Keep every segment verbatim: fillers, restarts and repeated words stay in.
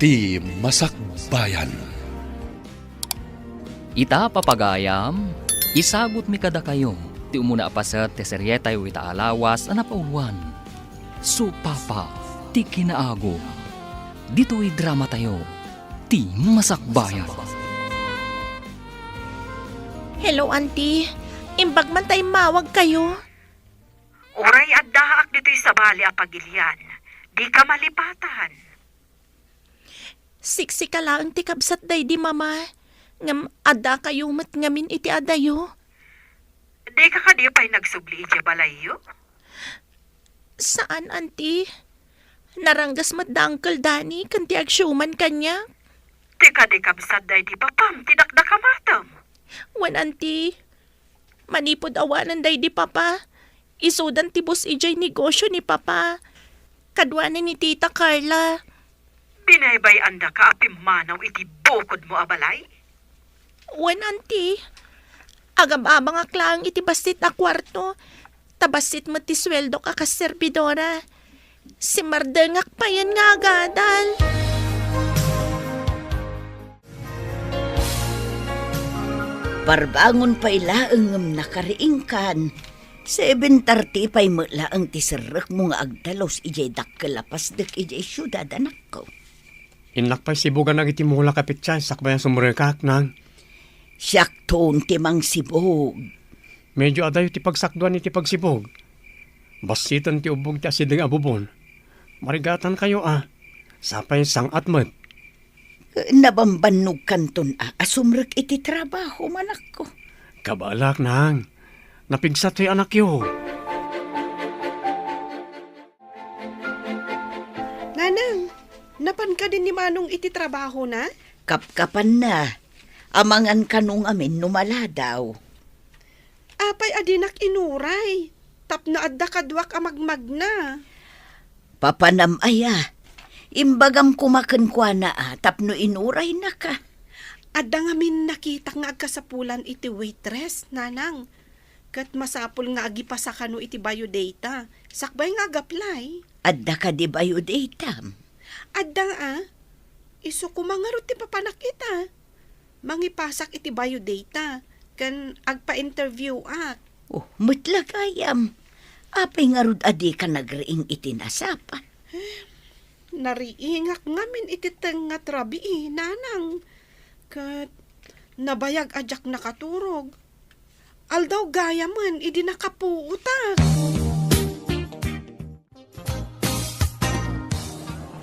Ti Masakbayan. Ita, papagayam, isagutmi kadakayo ti umuna a paset ti serietayo ita a lawas a napauloan, Supapa ti Kinaagum. Ditoy dramatayo, Ti Masakbayan. Hello, Auntie. Imbag man ta immawag kayo. Uray addaak ditoy sabali a pagilian, dika malipatan. Siksika laeng ti kabsat daydi Mama, ngem adda kayo met ngamin iti adayo. Dika kadi pay nagsubli idiay balayyo? Saan, Auntie. Naranggas met da Uncle Danny ken ti agsiuman kaniak. Ti kadi kabsat daydi papam ti dakdakamatem? Wen, Auntie. Manipud awanen daydi Papa, isudan ti bus idiay negosio ni Papa. Kaduana ni Tita Carla. Binaybay-andaka a pimmanaw iti bukodmo a balay? Wen, Auntie. Agab-abangak laeng iti bassit a kuarto, ta bassit met ti sueldok a kas serbidora. Simmardengak payen nga agadal. Parbangon pay laeng ngem nakariingkan. Seven thirty pay met laeng ti serrekmo nga agdalus idiay dakkel a pasdek idiay siudad, anakko. Innak pay sibugan dagiti mula, Kapitchay, sakbay a sumrekak, Nang. Siakton ti mangsibug. Medyo adayo ti pagsakduan iti pagsibug. Bassiten ti ubbog ti asideg a bubon. Marigatankayo a. Sapay sang-at met. Nabambannogkanton a, a sumrek iti trabaho, manakko. Kabaelak, Nang. Napigsat ti anakyo. Nanang, napan kadi ni Manong iti trabahona? Kapkapanna. Amangan kano ngamin no maladaw. Apay a dinak inuray tapno adda kaduak a magmagna? Papanam aya, imbagam koma kenkuana a tapno inuraynaka. Adda ngamin nakitak nga agkasapulan iti waitress, Nanang. Ket masapul nga agipasa kano iti biodata, sakbay nga ag-apply. Adda kadi biodatam? Adda a. Isu koma ngarud ti papanak ita. Mangipasak iti biodata, ken agpa-interview-ak. Oh, met la gayam. Apay ngarud a dika nagriing iti nasapa? Nariingak ngamin iti tengnga ti rabii, Nanang. Ket nabayag a diak nakaturog. Aldaw gayamen idi nakapuotak.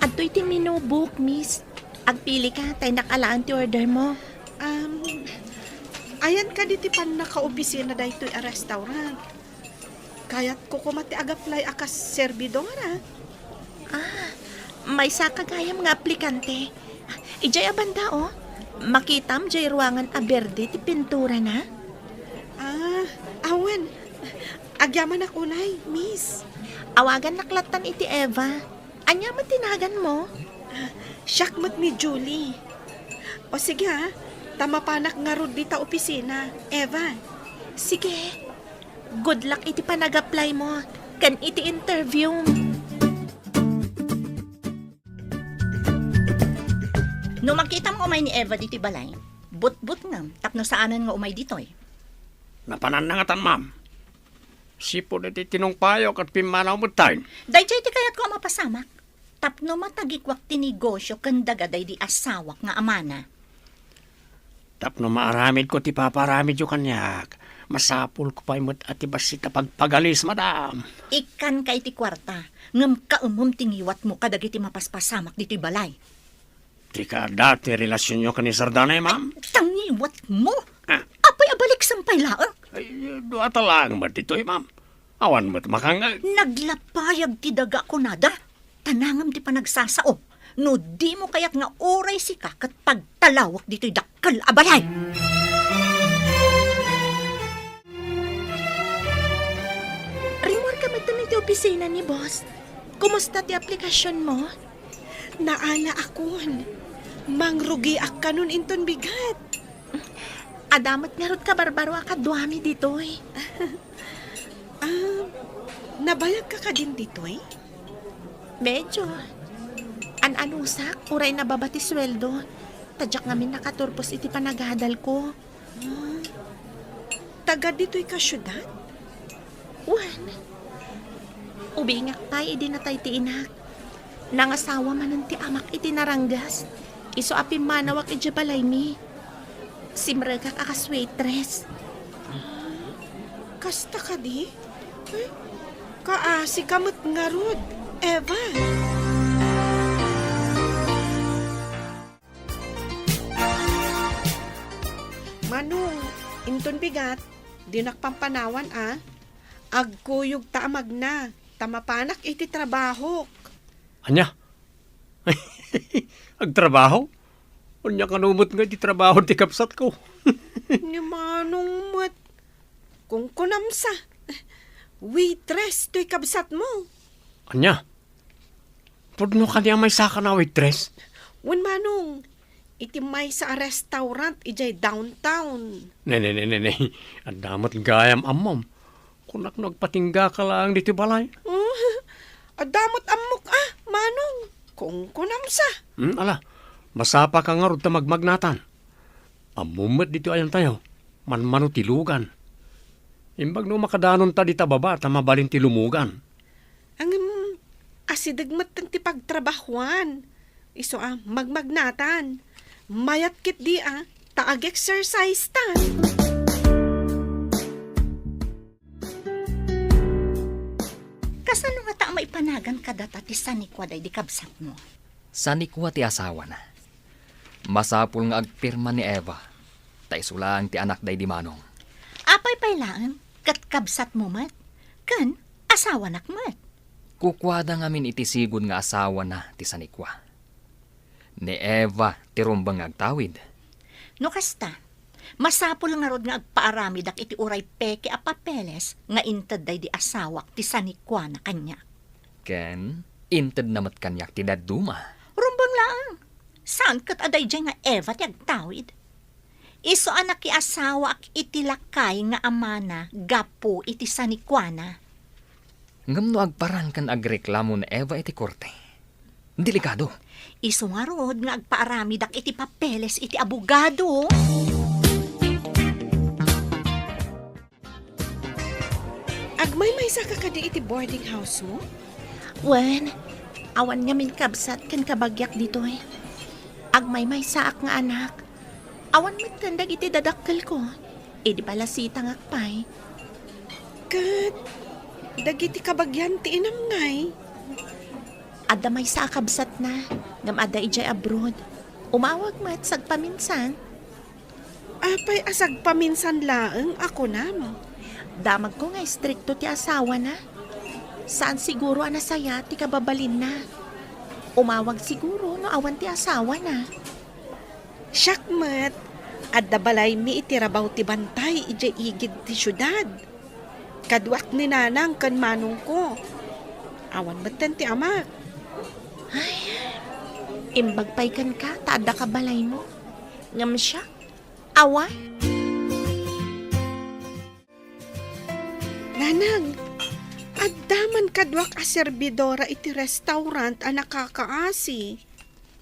Adtoy ti menu book, miss. Agpilika, ta innak alaen ti order mo. Um, ayan kadi ti pannakaopisina daytoy a restaurant? Kayatko koma ti ag-apply a kas serbidora. Ah, maysaka gayam nga aplikante. Idiay a banda, oh. Makitam diay ruangan a berde ti pinturana. Ah, awan. Agyamanak unay, miss. Awagannak lattan iti Eva. Ania met ti naganmo? Siak met ni Julie. O sige, ha, ta mapanak ngarud dita opisina, Eva. Sige. Good luck iti panag-apply mo ken iti interview. No makitam nga umay ni Eva ditoy balay, butbutngem tapno saanen nga umay ditoy. Napananna ngatan, ma'am. Sipud iti tinungpayo ket pimmanaw metten. Daydiay ti kayatko a mapasamak. Tapno matagikuak ti negosio ken daga daydi asawak nga amana. Tapno maaramidko ti paparamidyo kaniak, masapulko pay met a ti bassit a pagpagalis, madam. Ikkanka iti kuarta, ngem kaemem ti ngiwatmo kadagiti mapaspasamak ditoy balay. Ti kaadda ti relasionyo ken ni Sardana, ma'am? Ay, ta ngiwatmo? Ah. Apay a baliksem pay laeng? Ay, dua ta laeng met ditoy, ma'am. Awan met makangngeg. Naglapayag ti daga kunada. Ta nangem ti panagsasao. No dimo kayat nga uray sika ket pagtalawak ditoy dakkel a balay. Rimmuarka metten iti opisina ni boss. Kumusta ti aplikasionmo? Naalaakon. Mangrugiak kanon inton bigat. Adda met ngarud kabarbaro a kaduami ditoy. Ah, nabayagka kadin ditoy? Medyo. An-anusak, uray nababa ti sueldo. Ta diak ngamin nakaturpos iti panagadalko. Taga ditoy ka siudad? Wen. Ubingak pay idi natay ti inak. Nangasawa manen ti amak iti Narangas. Isu a pimmanawak idiay balaymi. Simrekak a kas waitress. Kasta kadi? Eh, kaasi ka met ngarud, Eva. Manong, inton bigat, dinak pampanawan a. Agkuyogta a magna, ta mapanak iti trabahok. Ania? Agtrabaho? Ania kano met nga iti trabaho ti kabsatko? Ni Manong met. Kunkunam sa. Waitress toy kabsatmo. Ania? Pudno kadi a maysa kana a waitress? Wen, Manong, iti maysa a restaurant idiay downtown. Ne, ne, ne, ne, ne. Adda met gayam ammom. Kunak no agpatingga ka laeng ditoy balay. Oh, adda met ammok a, Manong. Kunkunam sa. Hmm, ala, masapa ka ngarud ta magmagnatan. Ammom met ditoy ayantayo, manmano ti lugan. Imbag no makadanonta dita baba ta mabalin ti lumugan. Ngem, asideg metten ti pagtrabahuan. Isu a, magmagnatan. Mayat ketdi a, ta ag-exercise ta. Kasano ngata a maipanagan kadata ti sanikua daydi kabsatmo? Sanikua ti asawana. Masapul nga agpirma ni Eva, ta isu laeng ti anak daydi Manong. Apay pay laeng, ket kabsatmo met, ken asawanak met. Kukuada ngamin iti sigud nga asawana ti sanikua. Ni Eva ti rumbeng nga agtawid. No kasta, masapul ngarud nga agpaaramidak iti uray peke a papeles nga inted daydi asawak ti sanikuana kaniak. Ken intedna met kaniak ti dadduma. Rumbeng laeng. Saan ket a daydiay nga Eva ti agtawid? Isu a nakiasawaak iti lakay nga amana gapu iti sanikuana. Ngem no agparang ken agreklamo ni Eva iti korte, delikado. Isu ngarud nga agpaaramidak iti papeles iti abogado. Agmaymaysa ka kadi iti boarding house mo? Wen, awan ngamin kabsat ken kabagiak ditoy. Agmaymaysaak nga anak. Awan metten dagiti dadakkelko. Idi balasitangak pay. Ket dagiti kabagian ti inam ngay? Adda maysa a kabsatna, ngem adda idiay abroad. Umawag met sagpaminsan. Apay a sagpaminsan laeng a kunam? Damagko nga istrikto ti asawana. Saan siguro a nasayaat ti kababalinna. Umawag siguro no awan ti asawana. Siak met, adda balaymi iti rabaw ti bantay idiay igid ti siudad. Kaduak ni nanang ken manongko. Awan metten ti amak. Ay, imbag pay kenka ta adda ka balaymo. Ngem siak, awan. Nanang, adda man kaduak a serbidora iti restaurant a nakakaasi.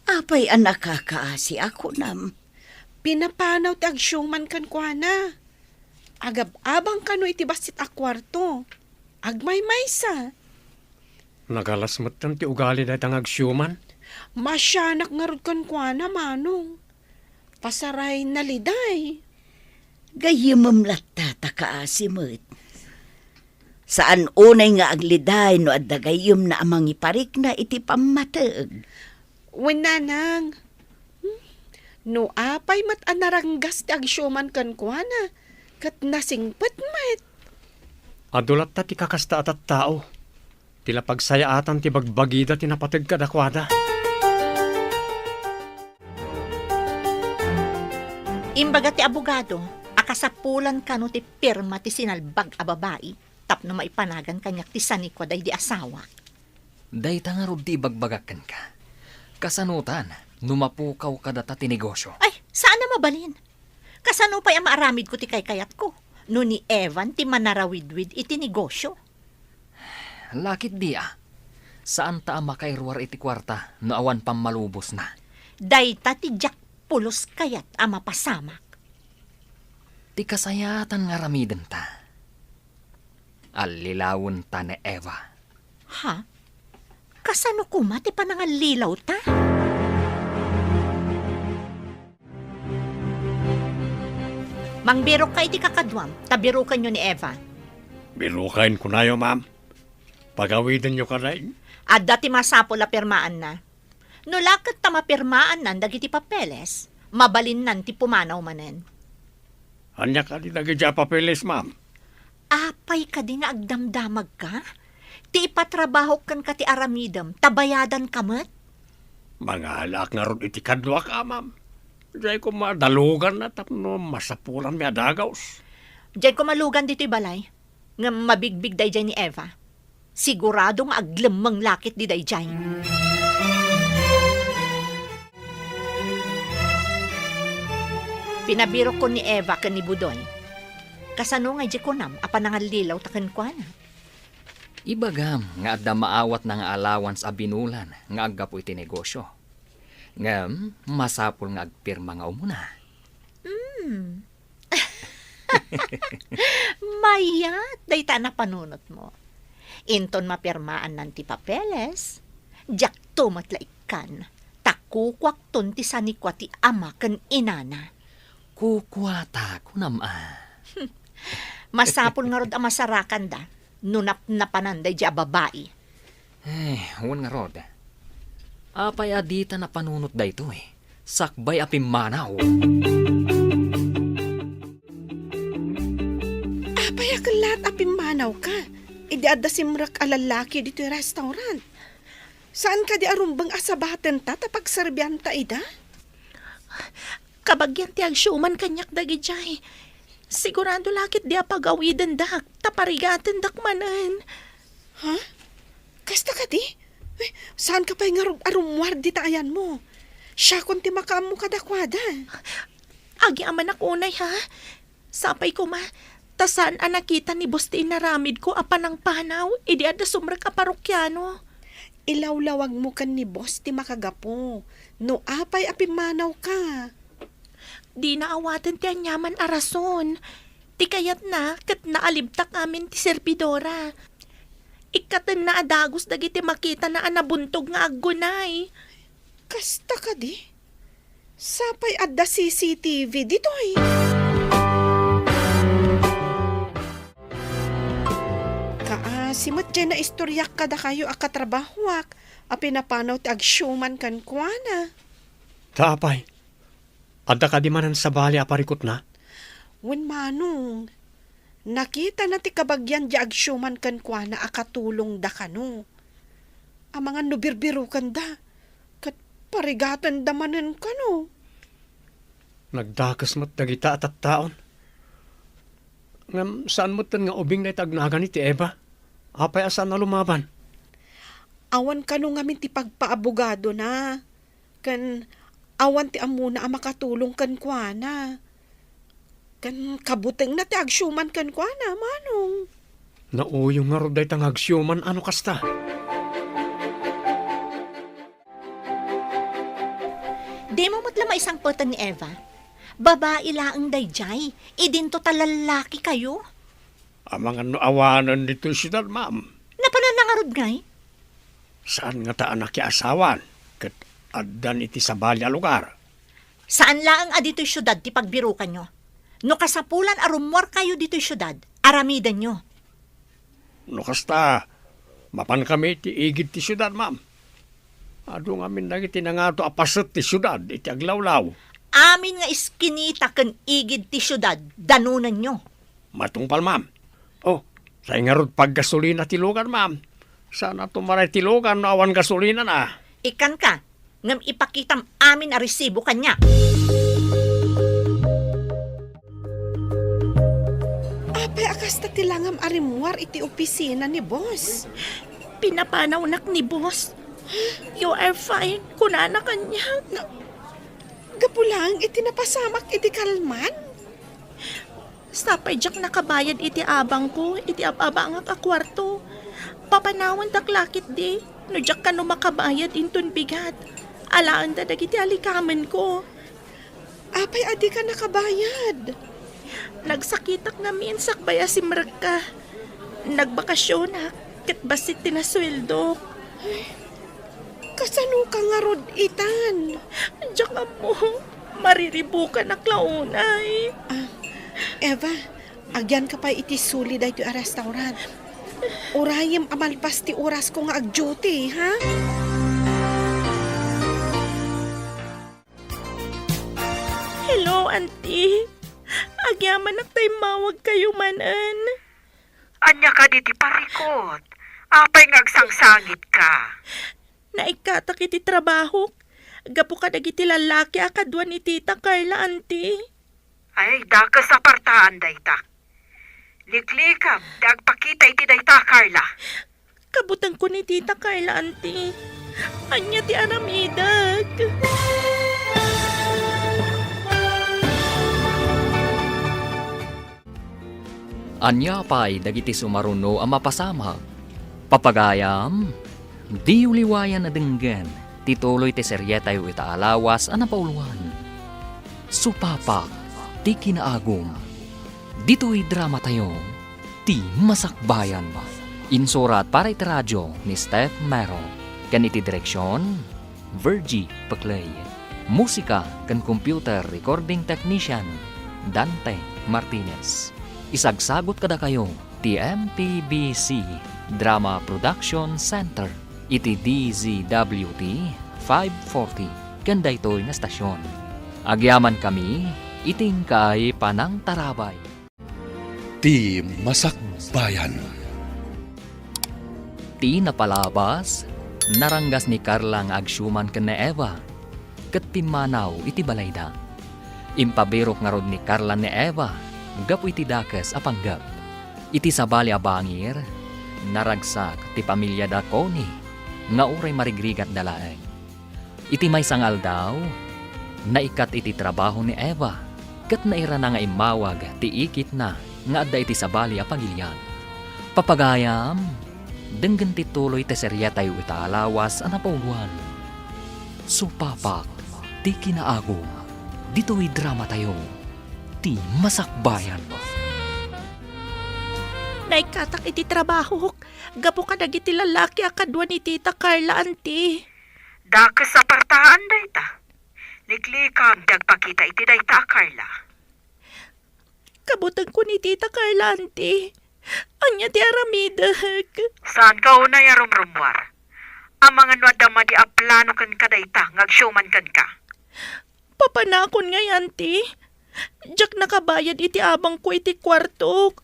Apay a nakakaasi a kunam? Pinapanaw ti agsiuman kenkuana. Agab-abang kano iti bassit a kuarto. Agmaymaysa. Nagalas metten ti ugali dayta nga agsiuman. Masianak ngarud kenkuana, Manong. Pasaray naliday. Gayyemem latta ta kaasi met. Saan unay nga agliday no adda gayyemna a mangiparikna iti pammateg. Wen, nanang. Hmm? No apay met a naranggas ti agsiuman kenkuana, ket nasingpet met. Adu latta ti kakasta a tattao. Ti la pagsayaatan ti bagbagida ti napateg kadakuada. Imbaga ti abogado a kasapulan kano ti pirma ti sinalbag a babai tapno maipanagan kaniak ti sanikua daydi asawak. Dayta ngarud ti ibagbagak kenka. Kasanotan no mapukaw kadata ti negosio? Ay, saan a mabalin. Kasano pay a maaramidko ti kaykayatko no ni Evan ti manarawidwid iti negosio? Lakit di a. Saanta a makairuar iti kuarta no awan pammalubosna. Dayta ti diak pulos kayat a mapasamak. Ti kasayaatan nga aramidenta, allilawenta ni Eva. Ha? Kasano koma ti panangallilawta? Mangbirokka iti kakaduam, ta birokenyo ni Eva. Biroken kunayo, ma'am. Pagawidenyo kadi. Adda ti masapul a pirmaanna. No la ket ta mapirmaannan dagiti papeles, mabalinnan ti pumanaw manen. Ania kadi dagiti a papeles, ma'am? Apay kadi nga agdamdamagka? Ti ipatrabahok kenka ti aramidem, ta bayadanka met? Mangalaak ngarud iti kaduak, a, ma'am. Diay koma daluganna tapno masapulanmi a dagus. Diay koma lugan ditoy balay, ngem mabigbig daydiay ni Eva. Sigurado nga aglemmeng la ketdi daydiay. Pinabirokko ni Eva ken ni Budoy. Kasano nga idiay kunam a panangallilawta kenkuana? Ibagam nga adda maawatna nga allowance a binulan nga aggapu iti negosio. Ngem masapul nga agpirma nga umuna. Hmm. Mayat dayta a napanunotmo. Inton mapirmaannan ti papeles, diakto met la ikkan, ta kukuakton ti sanikua ti ama ken inana. Kukuata, kunam a. Masapul ngarud a masarakanda no napnapanan daydiay a babai. Eh, wen ngarud. Apay a dita napanunot daytoy? Sakbay a pimmanaw. Apay a kellaat a pimmanawka idi adda simrek a lallaki ditoy restaurant? Saan kadi a rumbeng a sabatenta ta pagserbianta ida? Kabagian ti agsiuman kaniak dagidiay. Sigurado la ketdi a pagawidendak, ta parigatendak manen. Ha? Kasta kadi? Eh, saanka pay ngarud a rummuar dita ayanmo? Siakon ti makaammo kadakuada. Agyamanak unay, ha? Sapay koma, ta saan a nakita ni Boss ti inaramidko a panangpanaw idi adda sumrek a parokiano. Ilawlawagmo ken ni Boss ti makagapu no apay a pimmanawka. Dina awaten ti aniaman a rason. Ti kayatna ket naalibtak amin ti servidora. Ikkatenna a dagus dagiti makitana a nabuntog nga aggunay. Kasta kadi? Sapay adda C C T V ditoy. Kaasi met diay naistoriak kadakayo a katrabahoak a pinapanaw ti agsiuman kenkuana. Ta apay, adda kadi manen sabali a parikutna? Wen, manong. Nakitana ti kabagian diay agsiuman kenkuana a katulongda kano. Amangan no birbirokenda, ket parigatenda manen kano. Nagdakes met dagita a tattaon. Ngem saan metten nga ubing dayta agnagani ti Eva. Apay a saan a lumaban? Awan kano ngamin ti pagpaabogadona. Ken awan ti ammona a makatulong kenkuana. Ken kabutengna ti agsiuman kenkuana, manong. Nauyong ngarud dayta nga agsiuman a no kasta. Dimo met la maisangpeten ni Eva. Babai laeng daydiay, idinto ta lallaki kayo. Amangan no awanen ditoy siudad, ma'am. Napananna ngarud ngay? Saan ngata a nakiasawan, ket addan iti sabali a lugar. Saan laeng a ditoy siudad ti pagbirokanyo. No kasapulan a rummuarkayo ditoy siudad, aramidenyo. No kasta, mapankami iti igid ti siudad, ma'am. Adu ngamin dagiti nangato a paset ti siudad iti aglawlaw. Amin nga iskinita ken igid ti siudad, danonenyo. Matungpal, ma'am. Oh, say ngarud paggasolina ti lugan, ma'am. Saan a tumaray ti lugan no awan gasolinana. Ikkanka, ngem ipakitam amin a resibo kaniak. Apay a kasta ti langam a rimmuar iti opisina ni boss? Pinapanawnak ni boss. "You are fine," kunana kaniak. Na, gapu laeng iti napasamak idi kalman? Sapay diak nakabayad iti abangko iti ab-abangak a kuarto. Papanawandak la ketdi. No diak kano makabayad inton bigat, alaenda dagiti alikamenko. Apay a dika nakabayad? Nagsakitak ngamin sakbay a simrekka. Nagbakasionak ket bassit ti nasueldok. Ay, kasanoka ngarud itan? Diak ammo. Mariribukanak la unay. Ah, Eva, agyanka pay iti suli daytoy a restaurant. Urayem a malpas ti orasko nga ag-duty, ha? Hello, Auntie. Agyamanak ta immawagkayo manen. Ania kadi ti parikut? Apay nga agsangsangitka? Naikkatak iti trabahok gapu kadagiti lallaki a kadua ni Tita Carla, Auntie. Ay, dakes a partaan dayta. Liklikam ti agpakita iti dayta, Carla. Kabutengko ni Tita Carla, Auntie. Ania ti aramidek? Ania pay dagiti sumaruno a mapasamak? Papagayam, diyo liwayan a denggen ti tuloy ti serietayo ita a lawas a napauluan. Supapak ti kinaagum. Ditoy dramatayo, Ti Masakbayan. Insurat para iti radio ni Steph Mero, ken iti direksion, Virgie Peclay. Musika ken computer recording technician, Dante Martinez. Isagsagut kadakayo ti M P B C Drama Production Center iti D Z W T five forty ken daytoy nga stasyon. Agyamankami iti inkaay panangtarabay. Ti Masakbayan. Ti napalabas, naranggas ni Carla nga agsiuman ken ni Eva, ket pimmanaw iti balayda. Impabirok ngarud ni Carla ni Eva gapu iti dakes a panggep. Iti sabali a bangir, naragsak ti pamiliada Connie nga uray marigrigatda laeng. Iti maysa nga aldaw, naikkat iti trabaho ni Eva ket nairana nga immawag ti ikitna nga adda iti sabali a pagilian. Papagayam, denggen ti tuloy ti seriatayo ita a lawas a napauluan. Supapak ti kinaagum ditoy dramatayo, Ti Masakbayan. Naikkatak iti trabahok gapu kadagiti lallaki a kadua ni Tita Carla, Auntie. Dakes a partaan dayta. Liklikam ti agpakita iti dayta a Carla. Kabutengko ni Tita Carla, Auntie. Ania ti aramidek? Saanka unay a rumrummuar. Amangan no adda madi a plano kenka dayta nga agsiuman kenka. Papanakon ngay, Auntie. Diak nakabayad iti abangko iti kuartok.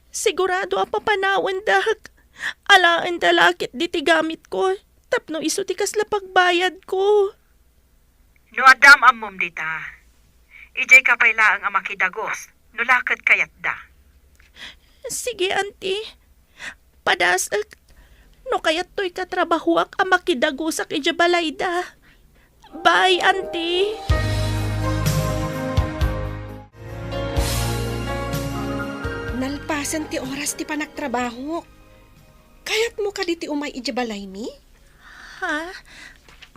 Sigurado a papanawendak. Alaenda la ket diti gamitko tapno isu ti kasla pagbayadko. No adda am-ammom dita, idiayka pay laeng a makidagus no la ket kayatda. Sige, Auntie. Padasek, no kayattoy katrabahoak a makidagusak idiay balayda. Bye, Auntie. Nalpasen ti oras ti panagtrabahok. Kayatmo kadi ti umay idiay balaymi? Ha?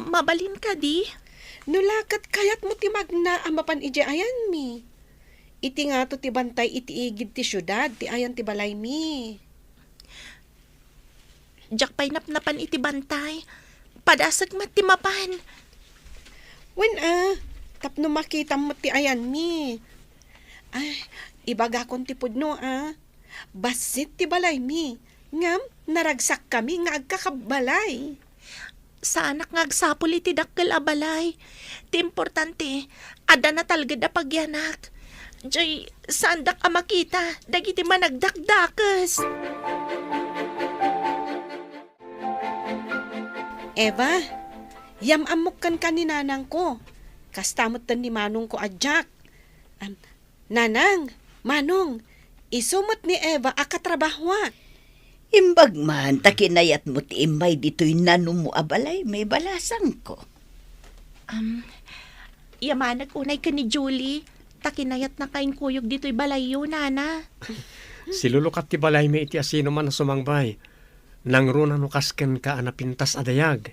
Mabalin kadi? No la ket kayatmo ti magna a mapan idiay ayanmi. Iti ngato ti bantay iti igid ti siudad ti ayan ti balaymi. Diak pay napnapan iti bantay. Padasek met ti mapan. Wen a, tapno makitam met ti ayanmi. Ay, ibagakon ti pudno a. Bassit ti balaymi, ngem naragsakkami nga agkakabbalay. Saanak nga agsapul iti dakkel a balay. Ti importante, adda natalged a pagyanak. Jay, saandak a makita dagiti managdakdakes. Eva, yam-ammok kenka ni nanangko. Kasta metten ni manongko a Jack. Am, Nanang, Manong, isu met ni Eva a katrabahoak. Imbag man ta kinayatmo ti immay ditoy nanumo a balaymi, balasangko. Am, yamanek unay ken ni Julie, ta kinayatnaka inkuyog ditoy balayyo, Nana. Silulukat ti balaymi iti asinoman a sumangbay. Nangruna no kas kenka a napintas a dayag.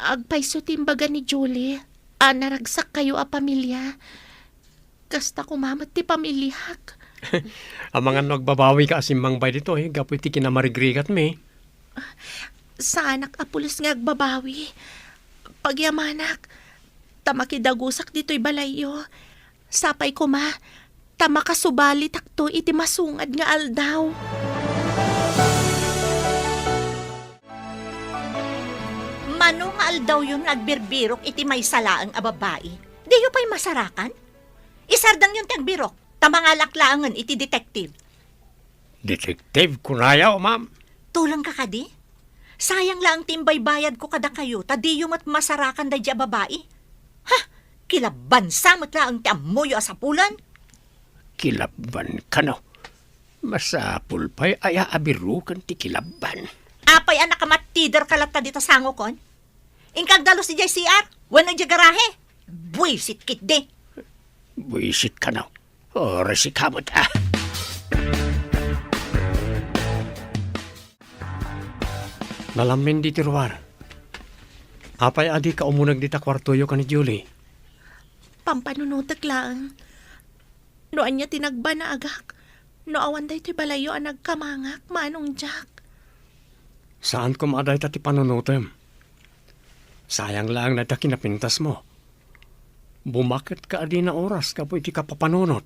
Agpayso ti imbaga ni Julie a naragsakkayo a pamilia. Kasta koma met ti pamiliak. Amangan no agbabawika a simmangbay ditoy gapu iti kinamarigrigatmi. Saanak a pulos nga agbabawi. Pagyamanak, ta makidagusak ditoy balayyo. Sapay koma, ta makasubalitakto iti masungad nga aldaw. Mano nga aldawyon nga agbirbirok iti maysa laeng a babai? Diyo pay masarakan? Isardengyon ti agbirok, ta mangalak laengen iti detective. Detective, kunayo, ma'am? Tulongka kadi? Sayang laeng ti imbaybayadko kadakayo, ta diyo met masarakan daydi a babai. Ha? Kilabbansa met laeng ti ammoyo a sapulen? Kilabban kano? Masapul pay a abiroken ti kilabban. Apay a nakamattiderka latta dita sangokon? Inka agdalus idiay C R wenno idiay garahe? Buisit ketdi. Buisit kano? Oras ikaw met, ah. Nalamin ditoy ruar. Apay a dika umuneg dita kuartoyo ken ni Julie? Pampanunotek laeng. No ania ti nagbanaagak, no awan daytoy balayyo a nagkamangak, Manong Jack. Saan koma a dayta ti panunotem. Sayang laeng dayta kinapintasmo. Bumaket ka a dina oras gapu iti kapapanunot.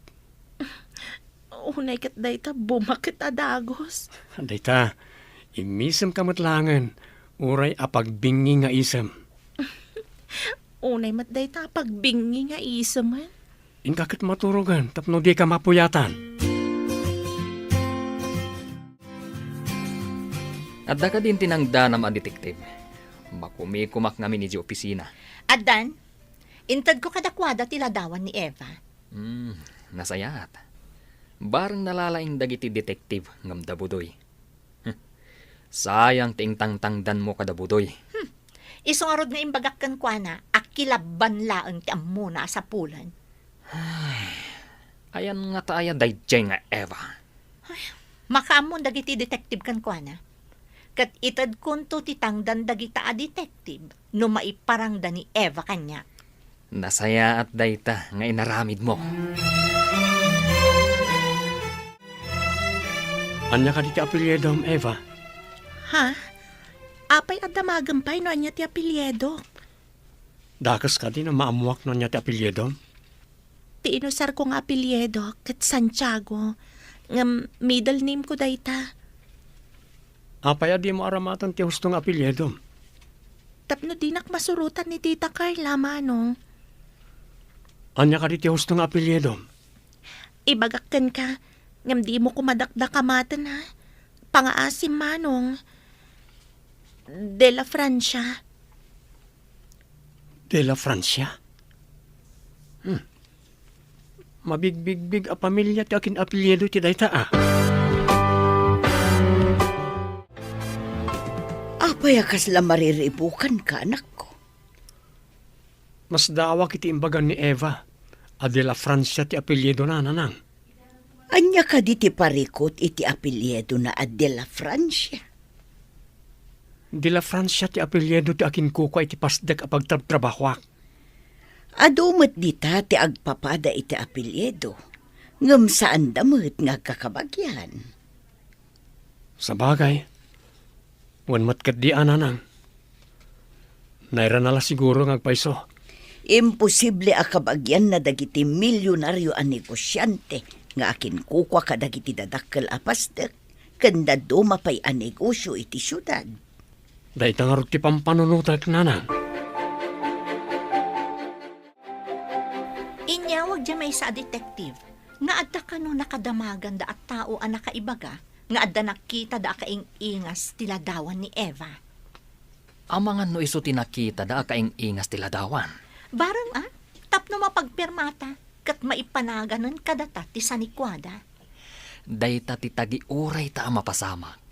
Unay ket dayta bumaket a dagus. Dayta, immisemka met laengen, uray a pagbingi nga isem. Unay met dayta a pagbingi nga isemen. Inka ket maturogen tapno dika mapuyatan. Adda kadin ti nangdanam a detective? Makumikumak ngamin idiay opisina. Addan, intedko kadakuada ti ladawan ni Eva. Hmm, nasayaat. Bareng nalalaing dagiti detective ngem da Budoy. Hm. Sayang ti intangtangdanmo kada Budoy. Hmm. Isu ngarud nga imbagak kenkuana a kilabban laeng ti ammona a sapulen. Ay, ayan ngata aya daydiay nga Eva? Ay, makaammon dagiti detective kenkuana. Ket itedkonto ti tangdan dagita a detective no maiparangda ni Eva kaniak. Nasayaat dayta nga inaramidmo. Ania kadi ti apelyidom, Eva? Ha? Apay a damagem pay no ania ti apelyido? Dakes kadi no maammoak no ania ti apelyidom? Ti inusarko nga apelyido ket Santiago, ngem middle name ko dayta. Apay a dimo aramaten ti husto nga apelyidom? Tapno dinak masurotan ni Tita Carla, Manong. Ania kadi ti husto nga apelyidom? Ibagak kenka, ngem dimo koma dakdakamaten, ha? Pangaasim, Manong. De la Francia. De la Francia? Hmm. Mabigbigbig a pamilia ti akin-apelyido ti dayta, a. Apay a kasla mariribukanka, anakko? Masdawak iti imbagan ni Eva a de la Francia ti apelyidona, nanang. Ania kadi ti parikut iti apelyidona a de la Francia? De la Francia ti apelyido ti akinkukua iti pasdek a pagtrabtrabahoak. Adu met dita ti agpapada iti apelyido, ngem saanda met nga agkakabagian. Sabagay, wen met ketdi a, nanang. Nairana la siguro nga agpayso. Imposible a kabagianna dagiti milionario a negosiante nga akinkukua kadagiti dadakkel a pasdek ken dadduma pay a negosio iti siudad. Dayta ngarud ti pampanunotek, nanang. Inyawag diay maysa a detective nga adda kano nakadamaganda a tao a nakaibaga nga adda nakitada a kaing-ingas ti ladawan ni Eva. Amangan no isu ti nakitada a kaing-ingas ti ladawan? Bareng a, tapno mapagpirmata ket maipanaganen kadata ti sanikuada. Dayta ti tagiurayta a mapasamak.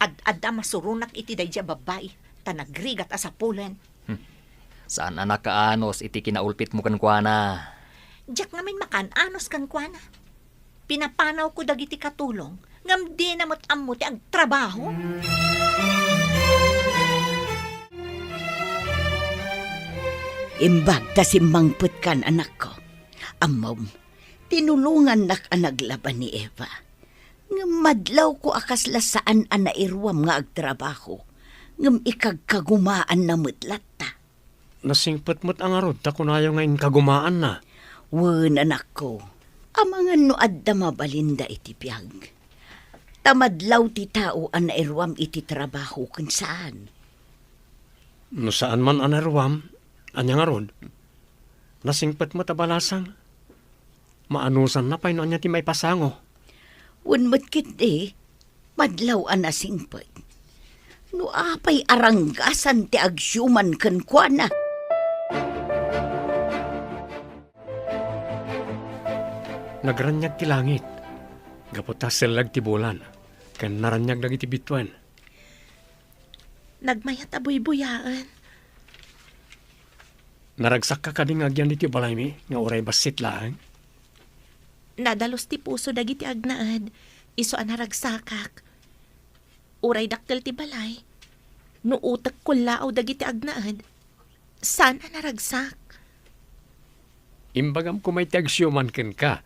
Ad-adda masuronak iti daydi a babbai, ta nagrigat a sapulen. Hmm. Saan a nakaanus iti kinaulpitmo kenkuana? Diak ngamin makaan-anus kenkuana. Pinapanawko dagiti katulong, ngem dina met ammo ti agtrabaho. Imbag ta simmangpetkan, anakko. Ammom, tinulongannak a naglaban ni Eva. Ngem madlawko a kasla saan a nairuam nga agtrabaho, ngem ikagkagumaanna met latta. Nasingpet met a ngarud ta kunayo nga inkagumaanna. Wen, anakko, amangan no adda mabalinda iti biag. Ta madlaw ti tao a nairuam iti trabaho ken saan. No saan man a nairuam, ania ngarud? Nasingpet met a balasang. Maanusanna pay no ania ti maipasango. Wen met ketdi, madlaw a nasingpet. No apay a ranggasan ti agsiuman kenkuana. Nagraniag ti langit, gapu ta sellag ti bulan, ken naraniag dagiti bituen. Nagmayat a buybuyaen. Naragsakka kadi nga agyan ditoy balaymi nga uray bassit laeng? Nadalus ti puso dagiti agnaed, isu a naragsakak. Uray dakkel ti balay, no utek kullaaw dagiti agnaed, saan a naragsak. Imbagam koma iti agsiuman kenka.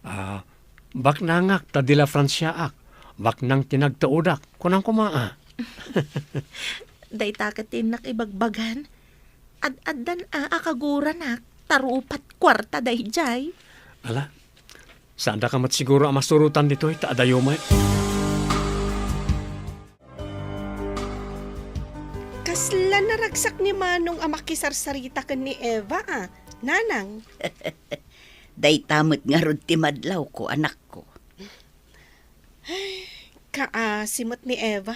Ah, baknangak ta de la Franciaak. Baknang ti nagtuodak. Kunam koma, a. Dayta ket ti innak ibagbagan. Ad-addan a, a kaguranak, ta rupat kuarta daydiay. Ala, saandaka met siguro a masurotan ditoy, ta adayo met. Kasla naragsak ni Manong a makisarsarita ken ni Eva, a, Nanang. Dayta met ngarud ti madlawko, anakko. Kaasi met ni Eva.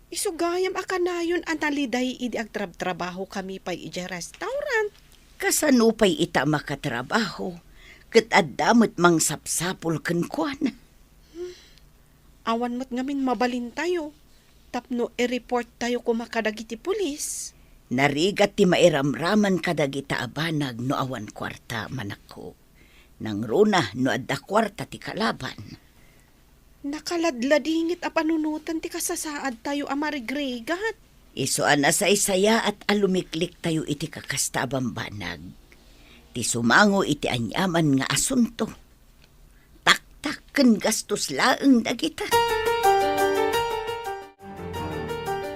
Isu gayam a kanayon a naliday idi agtrabtrabahokami pay idiay restaurant. Kasano pay ita a makatrabaho, ket adda met mangsapsapul kenkuana? Awan met ngamin mabalintayo tapno i-reporttayo koma kadagiti pulis. Narigat ti mairamraman kadagita a banag no awan kuarta, manakko. Nangruna no adda kuarta ti kalaban. Nakaladladingit a panunoten ti kasasaadtayo a marigrigat. Isu a nasaysayaat a lumikliktayo iti kakasta a bambanag. Ti sumango iti aniaman nga asunto. Taktak ken gastos laeng dagita.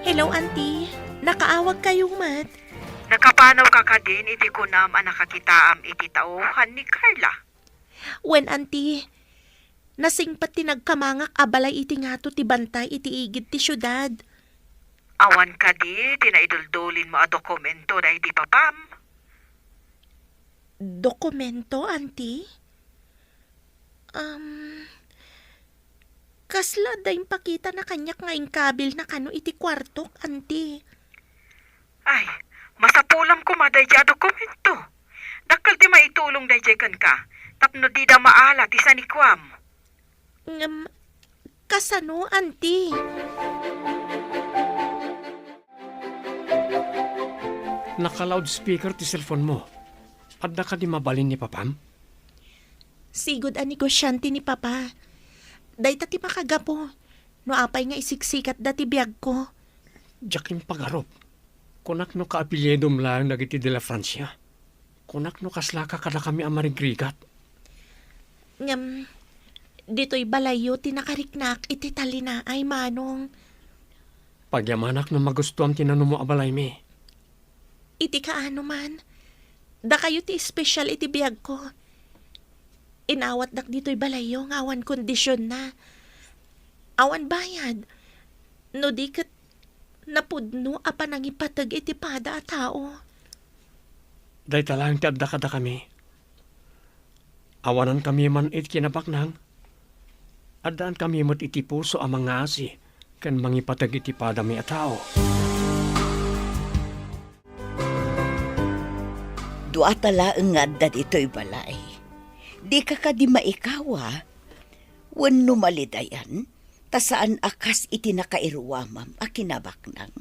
Hello, Auntie. Nakaawagkayo met. Nakapanawka kadin iti kunam a nakakitaam iti tauhan ni Carla? Wen, Auntie. Nasingpet ti nagkamangak a balay iti ngato ti bantay iti igid ti siudad. Awan kadi ti naiduldulinmo a dokumento daydi papam? Dokumento, Auntie? Um, kasla adda impakitana kaniak nga inkabilna kano iti kuartok, Auntie? Ay, masapulam koma daydiay a dokumento. Dakkel ti maitulong daydiay kenka, tapno dida maala ti sanikuam. Ngem, kasano, Auntie? Naka-loudspeaker ti cellphone mo. Adda kadi mabalin ni papam? Sigud a negosiante ni papa. Dayta ti makagapu no apay nga isiksikatda ti biagko. Diak impagarup. Kunak no kaapelyidom laeng dagiti de la Francia. Kunak no kaslaka kadakami a marigrigat. Ngem, ditoy balayyo ti nakariknaak iti talinaay, Manong. Pagyamanak no magustuam ti nanumo a balaymi. Iti kaano man, dakayo ti espesial iti biagko. Inawatdak ditoy balayyo nga awan kondisionna. Awan bayad. No di ket napudno a panangipateg iti pada a tao. Dayta laeng ti adda kadakami. Awanankami man iti kinabaknang, addaankami met iti puso a mangaasi ken mangipateg iti padami a tao. Duata laeng nga adda ditoy balay. Dika kadi maikawa wenno malidayan, ta saan a kas iti nakairuamam a kinabaknang?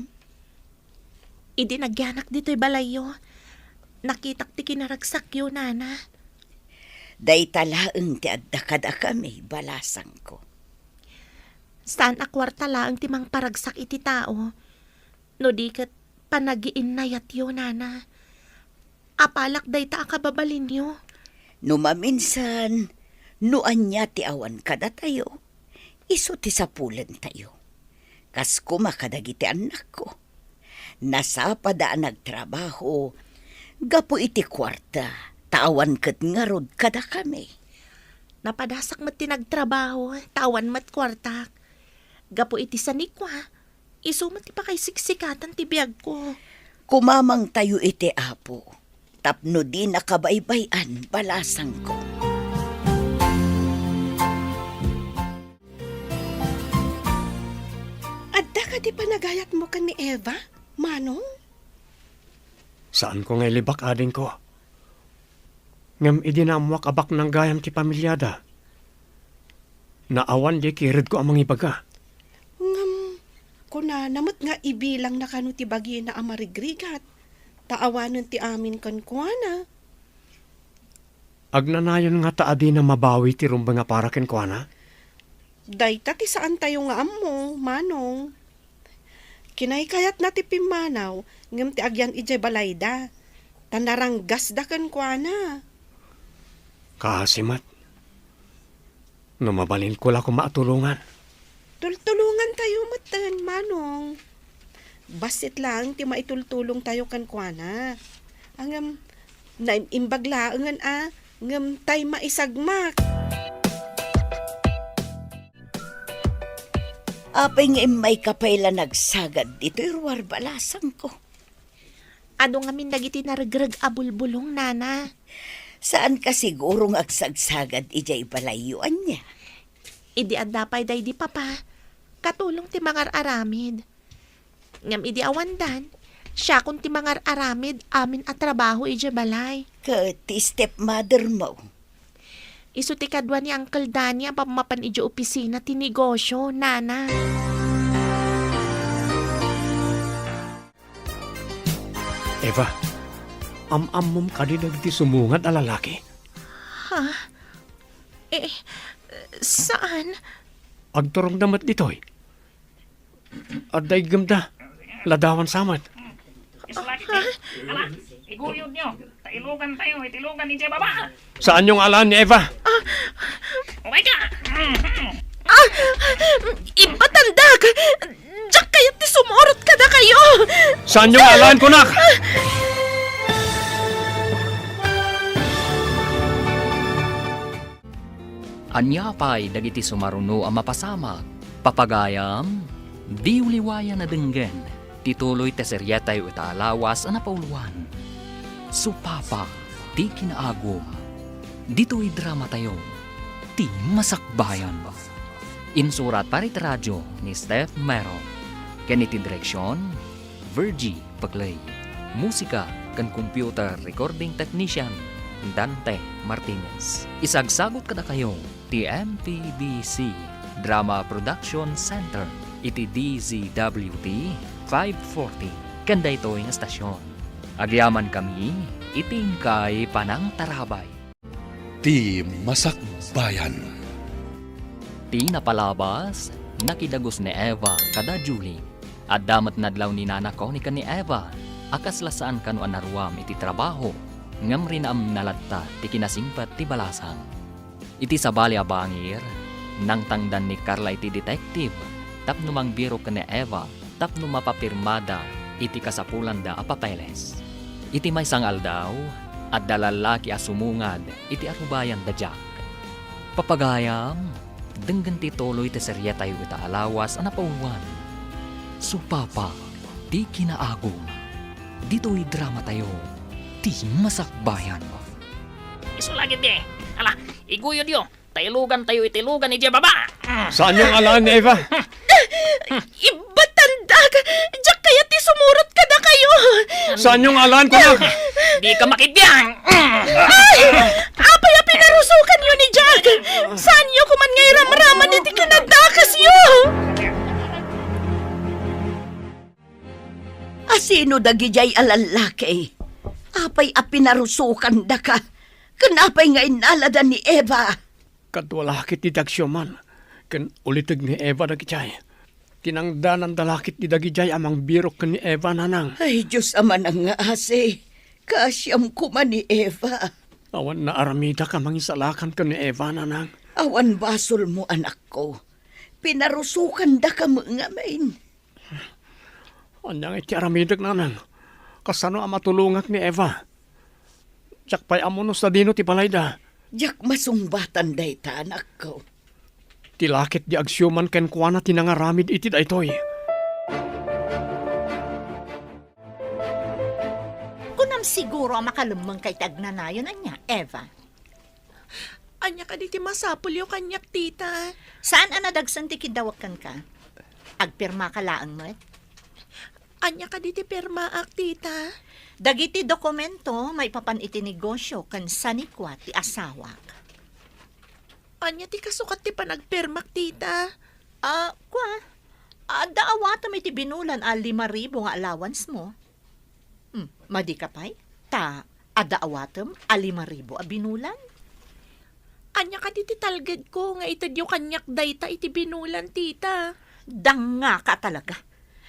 Idi nagyanak ditoy balayyo, nakitak ti kinaragsakyo, Nana. Dayta laeng ti adda kadakami, balasangko. Saan a kuarta laeng ti mangparagsak iti tao, no di ket panagiinnayatyo, nana. Apalak dayta a kababalinyo. No maminsan, no ania ti awan kadatayo, isu ti sapulentayo. Kas koma kadagiti annakko. Nasapada a nagtrabaho gapu iti kuarta, ta awan ket ngarud kadakami. Napadasak met ti nagtrabaho, ta awan met kuartak. Gapu iti sanikua, isu met ti pakaisiksikatan ti biagko. Kumamangtayo iti Apo, tapno dina kabaybay-an, balasangko. Adda kadi panagayatmo ken ni Eva, Manong? Saanko nga ilibak, adingko. Ngem idi naammoak a baknang gayam ti pamiliada, naawan diay kiredko a mangibaga. Ngem, kunana met nga ibilangna kano ti bagina a marigrigat, ta awanen ti amin kenkuana. Agnanayon ngata a dina mabawi ti rumbeng a para kenkuana? Dayta ti saantayo nga ammo, Manong. Kinaykayatna ti pimmanaw, ngem ti agyan idiay balayda, ta naranggasda kenkuana. Kaasi met. No mabalinko la koma a tulongan. Tultulongantayo metten, Manong. Bassit laeng ti maitultulongtayo kenkuana. Ngem, naim-imbag laengen a, ngem tay maisagmak. Apay nga immayka pay la nagsagad ditoy ruar, balasangko? Adu ngamin dagiti naregreg a bulbulong, nana. Saanka siguro nga agsagsagad idiay balayyo, ania? Idi adda pay daydi papa, katulong ti mangar-aramid. Ngem idi awandan, siakon ti mangar-aramid amin a trabaho idiay balay. Ket ti stepmother mo? Isu ti kadua ni Uncle Danny a pammapan idiay opisina ti negosio, nana. Eva, am-ammom kadi dagiti sumungad a lalaki? Ha? Eh, saan? Agturongda met ditoy. Adda iggemda. Ladawan sa met. Isulagit, eh. Ala, iguyod nyo. Ta ilugan tayo, iti lugan ni Jebaba. Saanyo nga alaan ni Eva? Umay ka! Ah! Ibatandak! Diak kayat ti sumurot kadakayo! Saanyo nga alaan, kunak? Ania pay dagiti sumaruno a mapasamak? Papagayam, diyo liwayan a denggen ti tuloy ti serietayo ita a lawas a napauluan. Supapa ti kinaagum. Ditoy dramatayo, ti masakbayan. Insurat para iti radio ni Steph Mero. Ken iti direksion, Virgie Paclay. Musika ken computer recording technician, Dante Martinez. Isagsagut kadakayo ti M P B C Drama Production Center iti D Z W T five forty ken daytoy nga estasion. Agyamankami iti inkay panangtarabay. Ti masakbayan. Ti napalabas, nakidagus ni Eva kada Julie. Adda met nadlaw ni Nana Connie ken ni Eva a kasla saan kano a naruam iti trabaho, ngem rinaemna latta ti kinasingpet ti balasang. Iti sabali a bangir, nangtangdan ni Carla iti detective tapno mangbiro ken ni Eva tapno mapapirmada iti kasapulanda a papeles. Iti maysa nga aldaw, adda lallaki a sumungad iti arubayan da Jack. Papagayam, denggen ti tuloy ti serietayo ita a lawas a napauluan. Supapa ti kinaagum. Ditoy dramatayo, ti masakbayan. Isu lagi di. Ala, iguyodyo. Ta ilugantayo iti lugan idiay baba. Saanyo nga alaan ni Eva? Ibatandak! Diak kayat ti sumurot kadakayo! Saanyo nga alaan, kunak? Di ka makibiang! Ay! Apay a pinarusokanyo ni Jack? Saanyo koman nga iramraman iti kinadakesyo? Asino dagidiay a lallaki? Apay a pinarusokandaka? Ken apay nga innalada ni Eva? Kadua la ket ti agsiuman, ken uliteg ni Eva dagidiay. Tinangdananda la ket ti dagidiay a mangbirok ken ni Eva, nanang. Ay, Dios a manangngaasi, kaasiam koma ni Eva. Awan naaramidak a mangisalakan ken ni Eva, nanang. Awan basolmo, anakko. Pinarusokandaka met ngamin. Ania ngay ti aramidek, nanang? Kasano a matulongak ni Eva? Diak pay ammo no sadino ti balayda. Diak masungbatan dayta, anakko. Ti la ket di agsiuman kenkuana ti nangaramid iti daytoy. Kunam siguro a makalemmengka iti agnanayon, ania, Eva? Ania kadi ti masapulyo kaniak, tita? Saan a nadagsen ti kiddawek kenka? Agpirmaka laeng met? Ania kadi ti pirmaak, tita? Dagiti dokumento maipapan iti negosio ken sanikua ti asawak. Ania ti kasukat ti panagpirmak, tita? Ah, kua, adda awatem iti binulan a lima ribu nga allowance mo. Hmm, madika pay? Ta adda awatem a lima ribu a binulan? Ania kadi ti talgedko nga itedyo kaniak dayta iti binulan, tita? Dangngaka talaga.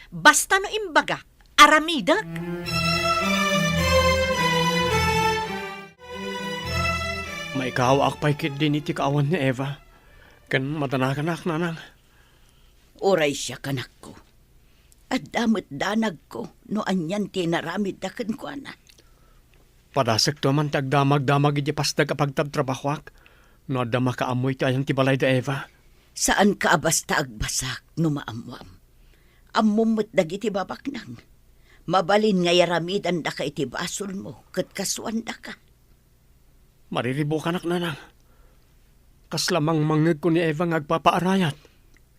Basta no imbagak, aramidek. Maikawaak pay ketdin iti kaawan ni Eva, ken madanaganak, nanang. Uray siak, anakko. Adda met danagko no anian ti inaramidda kenkuana. Padasekto man ti agdamagdamag iti pasteg a pagtabtrabahoak no adda makaammo iti ayan ti balayda, Eva. Saanka a basta agbasak no maammoam. Ammom met dagiti babaknang. Mabalin nga iaramidandaka iti basolmo ket kasuandaka. Mariribukanak, nanang. Kasla mangmangngegko ni Eva nga agpapaarayat.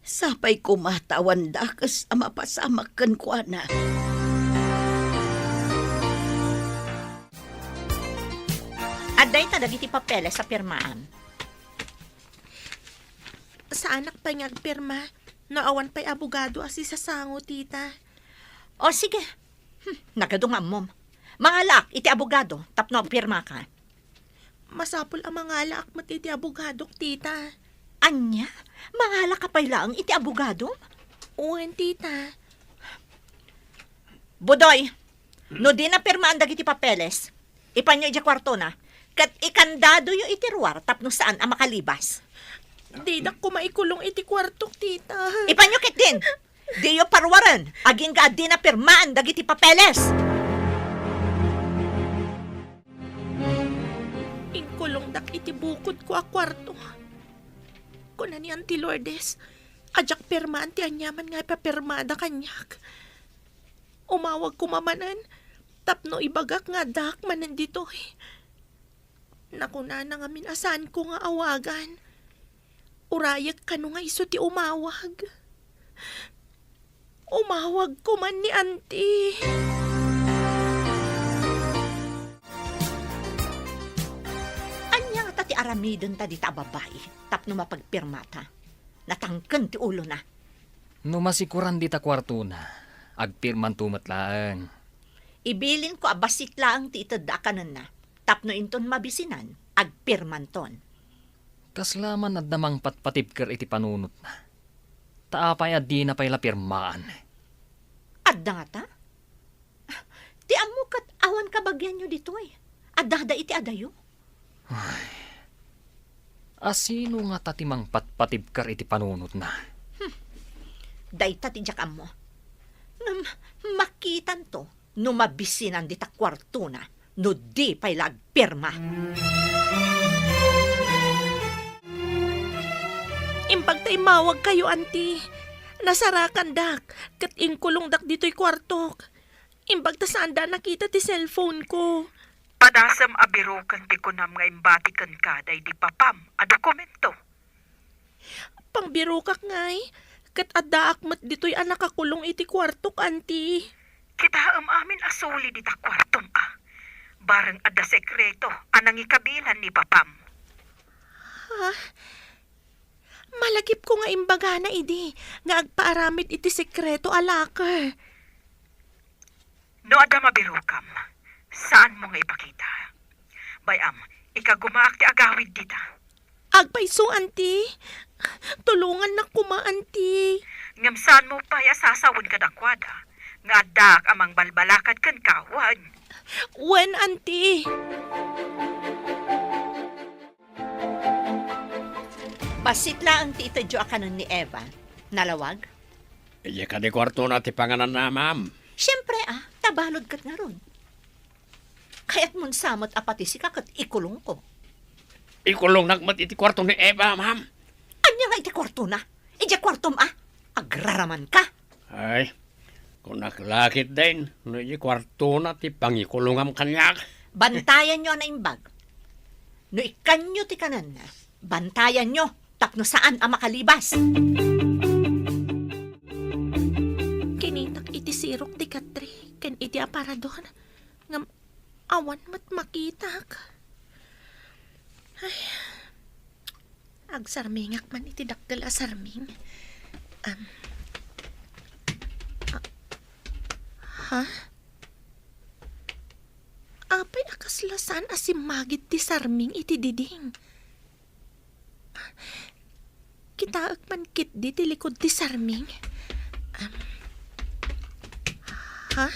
Sapay koma ta awan dakes a mapasamak kenkuana. Adda ita dagiti papeles a pirmaam. Saanak pay nga agpirma no awan pay abogado a sisasango, tita. O, sige. Hmm, nagadu nga ammom. Mangalaak iti abogado tapno agpirmaka. Masapul a mangalaak met iti abogadok, tita. Ania? Mangalaka pay laeng iti abogado? Wen, tita. Budoy, no di napirmaan dagiti papeles, ipanyo idiay kuartona, ket ikandadoyo iti ruar tapno saan a makalibas. Didak koma ikulong iti kuartok, tita. Ipanyo ketdin! Diyo paruaren, agingga a di napirmaan dagiti papeles! Inkulongdak iti bukodko a kuarto. Kuna ni Auntie Lourdes, a diak pirmaan ti aniaman nga ipapirmada kaniak. Umawagko manen tapno ibagak nga addaak manen ditoy. Nakunana ngamin a saanko nga awagan. Urayek kano nga isu ti umawag. Umawagko man ni Auntie. Ania ngata ti aramidenta dita a babai tapno mapagpirmata? Natangken ti ulona. No masikoran dita kuartona, agpirmanto met laeng. Ibilinko a bassit laeng ti itedda a kanenna, tapno inton mabisinan, agpirmanton. Kasla man adda mangpatpatibker iti panunotna. Ta apay a dina pay la pirmaan? Adda ngata? Ti ammo ket awan kabagianyo ditoy. Addada iti adayo. Ay. Asino ngata ti mangpatpatibker iti panunotna? Hmm. Dayta ti diak ammo. Ngem makitanto no mabisinan dita kuartona no di pay la agpirma. Imbag ta immawagkayo, Auntie, nasarakandak ket inkulongdak ditoy kuartok. Imbag ta saanda a nakita ti cellphone-ko. Padasem a biroken ti kunam nga imbati kenka daydi papam a dokumento. Pangbirokak ngay, ket addaak met ditoy a nakakulong iti kuartok, Auntie. Kitaem amin a suli dita kuartom a. Bareng adda sekreto a nangikabilan ni papam. Ha? Malagipko nga imbagana idi nga agpaaramid iti sekreto a locker. No adda mabirokam, saanmo nga ipakita. Bay-am, Ikagumaak ti agawid dita. Agpayso, Auntie. Tulongannak koma, Auntie. Ngem saanmo pay a sasawen kadakuada nga addaak a mangbalbalakad kenka, wen? Wen, Auntie. Bassit laeng ti itedyo a kanen ni Eva. Nalawag? Idiay kadi kuartona ti pangananna, ma'am. Siempre, a, ta balud ket ngarud. Kayatmon sa met a pati sika ket ikulongko. Ikulongnak met iti kuarto ni Eva, ma'am. Ania nga iti kuartona? Idiay kuartom, a? Agraramanka. Ay, kunak la ketdin, no idiay kuartona ti pangikulongam kaniak. Bantayanyo a naimbag. No ikkanyo ti kanenna, bantayanyo tapno saan a makalibas. Kinitak iti sirok ti katre ken iti aparador, ngem awan met makitak. Ay, agsarmingak man iti dakkel a sarming. Am, a-, ha? Apay a kasla saan a simmagid ti sarming iti diding? Kitaek man ketdi ti likod ti sarming. Am, ha?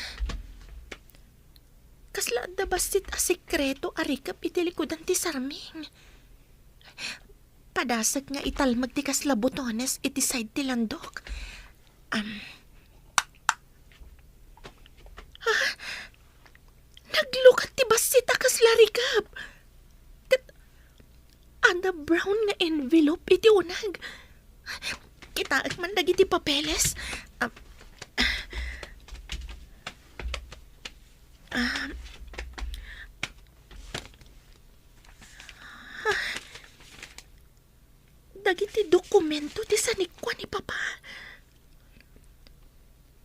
Kasla adda bassit a sekreto a rikep iti likudan ti sarming. Padasek nga italmek ti kasla botones iti side ti landok. Am, ha? Naglukat ti bassit a kasla rikep. Ket adda brown nga envelope iti uneg. Kitaek man dagiti papeles. Ah, ah, dagiti dokumento ti sanikua ni Papa.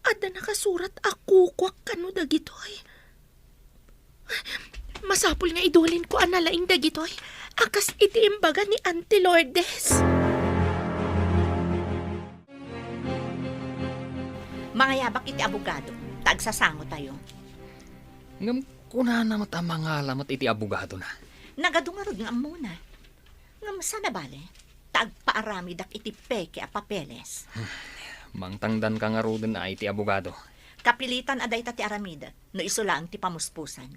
Adda nakasurat a kukuak kano dagitoy. Masapul nga idulinko a nalaing dagitoy a kas iti imbaga ni Auntie Lourdes. Mangayabak iti abogado, ta agsasangotayo. Ngem kunana met a mangala met iti abogadona. Nagadu ngarud nga ammona. Ngem saan a bale, ta agpaaramidak iti peke a papeles. Mangtangdanka ngaruden a iti abogado. Kapilitan a dayta ti aramidek, no isu laeng ti pamuspusan.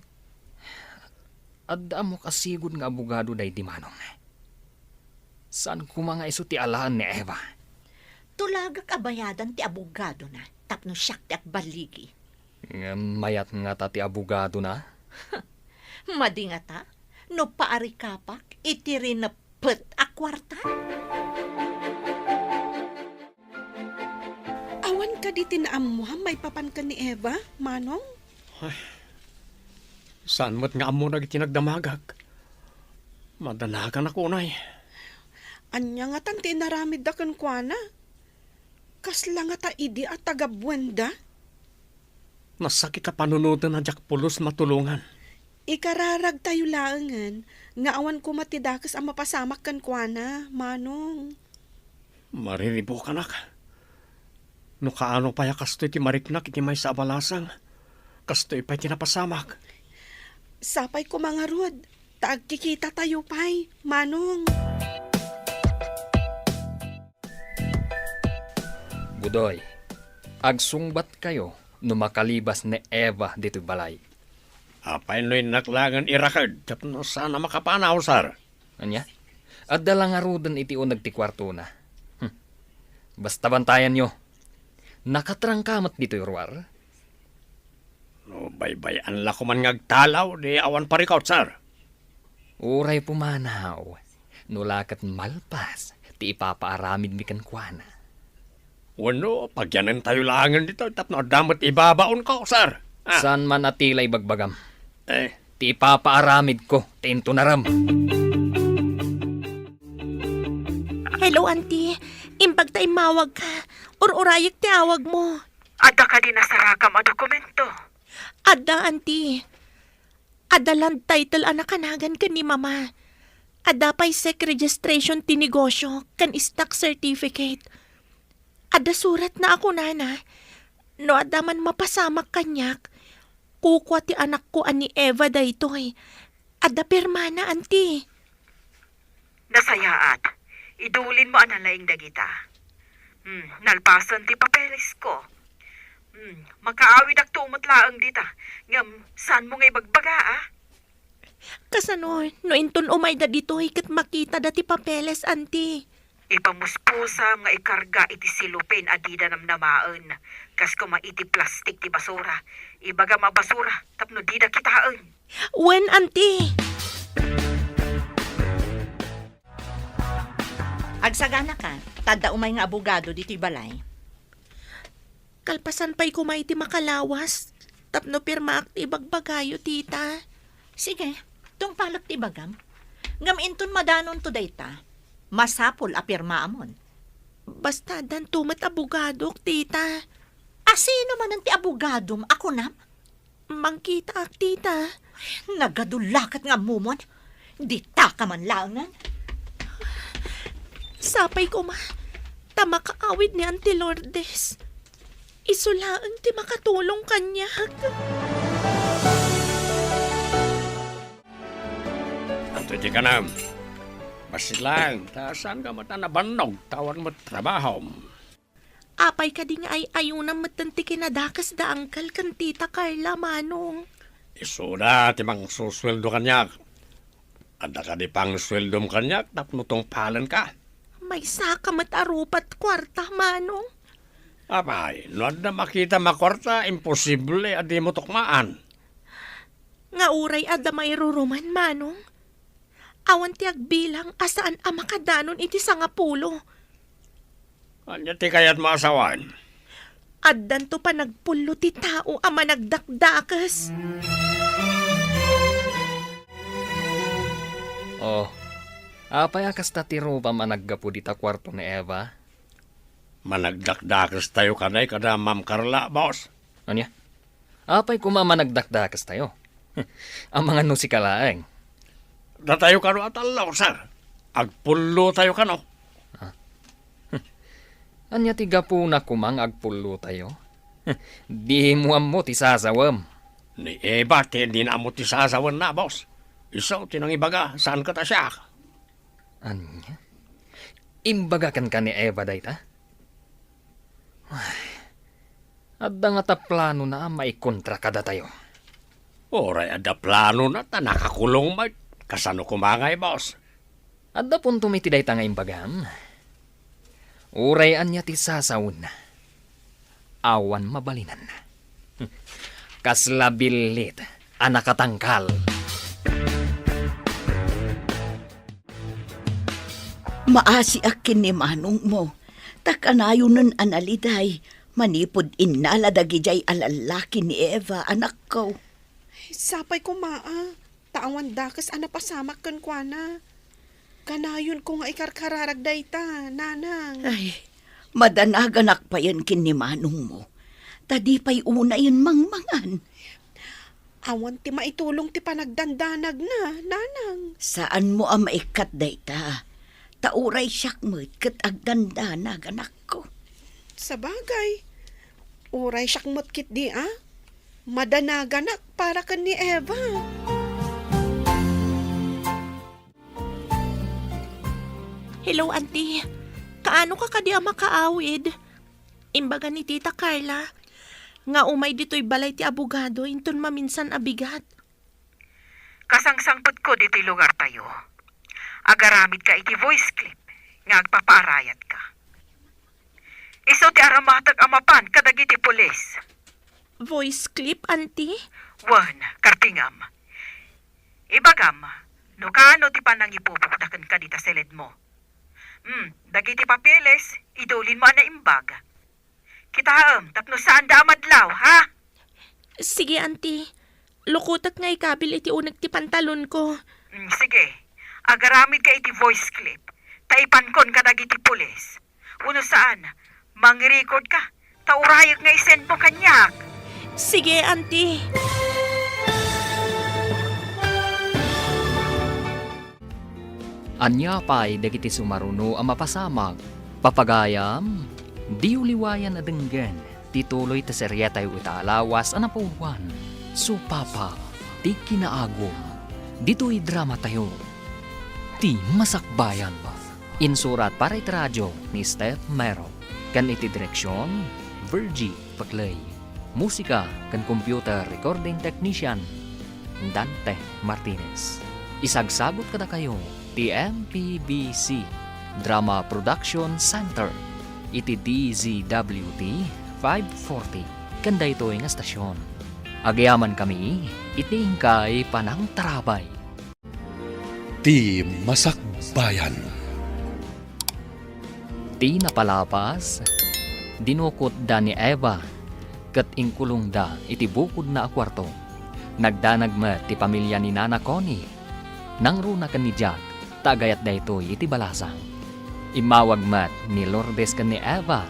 Adda ammok a sigud nga abogado daydi, Manong. Saan koma nga isu ti alaen ni Eva. Tulagek a bayadan ti abogadona tapno siak ti agballigi. Ngem mayat ngata ti abogadona? Madi ngata no paarikapak iti rineppet a kuarta? Awan kadi ti naammoam maipapan ken ni Eva, Manong? Ay, saan met nga ammo dagiti nagdamagak. Madanaganak unay. Ania ngatan ti inaramidda kenkuana? Kasla ngata idi a tagabuenda? Nasakit a panunoten a diak pulos matulongan. Ikararagtayo laengen nga awan koma ti dakes a mapasamak kenkuana, Manong. Mariribukanak. No kaano pay a kastoy ti mariknak iti maysa a balasang, kastoy pay ti napasamak. Sapay koma ngarud, ta agkikitatayo pay, Manong. Budoy, agsungbatkayo no makalibas ni Eva ditoy balay. Apay no innak laengen iraked tapno saan a makapanaw, sir? Ania? Adda la ngaruden iti uneg ti kuartona. Hmm. Basta bantayanyo. Nakatrangka met ditoy ruar? No baybay-an la koman nga agtalaw, di awan parikut, sir. Uray pumanaw, no la ket malpas ti ipapaaramidmi kenkuana. Wenno, pagyanentayo laengen ditoy tapno adda met ibabaonko, sir. Ah. Saan man a tila ibagbagam. Eh. Ti ipapaaramidko, ti intunarem. Hello, Auntie. Imbag ta immawagka. Ur-urayek ti awagmo. Adda kadi nasarakam a dokumento? Adda, Auntie. Adda land title a nakanagan ken ni Mama. Adda pay sec registration ti negosyo ken stock certificate. Adda suratna a kunana, no adda man mapasamak kaniak, kukua ti anakko a ni Eva daytoy. Adda pirmana, Anti. Nasayaat. Idulinmo a nalaing dagita. Hmm, nalpasen ti papelesko. Hmm, makaawidakto met laeng dita. Ngem, saanmo nga ibagbaga, a? Kasano, no inton umayda ditoy ket makitada ti papeles, Anti? Ipamuspusam nga ikarga iti silupin a dida namnamaen, kas koma iti plastik ti basura. Ibagam a basura tapno dida kitaen. Wen, Anti. Agsaganaka, ta adda umay nga abogado ditoy balay. Kalpasan pay koma iti makalawas, tapno pirmaak ti ibagbagayo, tita. Sige, tungpalek ti ibagam. Ngem inton madanonto dayta, masapul a pirmaamon. Basta addanto met abogadok, tita. A sino manen ti abogadom a kunam? Mangkitaak, tita. Nagadulaket nga ammomon. Ditaka man laengen. Sapay koma, ta makaawid ni Auntie Lourdes. Isu laeng ti makatulong kaniak. Adtoy ti kanam. Bassit laeng, ta saanka met a nabannog, ta awan met trabahom. Apay kadi nga ay-ayonam metten ti kinadakes da Uncle ken Tita Carla, Manong? Isuda ti mangsusueldo kaniak. Adda kadi pangsueldom kaniak tapno tungpalenka? Maysaka met a rupat kuarta, Manong. Apay, no adda makitam a kuarta, imposible a dimo tukmaan. Nga uray adda mairuruman, Manong. Awan ti agbilang a saan a makadanon iti sangapulo. Ania ti kayatmo a sawen? Addanto panagpullo ti tao a managdakdakes. Oh, apay a kasta ti rupam a naggapu dita kuarto ni Eva? Managdakdakestayo kadi kada Ma'am Carla, boss. Ania? Apay koma managdakdakestayo? Amangan no sika laeng. Datayo kano a tallo, sir. Agpullotayo kano. Ah. Ania ti gapuna koma nga agpullotayo? Dimo ammo ti sasawem. Ni Eva ti dina ammo ti sasawenna, boss. Isu ti nangibaga, saan ket a siak. Ania? Imbaga kenka ni Eva dayta? Ay, adda ngata planona a maikontra kadatayo. Uray adda planona ta nakakulong met. Kasano koma ngay, boss? Adda puntom iti dayta nga imbagam. Uray ania ti sasawenna, awan mabalinanna. Kasla billit a nakatangkal. Maasiak ken ni manongmo, ta kanayonen a naliday manipud innala dagidiay a lallaki ni Eva, anakko. Sapay koma a, ta awan dakes a napasamak kenkuana. Kanayonko nga ikarkararag dayta, nanang. Ay, madanaganak payen ken ni manongmo, ta di pay unayen mangmangan. Awan ti maitulong ti panagdandanagna, nanang. Saanmo a maikkat dayta, ta uray siak met ket agdandanag, anakko. Sabagay, uray siak met ketdi a madanaganak para ken ni Eva. Hello, Auntie. Kaano ka kadi a makaawid? Imbaga ni Tita Carla nga umay ditoy balay ti abogado inton maminsan a bigat. Kasangsangpetka ditoy lugartayo. Agaramidka iti voice clip nga agpapaarayatka. Isu ti aramatek a mapan kadagiti pulis. Voice clip, Auntie? Wen, kartingam. Ibagam, no kaano ti panangipupokta kenka dita siledmo. Hmm, dagiti papeles, idulinmo a naimbag. Kitaem, tapno saanda a madlaw, ha? Sige, Auntie. Lukotek nga ikabil iti uneg ti pantalonko. Hmm, sige. Agaramidka iti voice clip. Ta ipankon kadagiti pulis. Wenno saan, mangrecord ka. Ta urayek nga isendmo kaniak. Sige, Auntie. Ania pay dagiti sumaruno a mapasamak? Papagayam, diyo liwayan a denggen ti tuloy ti serietayo ita a lawas a napauluan, Supapa ti Kinaagum. Ditoy dramatayo, Ti Masakbayan. Insurat para iti radio ni Steph Mero, ken iti direksion, Virgie Paclay. Musika ken computer recording technician, Dante Martinez. Isagsagut kadakayo ti M P B C Drama Production Center iti D Z W T five forty ken daytoy nga estasion. Agyamankami iti inkay panangtarabay. Ti Masakbayan. Ti napalabas, dinukotda ni Eva ket inkulongda iti bukodna a kuarto. Nagdanag met ti pamilia ni Nana Connie. Nangruna ken ni Jack ta agayat daytoy iti balasang. Immawag met ni Lourdes ken ni Eva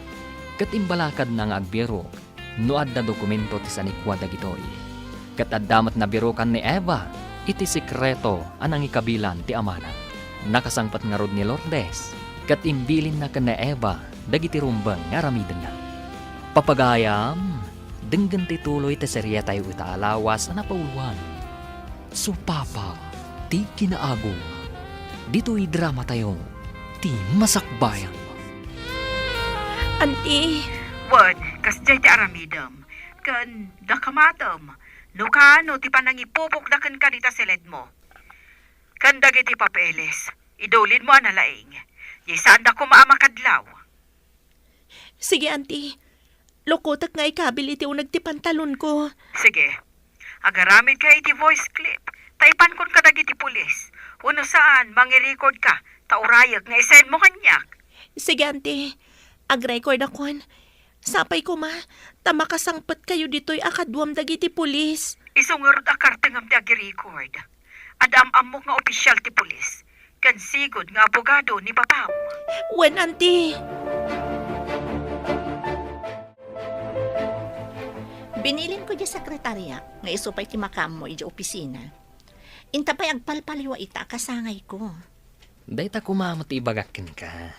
ket imbalakadna nga agbirok no adda dokumento ti sanikua dagitoy. Ket adda met nabirokan ni Eva iti sekreto a nangikabilan ti amana. Nakasangpet ngarud ni Lourdes ket imbilinna ken ni Eva dagiti rumbeng nga aramidenna. Papagayam, denggen ti tuloy ti serietayo ita a lawas a napauloan. Supapa ti kinaagum. Ditoy dramatayo, Ti Masakbayan. Anti. Wen, kasdiay ti aramidem, ken dakamatem, no kaano ti panangipupokda kenka dita siledmo. Ken dagiti papeles, idulidmo a nalaing. Diay saanda koma a makadlaw. Sige, Anti. Lukotek nga ikabil iti uneg ti pantalonko. Sige. Agaramidka iti voice clip. Ta ipankon kadagiti pulis. Wenno saan, mangirecord ka. Ta urayek nga isendmo kaniak. Sige, Anti. Agrecord akon. Sapay koma, ta makasangpetkayo ditoy a kaduam dagiti pulis. Isu ngarud a kartengam ti agirecord. Adda am-ammok nga opisial ti pulis, ken sigud nga abogado ni papam. Wen, Anti. Binilinko diay sekretaria nga isu pay ti makaammo idiay opisina. Inta pay agpalpaliwa ita a kasangayko. Dayta koma met ti ibagak kenka.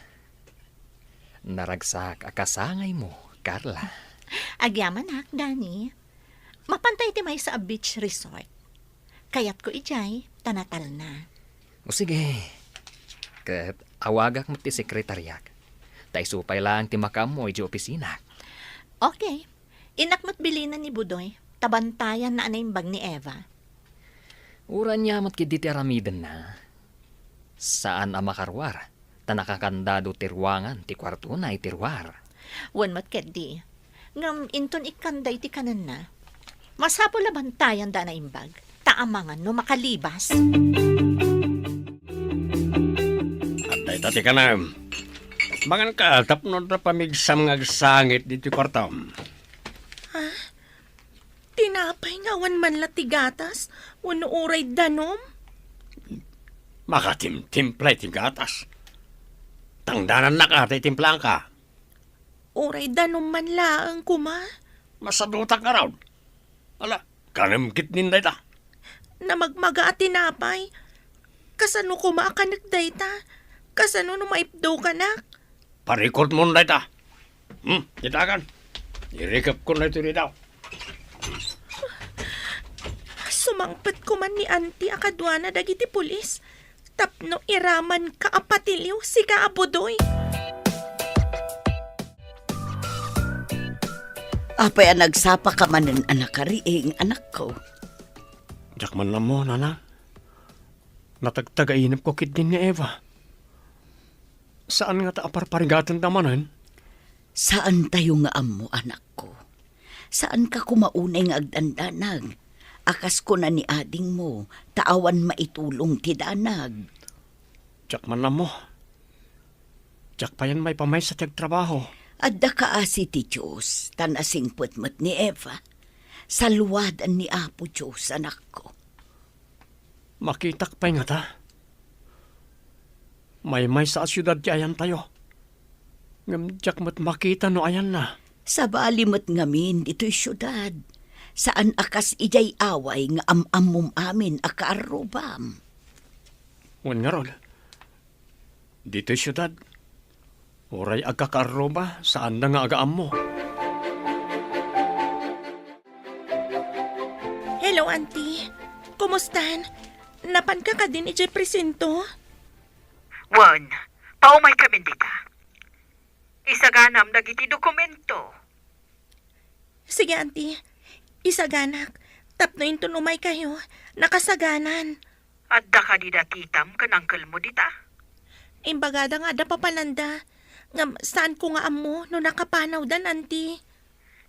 Naragsak a kasangaymo, Carla. Agyamanak, Danny. Mapantay iti maysa a beach resort. Kayatko idiay, ta natalna. O sige. Ket awagak met ti sekretariak. Ta isu pay laeng ti makaammo idiay opisinak. Okay. Innak met bilinen ni Budoy, ta bantayanna a naimbag ni Eva. Uray ania met ketdi ti aramidenna. Saan a makaruar, ta nakakandado ti ruangan ti kuartona iti ruar. Wen met ketdi. Ngem inton ikkanda iti kanenna, masapul a bantayanda a naimbag, ta amangan no makalibas. Adda ita ti kanem. Manganka tapno adda pamigsam nga agsangit ditoy kuartom. Ah, tinapay nga awan man la ti gatas, wenno uray danum? Makatimtimpla iti gatas. Tangdanannak a ta itimplaanka. Uray danum man laeng koma. Masadutak ngarud. Ala, kanem ketdin dayta. Namagmaga a tinapay. Kasano koma a kanek dayta? Kasano no maipdukanak? Parikutmon dayta. Hmm, kitakan. Irikepkon daytoy dita. Sumangpet koma ni Anti a kaduana dagiti pulis tapno iramanka a patiliw, sika a Budoy. Apay a nagsapaka manen a nakariing, anakko? Diak man ammo, nana. Natagtagainepko ketdin ni Eva. Saan ngata a parparigatenda manen? Saantayo nga ammo, anakko. Saanka koma unay nga agdandanag, a kas kuna ni adingmo, ta awan maitulong ti danag. Diak man ammo. Diak payen maipamaysa ti agtrabaho. Adda kaasi ti Dios, ta nasingpet met ni Eva. Saluadan ni Apo Dios, anakko. Makitak pay ngata. Maymaysa a siudad ti ayantayo. Ngem diak met makita no ayanna. Sabali met ngamin ditoy siudad. Saan a kas idiay away nga am-ammom amin a kaarrubam. Wen ngarud, ditoy siudad, uray agkakaarruba, saanda nga agaammo. Hello, Auntie. Kumustan? Napanka kadin idiay presinto? Wen, paumaykamin dita. Isaganam dagiti dokumento. Sige, Auntie. Isaganak. Tapno inton umaykayo, nakasaganan. Adda kadi datitam ken angkelmo dita? Imbagada nga adda papananda. Ngem saanko nga ammo no nakapanawdan, Auntie.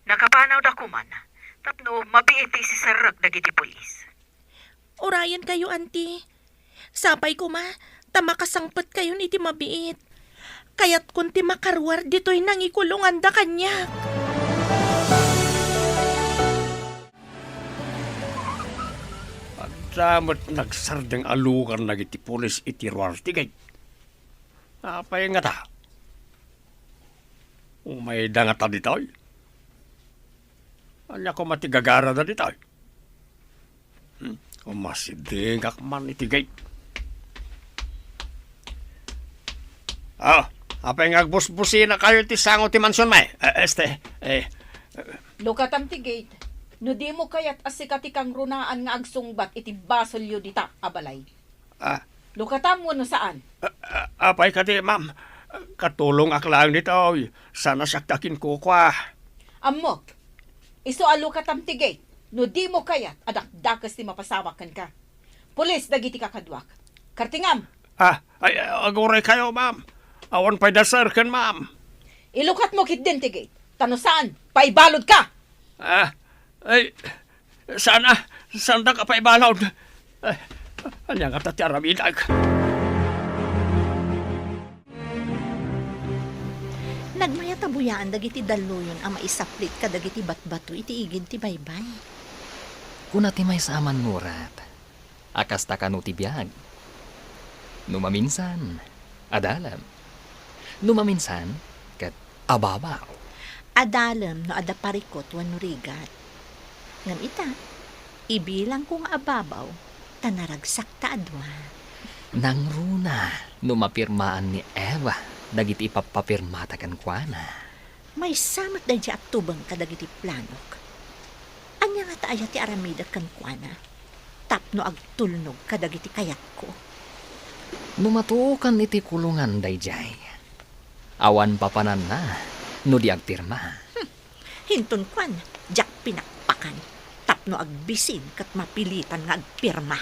Nakapanawda koman, tapno mabiit ti isiserrek dagiti pulis. Urayenkayo, Auntie. Sapay koma, ta makasangpetkayon iti mabiit. Kayatkon ti makaruar ditoy nangikulonganda kaniak. Adda met nagsardeng a lugar dagiti pulis iti ruar ti gate. Apay ngata? Umayda ngata ditoy? Ania koma ti gagarada ditoy? Hmm, umasidingak man iti gate. Ah, apay nga agbusbusinakayo iti sango ti mansion, may? Eh, este, eh, Lukatam ti gate. No dimo kayat a sika ti kangrunaan nga agsungbat iti basolyo dita a balay. Ah. Lukatam wenno saan? Ah, ah, apay kadi, ma'am? Katulongak laeng ditoy. Saan a siak ti akinkukua. Ammok. Isu a lukatam ti gate. No dimo kayat a dakdakes ti mapasamak kenka. Pulis dagiti kakaduak. Kartingam! Ah, ay, aguraykayo, ma'am. Awan pay da, sir, ken ma'am. Ilukatmo ketdin ti gate. Ta no saan, paibalodka! Ah, ay, saan a, saandak a paibalod. Ay, ania ngata ti aramidek? Nagmayat a buyaan dagiti dalluyon a maisaplit kadagiti batbato iti igid ti baybay. Kuna ti maysa a mannurat a kasta kano ti biag. No maminsan, adalem. No maminsan, ket ababaw. Adalem no adda parikut wenno rigat. Ngem ita, ibilangko nga ababaw, ta naragsakta a dua. Nangruna no mapirmaan ni Eva dagiti ipappapirmata kenkuana. Maysa met daydiay a tubeng kadagiti planok. Ania ngata aya ti aramidek kenkuana tapno agtulnog kadagiti kayatko? No matuokan iti kulongan daydiay, awan papananna no di agpirma. Hmm. Inton kuan, diak pinakpakan tapno agbisin ket mapilitan nga agpirma.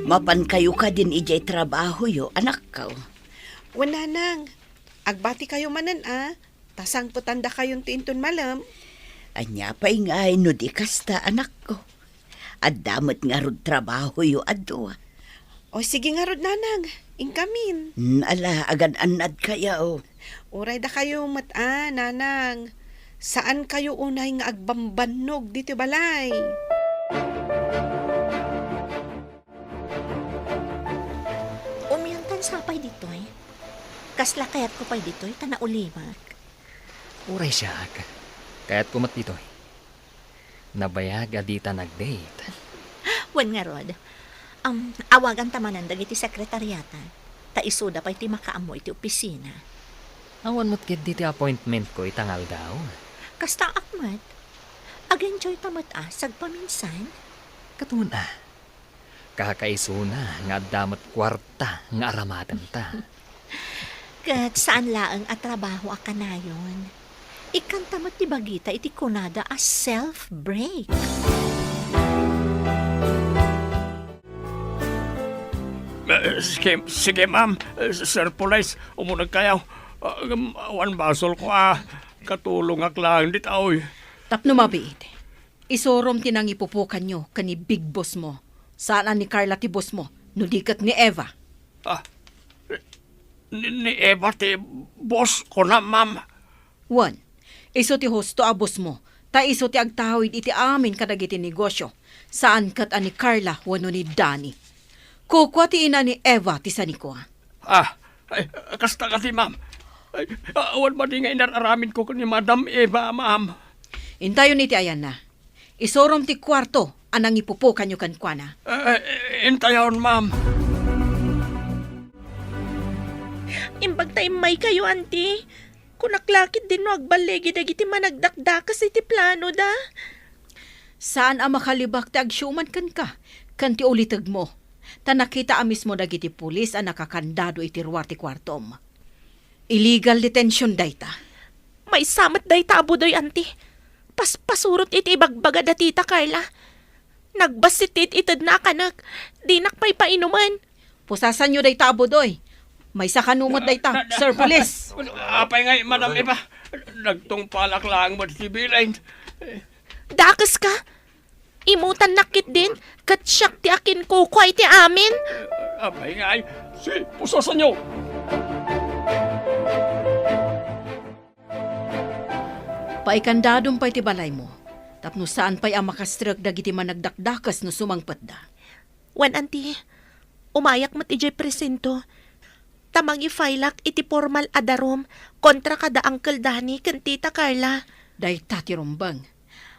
Mapankayo kadin idiay trabahoyo, anakko? Wen, nanang. Agbatikayo manen a, ta sangpetandakayon ti inton malem. Ania pay ngay no di kasta, anakko? Adda met ngarud trabahoyo a dua. O, sige ngarud, nanang. Inkamin. Hmm, ala, agan-annadkayo. Uray dakayo met a, nanang. Saankayo unay nga agbambannog ditoy balay. Umiantan sa pay ditoy. Kasla kayatko pay ditoy ta naulimek. Uray siak, kayatko met ditoy. Nabayag a dita nag-date. Wen ngarud, um, awaganta manen dagiti sekretariata, ta isuda pay ti makaammo iti opisina. Awan met ketdi ti appointmentko ita nga aldaw. Kastaak met. Ag-enjoyta met a sagpaminsan. Katon a. Kakaisuna nga adda met kuarta nga aramatenta. Ket saan laeng a trabaho a kanayon. Ikkanta met ti bagita iti kunada a self-break. Eh, sige, sige, ma'am. Eh, Sir Police, umunegkayo. Ah, um, awan basolko a katulongak laeng ditoy. Tapno mabiit. Isurom ti nangipupukanyo ken ni Big Boss mo. Saan a ni Carla ti boss mo, no di ket ni Eva. Ah, ni, ni Eva ti boss ko na, ma'am. Wen, isu ti husto a boss mo, ta isu ti agtawid iti amin kadagiti negosyo. Saan ket a ni Carla wenno ni Danny. Kukua ti ina ni Eva ti sanikua. Ah, ay, kasta kadi, ma'am. Ay, awan madi nga inar-aramidko ken ni Madam Eva, ma'am. Intayon iti ayanna. Isurom ti kuarto a nangipupukanyo kenkuana. Eh, eh, intayon, ma'am. Imbag ta immaykayo, Auntie. Kunak la ketdin no agballigi dagiti managdakdakes iti planoda. Saan a makalibak ti agsiuman kenka ken ti ulitegmo, ta nakita a mismo dagiti pulis a nakakandado iti ruar ti kuartom. Illegal detention dayta. Maysa met dayta a Budoy, anti. Paspasurot iti ibagbaga da Tita Carla. Nagbassit ti it-itedna a kanek. Dinak pay painumen. Pusasanyo dayta a Budoy. Maysa kano met dayta, Sir Police. Apay ngay, Madam Eva? Nagtungpalak laeng met ti bilin. Dakeska? Imutannak ketdin, ket siak ti akinkukua iti amin. Apay ngay, si pusasanyo. Paikandadom pay ti balaymo, tapno saan pay a makastrek dagiti managdakdakes no sumangpetda. Wen, anti, umayak met idiay presinto, ta mangi-filak iti formal a darum kontra kada Uncle Danny ken Tita Carla. Dayta ti rumbeng.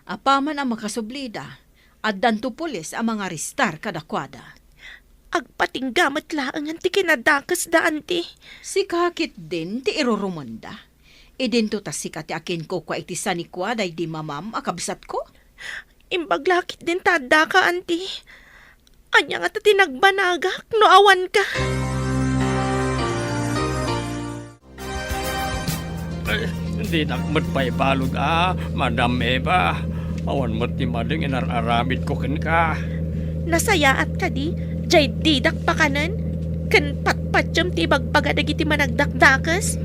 Apaman a makasublida, addanto pulis a mangarestar kadakuada. Agpatingga met laengen ti kinadakesda, anti. Sika ketdin ti irurumenda. Idinto ta sika ti akinkukua iti sanikua daydi mamam a kabsatko? Imbag la ketdin ta addaka, anti. Ania ngata ti nagbanagak no awanka? Eh, dinak met pay balud a, Madam Eva. Awan met ti madeng inar-aramidko kenka. Nasayaat kadi, jay didak pakanen, ken patpatiem ti ibagbaga dagiti managdakdakes?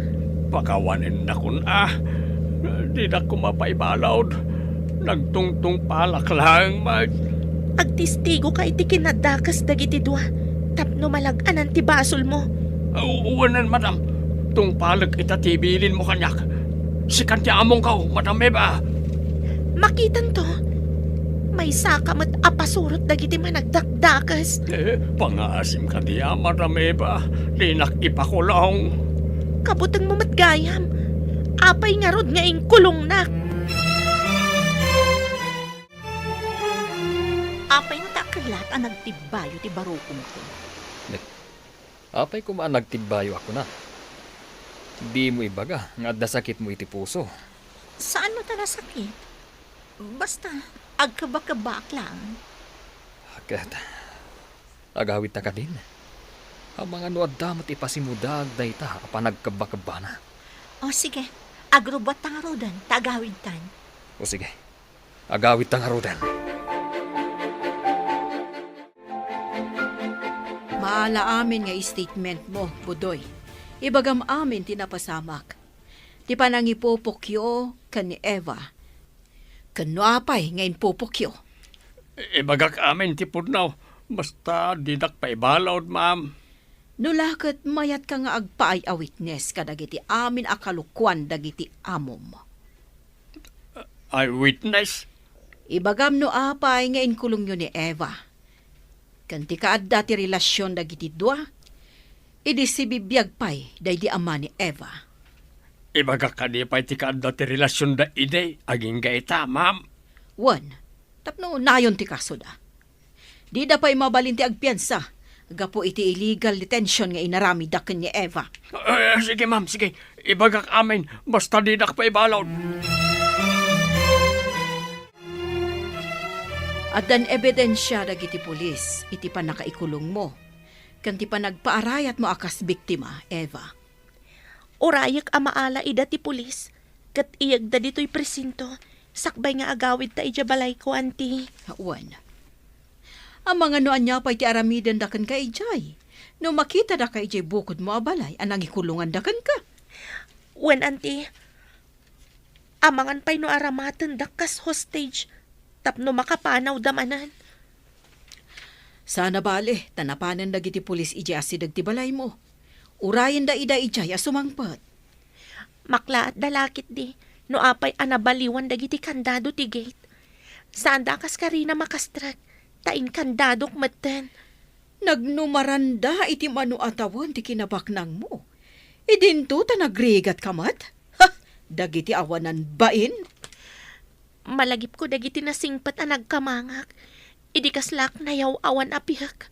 Pakawanennakon a, didak koma pay balud. Nagtungtungpalak laeng met. Agtistigoka iti kinadakes dagiti dua tapno malag-anan ti basolmo. U-, wen, madam. Tungpalek ita ti bilinmo kaniak. Sikan ti amongko, Madam Eva. Makitanto, maysaka met a pasurot dagiti managdakdakes. Eh, pangaasim kadi a, Madam Eva. Dinak ipakulong. Kabutengmo met gayam. Apay ngarud nga inkulongnak? Apay no ta kellat a nagtibbayo ti barukongko? Apay koma a nagtibbayo a kuna? Dimo ibaga nga adda sakitmo iti puso. Saan no ta nasakit? Basta, agkebakebbaak laeng. Ket, agawidta kadin? Amangan no adda met ipasimudaag dayta a panagkebbakebbana. O, sige. Agrubuatta ngaruden, ta agawidtan. O, sige. Agawidta ngaruden. Maala amin nga statement mo, Budoy. Ibagam amin ti napasamak. Ti panangipupokyo ken ni Eva. Ken no apay nga impupokyo? Ibagak amin ti pudno, basta dinak paibalud, ma'am. No la ket mayatka nga agpaay a witness kadagiti amin a kalukuan dagiti amom. Eyewitness? Ibagam no apay nga inkulongyo ni Eva. Ken ti kaadda ti relasion dagiti dua, idi sibibiag pay daydi ama ni Eva. Ibagak kadi pay ti kaadda ti relasionda idi agingga ita, ma'am? Wen, tapno nayon ti kasoda. Dida pay mabalin ti agpiansa gapu iti illegal detention nga inaramidda ken ni Eva. Eh, sige, ma'am, sige. Ibagak amin, basta dinak paibalud. Addan ebidensia dagiti pulis iti pannakaikulongmo ken ti panagpaarayatmo a kas biktima, Eva. Urayek a maala ida ti pulis ket iyegda ditoy presinto sakbay nga agawidta idiay balayko, anti. Wen. Amangan no ania pay ti aramidenda kenka idiay no makitadaka idiay bukodmo a balay a nangikulonganda kenka. Wen, anti. Amangan pay no aramatendak kas hostage tapno makapanawda manen. Saan a bale ta napanen dagiti pulis idiay asideg ti balaymo. Urayenda ida idiay a sumangpet. Maklaatda la ketdi no apay a nabaliwan dagiti kandado ti gate. Saanda a kaskarina makastrek ta inkandadok metten. Nagnumaranda iti mano a tawen ti kinabaknangmo. Idinto ta nagrigatka met? Ha! Dagiti awanan bain? Malagipko dagiti nasingpet a nagkamangak. Idi kaslaak nayaw-awan a piek.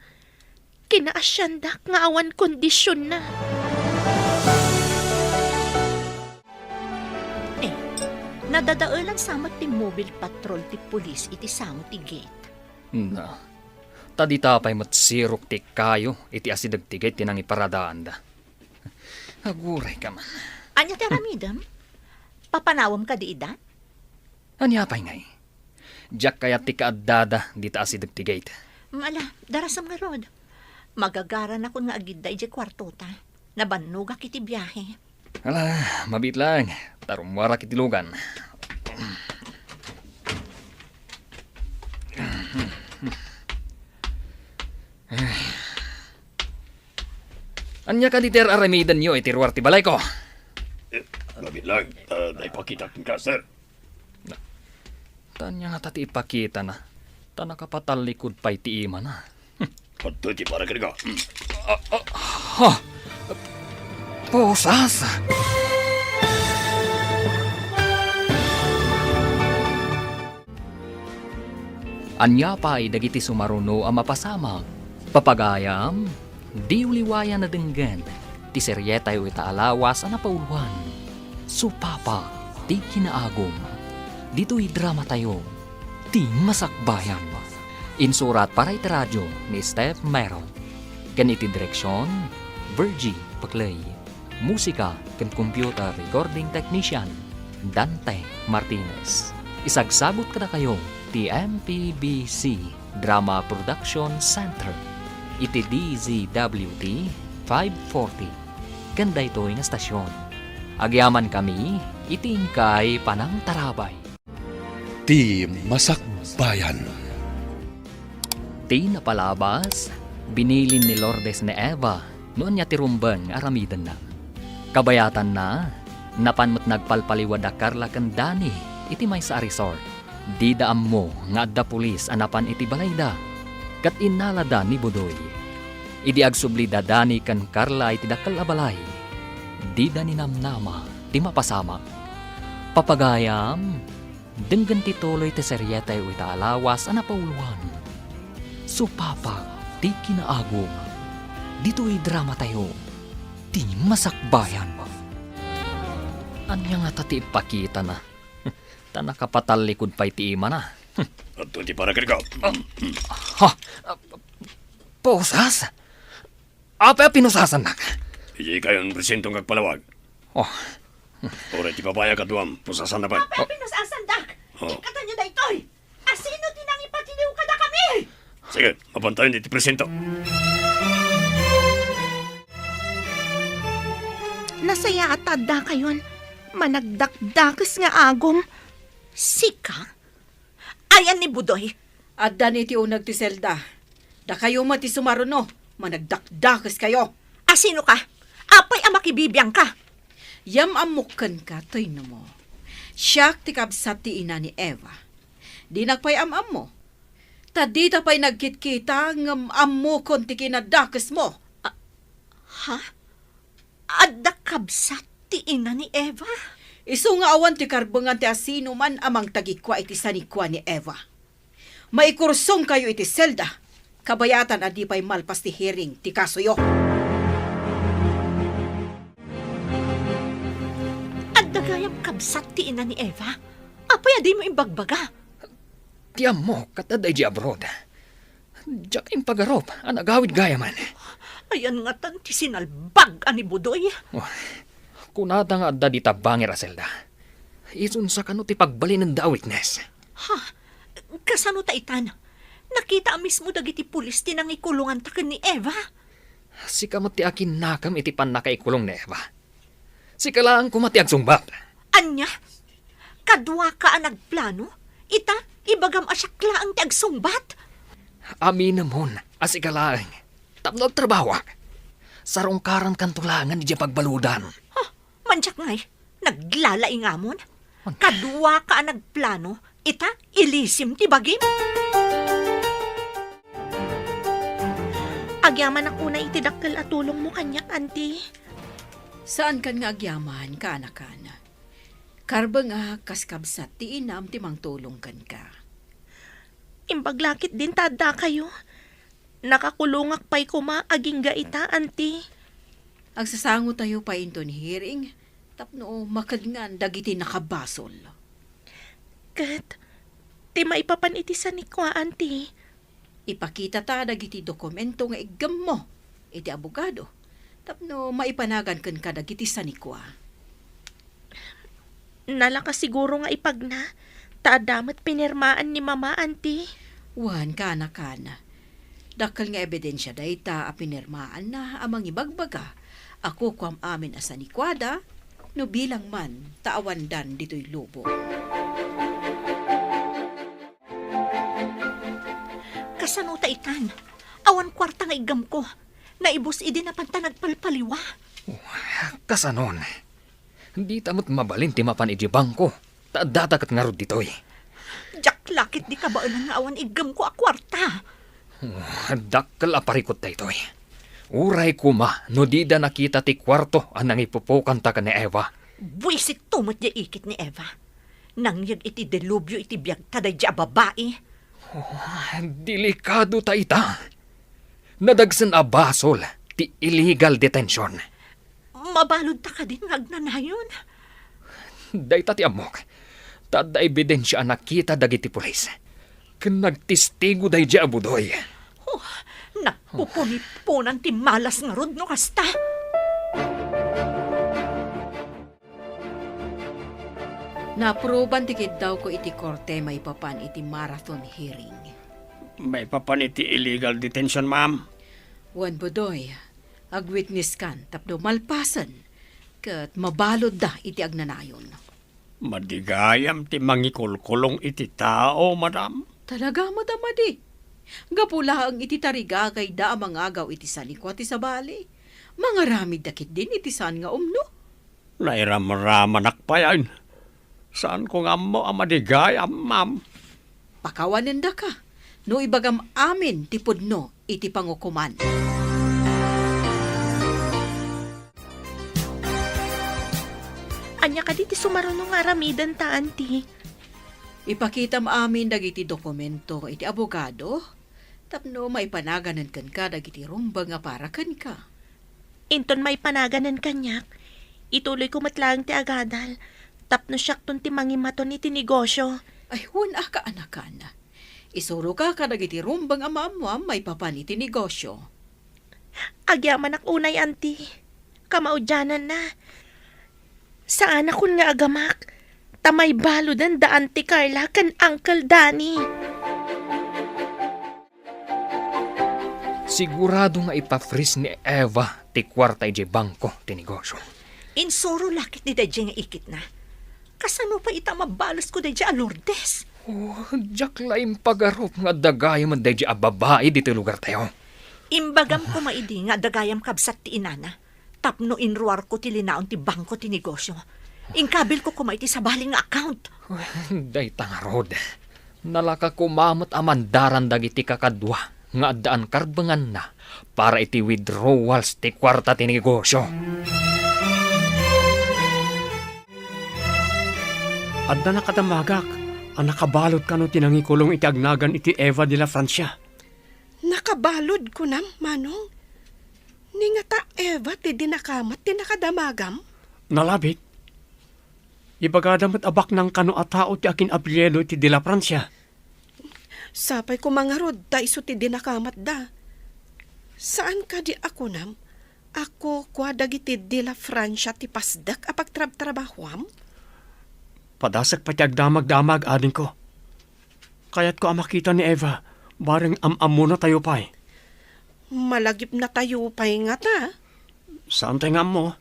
Kinaasiandak nga awan kondisionna. Eh, Nadadaelan sa met ti mobile patrol ti pulis iti sango ti gate. Na, ta dita pay met sirok ti kayo iti asideg ti gate ti nangiparadaanda. Aguray ka man. Ania ti aramidem? Papanawem kadi ida? Ania pay ngay? Diak kayat ti kaaddada dita asideg ti gate. Ala, darasem ngarud. Magagaranakon nga agidda idiay kuartota. Nabannogak iti biahe. Ala, mabiit laeng. Ta rummuarak iti lugan. Ania kadi ti ar-aramidenyo iti ruar ti balayko? Eh, mabiit laeng. Ah, naipakita kenka, sir. Ta ania ngata ti ipakitana? Ta nakapatallikod pay ti imana. Adtoy ti para kenka. Ah, ah, ha? Pusas? Ania pay dagiti sumaruno a mapasamak? Papagayam, diyo liwayan a denggen ti serietayo ita a lawas a napauloan, Supapa ti Kinaagum. Ditoy dramatayo, Ti Masakbayan. Insurat para iti radio ni Steph Mero. Ken iti direksion, Virgie Paclay. Musika ken computer recording technician, Dante Martinez. Isagsagut kadakayo ti M P B C Drama Production Center iti D Z W T five forty ken daytoy nga stasyon. Agyamankami iti inkay panangtarabay. Ti Masakbayan. Ti napalabas, binilin ni Lourdes ni Eva no ania ti rumbeng a aramidenna. Kabayatanna, napan met nagpalpaliw da Carla ken Danny iti maysa a resort. Dida ammo nga adda pulis a napan iti balayda, ket innalada ni Budoy. Idi agsubli da Danny ken Carla iti dakkel a balay, dida ninamnama ti mapasamak. Papagayam, denggen ti tuloy ti serietayo ita a lawas a napauloan, Supapa ti Kinaagum. Ditoy dramatayo, Ti Masakbayan. Ania ngata ti ipakitana? Ta nakapatallikod pay ti imana. Adtoy ti para kenka. Ha? Pusas? Apay a pinusasannak? Idiay kayon presinto nga agpalawag. Oh. Uray ti babai a kaduam, pusasanna pay. Apay a pinusasandak? Oh. Kitaenyo daytoy. Asino ti nangipatiliw kadakami? Sige, mapantayon iti presinto. Nasayaat ta addakayon. Managdakdakes nga agum. Sika? Ayan ni Budoy. Adda ni ti uneg ti selda. Dakayo met ti sumaruno, managdakdakes kayo. Asino ka? Apay a makibibiang ka? Yam-ammok kenka, Toy, no mo. Siak ti kabsat ti ina ni Eva. Dinak pay am-ammo. Ta dita pay nagkitkita ngem ammokon ti kinadakesmo. A-, ha? Adda kabsat ti ina ni Eva? Isu nga awan ti karbengan ti asinoman a mangtagikua iti sanikua ni Eva. Maikursongkayo iti selda, kabayatan a di pay malpas ti hearing ti kasoyo. Adda gayam kabsat ti ina ni Eva? Apay a dimo imbagbaga? Ti ammok, ket adda idiay abroad. Diak impagarup a nagawid gayamen. Ayan ngatan ti sinalbag a ni Budoy. Oh, kunata nga adda dita bangir a selda. Isunsa kano ti pagbalinenda a witness? Ha? Kasano ta itan? Nakita a mismo dagiti pulis ti nangikulonganta ken ni Eva. Sika met ti akinnakem iti pannakaikulong ni Eva. Sika laeng koma ti agsungbat. Ania? Kaduaka a nagplano? Ita, ibagam a siak laeng ti agsungbat? Aminemon a sika laeng tapno agtrabahoak. Sarungkarankanto laengen idiay pagbaludan. Ha? Mandiak ngay, naglalaingamon? An- Kaduaka a nagplano, ita, ilisim ti bagim? Agyamanak unay iti dakkel a tulongmo kaniak, Auntie. Saankan nga agyaman, kaanakan. Karbengak kas kabsat ti inam ti mangtulong kenka. Imbag la ketdin ta addakayo. Nakakulongak pay koma agingga ita, Auntie. Agsasangotayo pay inton hearing tapno makadngan dagiti nakabasol. Ket ti maipapan iti sanikua, Auntie? Ipakitata dagiti dokumento nga iggemmo iti abogado tapno maipanagan kenka dagiti sanikua. Nalaka siguro nga ipagna, ta adda met pinirmaan ni Mama, Auntie. Wen, kana-kana. Dakkel nga ebidensia dayta a pinirmaanna a mangibagbaga a kukuam amin a sanikuada no bilang man ta awandan ditoy lubong. Kasano ta itan? Awan kuarta nga iggemko. Naibus idi napanta nagpalpaliwa. Kasanon? Dita met mabalin ti mapan idiay bangko, ta addata ket ngarud ditoy. Diak la ketdi kabaelan nga awan iggemko a kuarta. Oh, dakkel a parikut daytoy. Uray koma no dida nakita ti kuarto a nangipupokanta ken ni Eva. Buisit to met diay ikit ni Eva. Nangyeg iti delubyo iti biagta daydiay a babai. Oh, delikado ta ita. Nadagsen a basol ti illegal detention. Mabaludta kadin nga agnanayon? Dayta ti ammok, ta adda ebidensia a nakita dagiti pulis ken nagtestigo daydiay a budoy. Oh, napupuniponan ti malas ngarud no kasta. Naapruban ti kiddawko iti korte maipapan iti marathon hearing. Maipapan iti illegal detention, ma'am? Wen, Budoy, agwitnesskan tapno malpasen ket mabaludda iti agnanayon. Madi gayam ti mangikulkulong iti tao, madam. Talaga met a madi. Gapu laeng iti tarigagayda a mangagaw iti sanikua ti sabali, mangaramidda ketdin iti saan nga umno. Nairamramanak pay, ay. Saanko nga ammo a madi gayam, ma'am. Pakawanendaka no ibagam amin ti pudno iti pangukoman. Ania kadi ti sumaruno nga aramidenta, Auntie? Ipakitam amin dagiti dokumento iti abogado tapno maipanaganen kenka dagiti rumbeng a para kenka. Inton maipanaganen kaniak, ituloyko met laeng ti agadal tapno siakton ti mangimaton iti negosyo. Ay, wen a, kaanakan. Isuroka kadagiti rumbeng a maammuam maipapan iti negosyo. Agyamanak unay, Auntie. Kamaudiananna, saanakon nga agamak, ta maibaluden da Auntie Carla ken Uncle Danny. Sigurado nga ipa-freeze ni Eva ti kuarta idiay bangko ti negosyo. Insuro la ketdi daydiay nga ikitna. Kasano pay ita a mabalesko daydiay a Lourdes? Oh, diak la impagarup nga adda gayam daydiay a babai ditoy lugartayo. Imbagam koma idi nga adda gayam kabsat ti inana tapno inruarko ti linaon ti bangko ti negosyo. Inkabilko koma iti sabali nga account. Dayta ngarud, nalaka koma met a mandaran dagiti kakadua nga addaan karbenganna para iti withdrawals ti kuarta ti negosyo. Adda nakadamagak a nakabalud kano ti nangikulong iti agnagan iti Eva de la Francia. Nakabalud, kunam, Manong? Ni ngata Eva ti dinakamat ti nakadamagam? Nalabit. Ibagada met a baknang kano a tao ti akin-apelyido iti de la Francia. Sapay koma ngarud ta isu ti dinakamatda. Saan kadi a kunam a kukua dagiti de la Francia ti pasdek a pagtrabtrabahoam? Padasek pay ti agdamagdamag, adingko. Kayatko a makita ni Eva, bareng am-ammonatayo pay. Malagipnatayo pay ngata? Saantay nga ammo.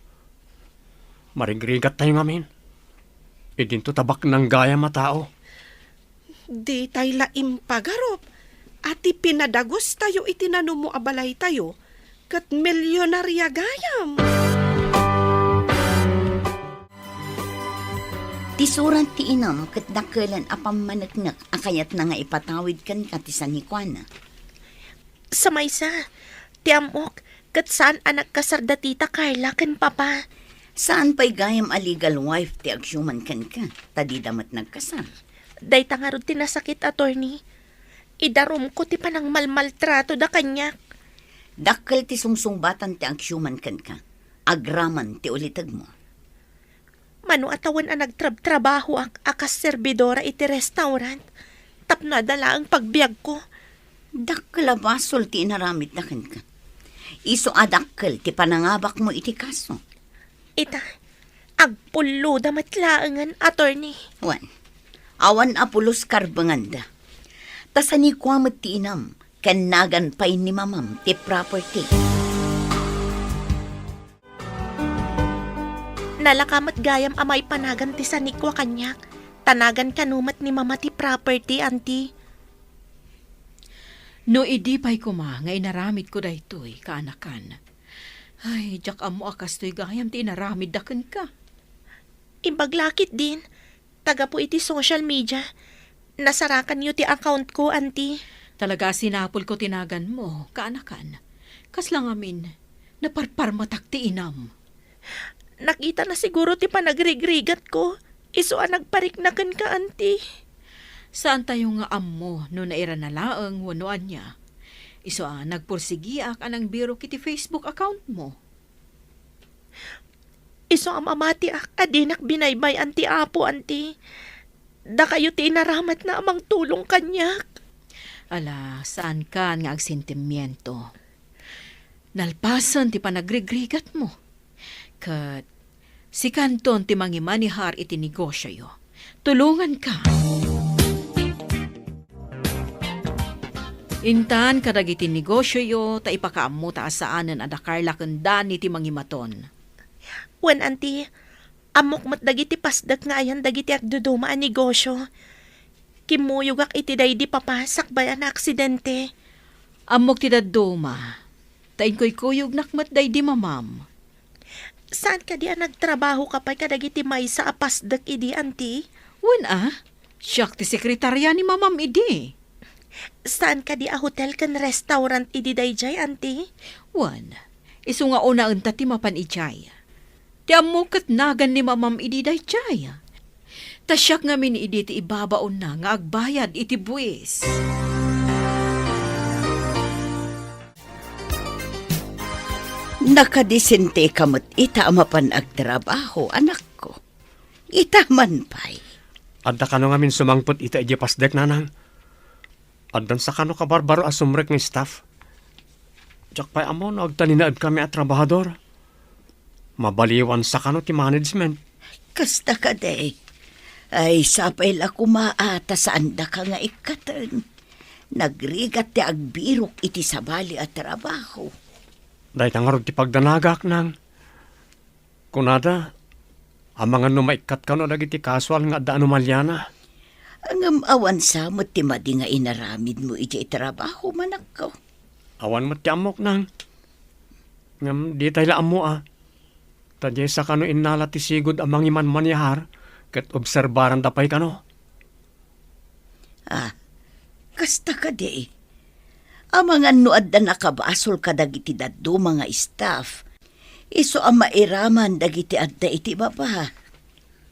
Marigrigattayo ngamin. Idinto ta baknang gayam a tao. Ditay la impagarup a ti pinadagustayo iti nanumo a balaytayo ket milionaria gayam. Ti surat ti inam ket dakelen a pammaneknek a kayatna nga ipatawid kenka ti sanikuana. Sa maysa, ti ammok, ket saan a nagkasar da Tita Carla ken Papa. Saan pay gayam a legal wife ti agsiuman kenka, ta dida met nagkasar. Dayta ngarud ti nasakit, attorney. Idarumko ti panangmalmaltratoda kaniak. Dakkel ti sungsungbatan ti agsiuman kenka, agraman ti ulitegmo. Mano a tawen a nagtrabtrabahoak a kas serbidora iti restaurant tapno adda laeng pagbiagko. Dakkel a basol ti inaramidna kenka. Isu a dakkel ti panangabakmo iti kaso. Ita, agpulloda met laengen, attorney. Wen, awan a pulos karbenganda. Ta sanikua met ti inam, ken nagan pay ni mamam ti property. Nalaka met gayam a maipanagan ti sanikua kaniak, ta nagan kano met ni mama ti property, anti. No idi pay koma nga inaramidko daytoy, kaanakan. Ay, diak ammo a kastoy gayam ti inaramidda kenka. Imbag la ketdin, ta gapu iti social media, nasarakanyo ti accountko, anti. Talaga a sinapulko ti naganmo, kaanakan. Kasla ngamin, naparparmetak ti inam. Nakitana siguro ti panagrigrigatko, isu a nagparikna kenka, anti. Saantayo nga ammo no nairana laeng wenno ania. Isu a nagpursigiak a nangbirok iti Facebook accountmo. Isu a mamatiak a dinak binaybay-an ti Apo, anti. Dakayo ti inaramidna a mangtulong kaniak. Ala, saankan nga agsentimiento. Nalpasen ti panagrigrigatmo. Ket sikanton ti mangimanehar iti negosioyo. Tulonganka. Intan kadagiti negosioyo ta ipakaammota a saanen a da Carla ken Danny ti mangimaton. Wen, anti, ammok met dagiti pasdek nga ayan dagiti agduduma a negosio. Kimmuyogak iti daydi papa sakbay a naaksidente. Ammok ti dadduma, ta inkuykuyognak met daydi mamam. Saan kadi a nagtrabahoka pay kadagiti maysa a pasdek idi, anti? Wen a, siak ti sekretaria ni mamam idi. Saan kadi a hotel ken restaurant idi daydiay, anti? Wen, isu nga unaenta ti mapan idiay. Ti ammok ket nagan ni mamam idi daydiay. Ta siak ngamin idi ti ibabaonna nga agbayad iti buis. Nakadisenteka met ita a mapan agtrabaho, anakko. Ita man pay. Adda kano ngamin sumangpet ita idiay pasdek, nanang? Addan sakano kabarbaro a sumrek nga staff? Diak pay ammo no agtalinaedkami a trabahador. Mabaliwan sakano ti management? Kasta kadi. Ay, sapay la koma a ta saandaka nga ikkaten. Nagrigat ti agbirok iti sabali a trabaho. Dayta ngarud ti pagdanagak, nang. Kunada, amangan no maikkat kano dagiti kasual nga adda anomaliana. Ngem awan sa met ti madi nga inaramidmo idiay trabaho, manakko. Awan met ti ammok, nang. Ngem ditay la ammo a. Ta diay sakano innala ti sigud a mangimanmanehar ket obserbaranda pay kano. Ah, kasta kadi. Amangan no adda nakabasol kadagiti dadduma nga staff, isu a mairaman dagiti adda iti baba.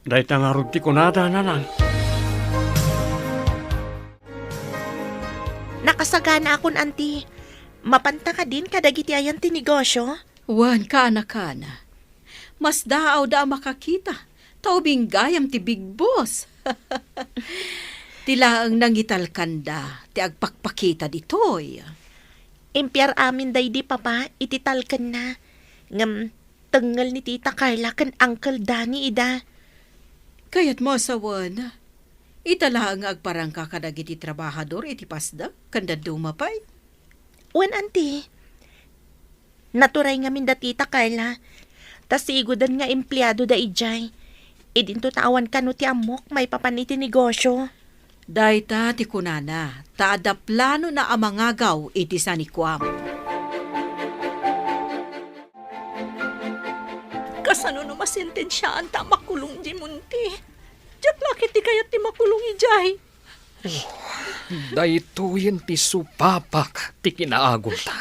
Dayta ngarud ti kunada, nanang. Nakasaganakon, anti. Mapanta kadin kadagiti ayan ti negosio? Wen, kaanakan. Masdaawda a makakita, ta ubing gayam ti Big Boss. Ti laeng nangitalkanda ti agpakpakita ditoy. Impiar amin daydi papa iti talkenna. Ngem tengngel ni Tita Carla ken Uncle Danny ida. Kayatmo a sawen, ita laeng nga agparangka kadagiti trabahador iti pasdek ken dadduma pay? Wen, anti. Naturay ngamin da Tita Carla, ta sigudan nga empleadoda idiay. Idinto ta awan kano ti ammok maipapan iti negosio. Dayta ti kunana, ta adda planona a mangagaw iti sanikuam. Kasano no masentensiaanta a makulong idiay Monte? Diak la ketdi kayat ti makulong idiay. Oh, daytoyen ti supapak ti kinaagumta.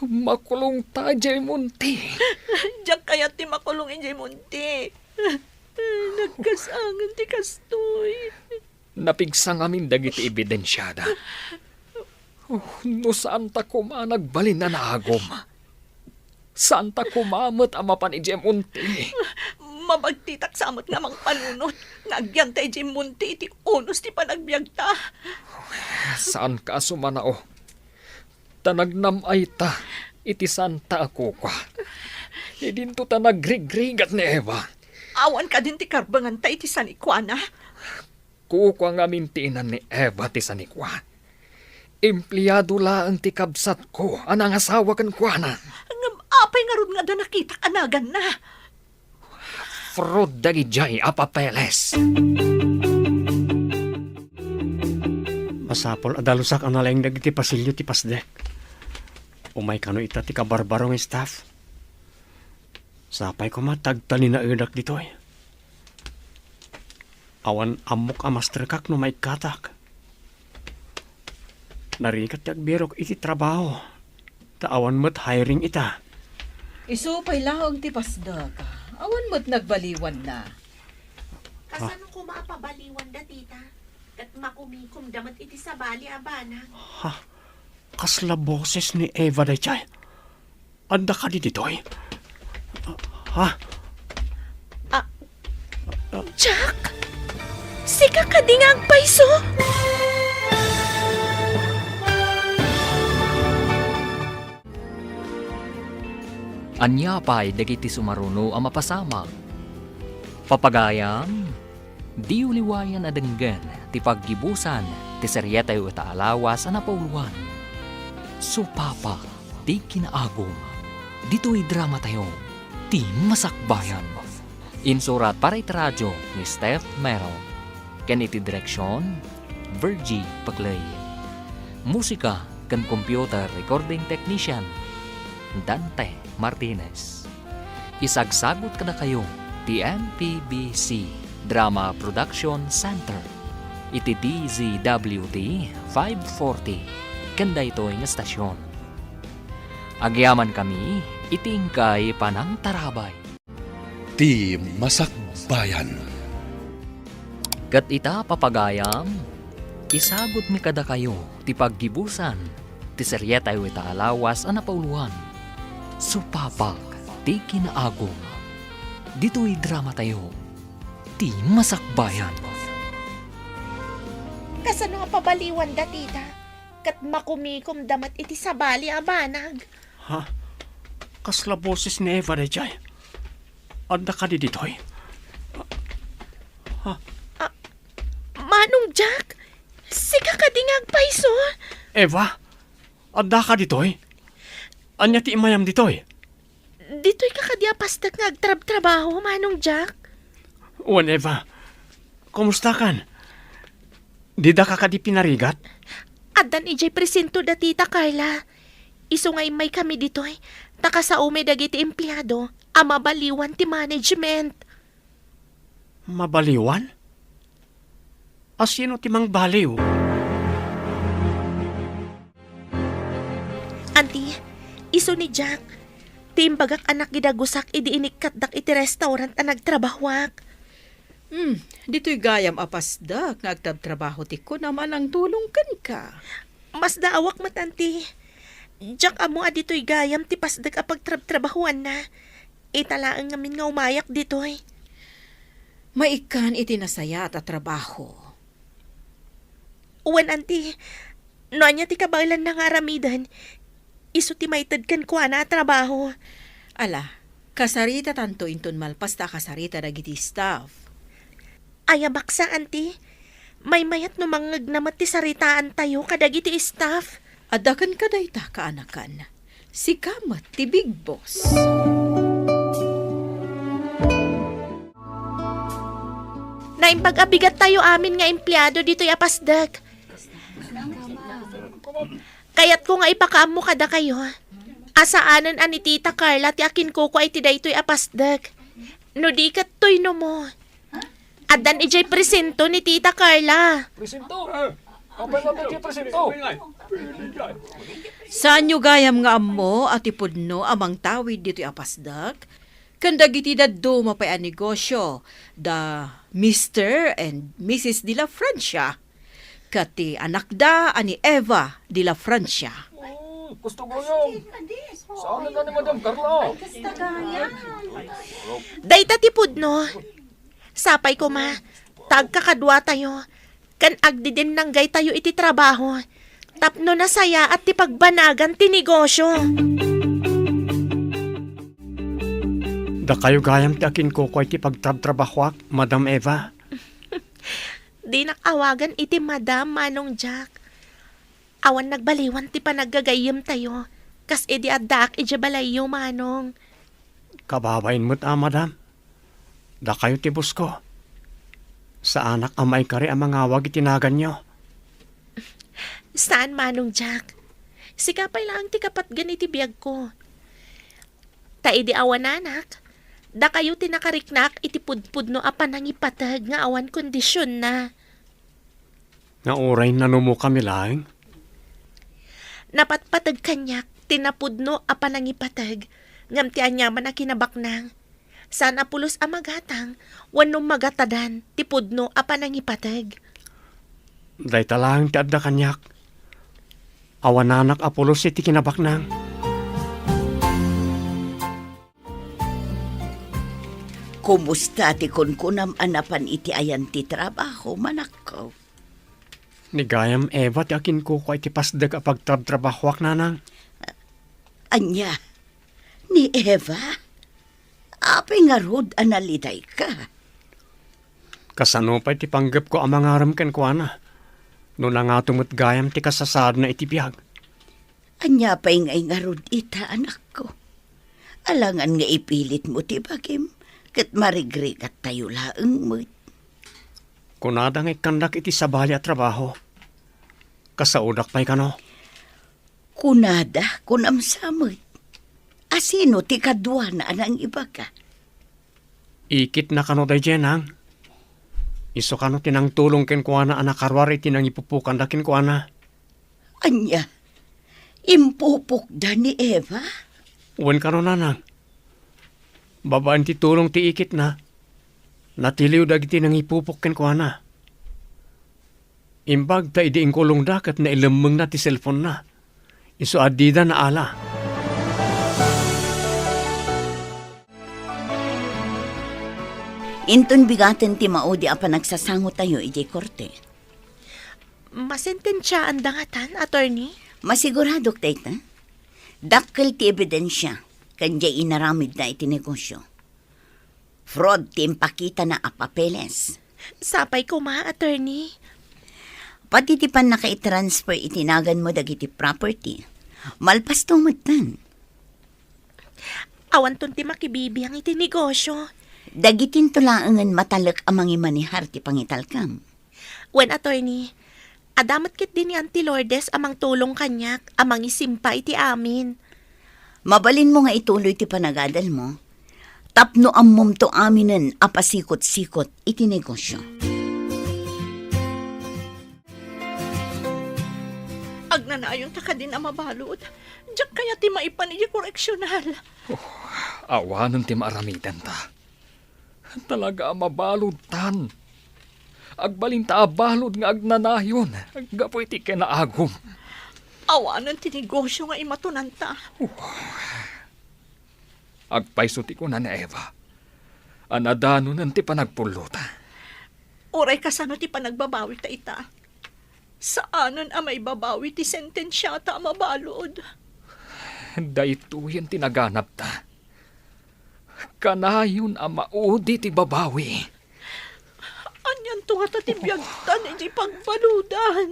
Makulongta idiay Monte. Diak kayat ti makulong idiay Monte. Nagkasangan ti kastoy. Napigsa ngamin dagiti ebidensiada. Oh, no saanta koma nagbalin a naagum. Saanta koma met a mapan idiay Monte. Pabagtitak sa met nga mangpanunot nga agyanta idiay monte iti unos ti panagbiagta. Saanka a sumanao. Ta nagnam-ayta iti santa a kukua. Idinto ta nagrigrigat ni Eva. Awan kadin ti karbenganta iti sanikuana? Kukua ngamin ti inan ni Eva ti sanikua. Empleado laeng ti kabsatko a nangasawa kenkuana. Ngem apay ngarud nga adda nakitak a naganna? Fraud dagidiay a papeles. Masapul a dalusak a nalaing dagiti pasilyo ti pasdek. Umay kano ita ti kabarbaro nga staff. Sapay koma ta agtalinaedak ditoy. Awan ammok a masterkak no maikkatak. Narigat ti agbirok iti trabaho, ta awan met hiring ita. Isu pay laeng ti pasdek, awan met nagbaliwanna. Kasano koma a pabaliwanda, tita? Ket makumikomda met iti sabali a banag. Ha? Kasla boses ni Eva daydiay? Adda kadi ditoy? Ha? Ah, Jack? Sika kadi nga agpayso? Ania pay dagiti sumaruno a mapasamak? Papagayam, diyo liwayan a denggen ti paggibusan ti serietayo ita a lawas a napauloan. Supapa ti kinaagum. Ditoy dramatayo, ti masakbayan. Insurat para iti radio ni Steph Mero. Ken iti direksion, Virgie Paclay. Musika ken computer recording technician, Dante Martinez. Isagsagut kadakayo ti M P B C Drama Production Center iti D Z W T five forty ken daytoy nga estasion. Agyamankami iti inkay panangtarabay. Ti masakbayan. Ket ita, papagayam, isagutmi kadakayo ti paggibusan ti serietayo ita a lawas a napauloan, Supapa ti Kinaagum. Ditoy dramatayo, ti masakbayan. Kasano a pabaliwanda, tita? Ket makumikomda met iti sabali a banag. Ha? Kasla boses ni Eva daydiay? Adda kadi ditoy? Ha? Ah, Manong Jack, sika kadi nga agpayso? Eva, adda ka ditoy? Ania ti imayam ditoy? Ditoy ka kadi a pasdek nga agtrabtrabaho, Manong Jack? Wen, Eva. Kumusta kan? Dida ka kadi pinarigat? Addan idiay presinto da Tita Carla. Isu nga immaykami ditoy, ta kasaomi dagiti empleado a mabaliwan ti management. Mabaliwan? A sino ti mangbaliw? Anti, isu ni Jack. Ti imbagak a nakidagusak idi inikkatdak iti restaurant a nagtrabahoak. Hmm, ditoy gayam a pasdek nga agtrabtrabaho ti kunam a nangtulong kenka. Masdaawak met, anti. Diak ammo a ditoy gayam ti pasdek a pagtrabtrabahoanna. Ita laeng ngamin nga umayak ditoy. Maikkan iti nasayaat a trabaho. Wen, anti, no ania ti kabaelanna nga aramiden, isu ti maited kenkuana a trabaho. Ala, kasaritatanto inton malpas ta akasarita dagiti staff. Aya baksa, anti. Maymayat no mangngegna met ti saritaantayo kadagiti staff. Adda kenka dayta, kaanakan. Sika met ti big boss. Naimbag a bigattayo amin nga empleado ditoy a pasdek. Kayatko nga ipakaammo kadakayo a saanen a ni Tita Carla ti akinkukua iti daytoy a pasdek. No di ket, tuynomo. Addan idiay presinto ni Tita Carla. Presinto? Apay nga idiay presinto? Saanyo gayam nga ammo a ti pudno a mangtawid ditoy a pasdek ken dagiti dadduma pay a negosio da Mister and Missus de la Francia ket ti anakda a ni Eva de la Francia. Oh, Gusto ko yun. Saan na ni Madam Carla? Dayta ti pudno. Sapay koma, tagkakaduatayo, ken agdidinnanggaytayo iti trabaho, tapno nasayaat ti pagbanagan ti negosyo. Dakayo gayam ti akinkukua iti pagtrabtrabahoak, Madam Eva. Dinak awagan iti madam, Manong Jack. Awan nagbaliwan ti panaggagayyemtayo, kas idi addaak idiay balayyo, Manong. Kababain met a, madam. Dakayo ti bosko. Saanak a maikari a mangawag iti naganyo. Saan, Manong Jack. Sika pay laeng ti kapatgan iti biagko. Ta idi awananak, dakayo ti nakariknaak iti pudpudno a panangipateg nga awan kondisionna. Nga uray nanumokami laeng? Napatpateg kaniak ti napudno a panangipateg, ngem ti aniaman a kinabaknang, saan a pulos a magatang wenno magatadan ti pudno a panangipateg. Dayta laeng ti adda kaniak. Awananak a pulos iti kinabaknang. Kumusta ti kunkunam a napan iti ayan ti trabaho, manakko? Ni gayam Eva ti akinkukua iti pasdek a pagtrabtrabahoak, nanang. Ania? Ni Eva? Apay ngarud a nalidayka? Kasano pay ti panggepko a mangarem kenkuana? No nangato met gayam ti kasasaadna iti biag. Ania pay ngay ngarud ita, anakko? Alangan nga ipilitmo ti bagim, ket marigrigattayo laeng met. Kunada nga ikkandak iti sabali a trabaho. Kasaodak pay kano? Kunada, kunam sa met. A sino ti kaduana a nangibaga? Ikitna kano daydiay, nang? Isu kano ti nangtulong kenkuana a nakaruar iti nangipupokanda kenkuana? Ania? Impupokda ni Eva? Wen kano, nanang. Babaen ti tulong ti ikitna, natiliw dagiti nangipupok kenkuana. Imbag ta idi inkulongda ket nailemmengna ti cellphone-na. Isu a dida naala. Inton bigaten ti maudi a panagsasangotayo idiay korte. Masentensiaanda ngatan, attorney? Masiguradok dayta. Dakkel ti ebidensia ken diay inaramidna iti negosio. Fraud ti impakitana a papeles. Sapay koma, attorney. Pati ti pannakaitransfer iti naganmo dagiti property, malpasto metten. Awanton ti makibibiang iti negosio. Dagitinto laengen matalek a mangimanehar ti pangitalkam. Wen, attorney, adda met ketdi ni Auntie Lourdes a mangtulong kaniak a mangisimpa iti amin. Mabalinmo nga ituloy ti panagadalmo tapno ammomto aminen a pasikot-sikot iti negosio. Agnanayonta kadin a mabalud. Diak kayat ti maipan idiay koreksional. Oh, awanen ti maaramidenta. Talaga a mabaludtan. Agbalinta a balud nga agnanayon gapu iti kinaagum. Awanen ti negosio nga imatonanta. Agpayso ti kuna ni Eva a nadanonen ti panagpullota. Uray kasano ti panagbabawita ita, saanen a maibabawi ti sentensiata a mabalud. Daytoyen ti naganabta. Kanayon a maudi ti babawi. Anianto ngata ti biagtan idiay pagbaludan?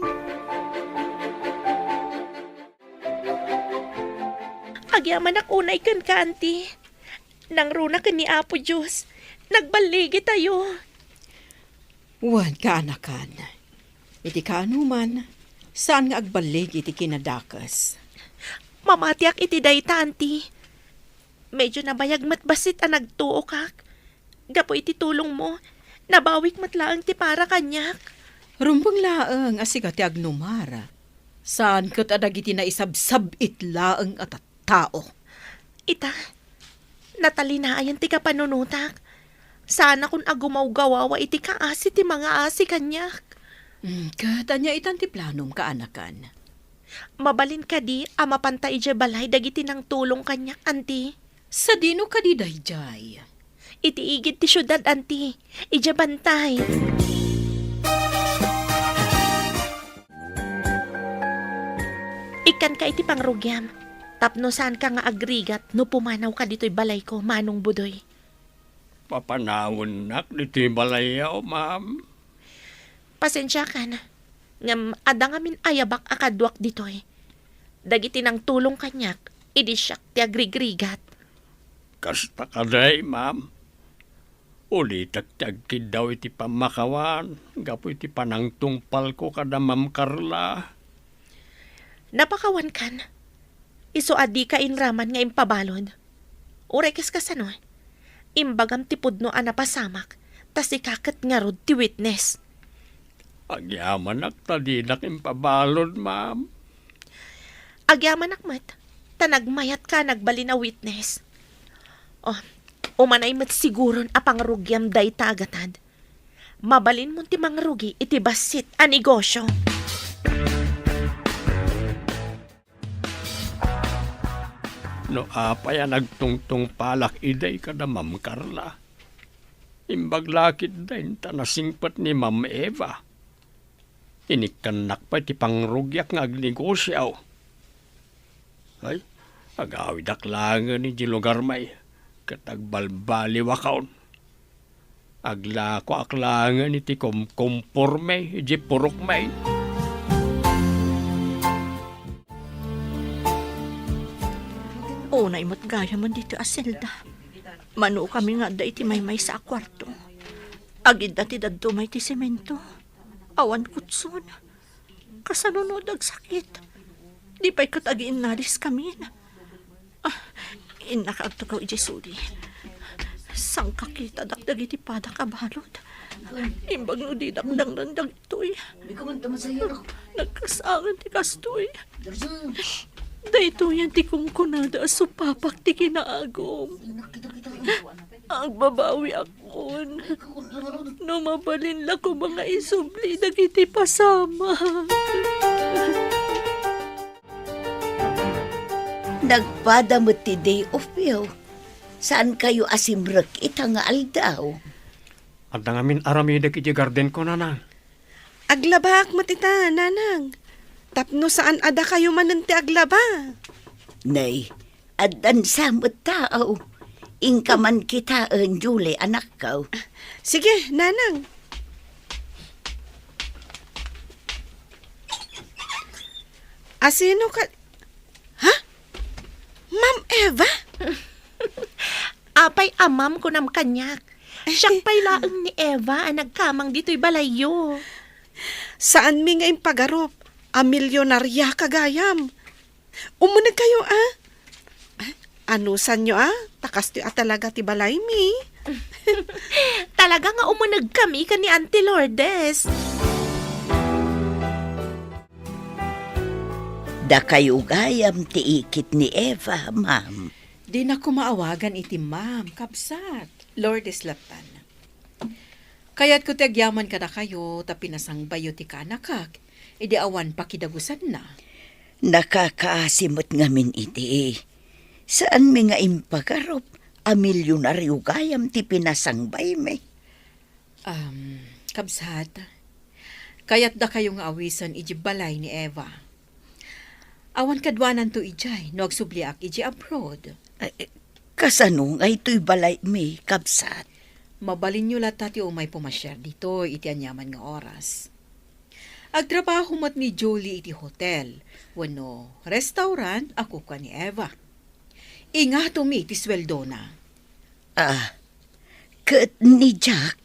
Agyamanak unay kenka, Auntie. Nangruna ken ni Apo Dios, nagballigitayo. Wen, kaanakan. Iti kaanoman, saan nga agballig iti kinadakes. Mamatiak iti dayta, Auntie. Medyo nabayag met bassit a nagtuokak. Gapu iti tulongmo, nabawik met laeng ti para kaniak. Rumbeng laeng a sika ti agnumar. Saan ket a dagiti naisabsab-it laeng a tattao. Ita, natalinayan ti kapanunotak. Saanakon a gumawgawawa iti kaasi ti mangaasi kaniak. Mm, ket ania itan ti planom, kaanakan? Mabalin kadi a mapanta idiay balay dagiti nangtulong kaniak, Anti? Sadino kadi daydiay? Iti igid ti siudad, Anti. Idiay bantay. Ikkanka iti pangrugiam, tapno saanka nga agrigat no pumanawka ditoy balayko, Manong Budoy. Papanawennak ditoy balayyo, ma'am. Pasensiakan, ngem adda ngamin ayabak a kaduak ditoy. Dagiti nangtulong kaniak, idi siak ti agrigrigat. Kasta kadi, ma'am. Ulitek ti agkiddaw iti pammakawan gapu iti panangtungpalko kada Ma'am Carla. Napakawankan. Isu a dika inraman nga impabalud. Uray kas kasano, imbagam ti pudno a napasamak, ta sika ket ngarud ti witness. Agyamanak ta dinak impabalud, ma'am. Agyamanak met, ta nagmayatka a nagbalin a witness. Oh, umanay met siguron a pangrugiam dayta a gatad. Mabalinmon ti mangrugi iti bassit a negosyo. No apay a nagtungtungpalak idi kada Ma'am Carla, imbag la ketdin ta nasingpet ni Ma'am Eva. Inikkannak pay ti pangrugiak nga agnegosio. Ay, agawidak laengen idiay lugarmi, ket agbalbaliwakon. Aglakoak laengen iti kumkumpormi idiay purokmi. Unay met gayam ditoy a selda. Manokami nga adda iti maymaysa a kuarto. Agidda ti dadduma iti semento. Awan kutson. Kasano no dagsakit? Di pay ket agiinnaliskamin. Ah, innaka agtugaw idiay suli. Sangkakitadak dagiti padak a balud. Imbag no didak dangran dagitoy. Nagkasangan ti kastoy. Daytoyen ti kunkunada a supapak ti kinaagum. Agbabawiakon. No mabalin la koma nga isubli dagiti pasamak. Nagpada met ti day off yo. Saankayo a simrek ita nga aldaw? Adda ngamin aramidek idiay gardenko, nanang. Aglabaak met ita, nanang. Tapno saan a dakayo manen ti aglaba. Nay, addan sa met tao. Inka man kitaen, Julie, anakko. Sige, nanang. Asino ka, ha? Ma'am Eva? Apay a ma'am kunam kaniak? Siak pay laeng ni Eva a nagkamang ditoy balayyo. Saanmi nga impagarup a milyonariaka gayam. Umunegkayo, a? Anusanyo, a? Ta kastoy a talaga ti balaymi. Talaga nga umunegkami ken ni Auntie Lourdes. Dakayo gayam ti ikit ni Eva, ma'am. Dinak koma awagan iti ma'am, kabsat. Lourdes lattan. Kayatko ti agyaman kadakayo ta pinasangbayyo ti kaanakak idi awan pakidagusanna. Nakakaasi met ngamin iti. Saanmi nga impagarup a milyonario gayam ti pinasangbaymi. Um, kabsat, kayatdakayo nga awisen idiay balay ni Eva. Awan kaduananto idiay no agsubliak idiay abroad. Eh, eh, kasano nga itoy balaymi, kabsat? Mabalinyo latta ti umay pumasiar ditoy iti aniaman nga oras. Agtrabaho met ni Julie iti hotel wenno restaurant a kukua ni Eva. Ingatomi ti sueldona. Ah, ket ni Jack,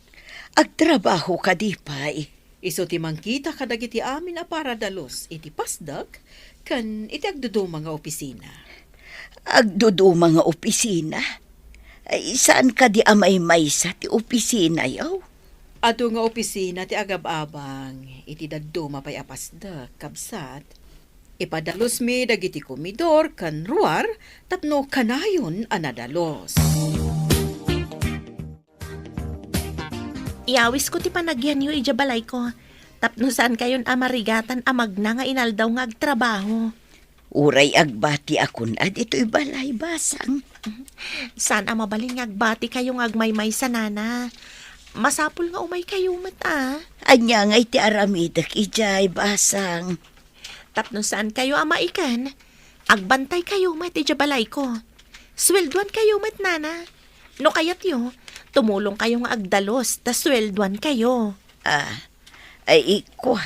agtrabaho kadi pay? Isu ti mangkita kadagiti amin a paradalus iti pasdek ken iti agduduma nga opisina. Agduduma nga opisina? Ay, saan kadi a maymaysa ti opisinayo? Adu nga opisina ti agab-abang iti dadduma pay a pasdek, kabsat. Ipadalusmi dagiti komidor ken ruar tapno kanayon a nadalus. Iyawisko ti panagyanyo idiay balayko, Tapno saankayon a marigatan a magna nga inaldaw nga agtrabaho. Uray agbatiakon a ditoy balay, Basang. Saan a mabalin nga agbatikayo nga agmaymaysa, Nana. Masapul nga umaykayo met, a. Ania ngay ti aramidek idiay, Basang? Tapno saankayo a maikan, agbantaykayo met idiay balayko. Sueldoankayo met, Nana. No kayatyo, tumulongkayo nga agdalus ta sueldoankayo. Ah, ay, ikua,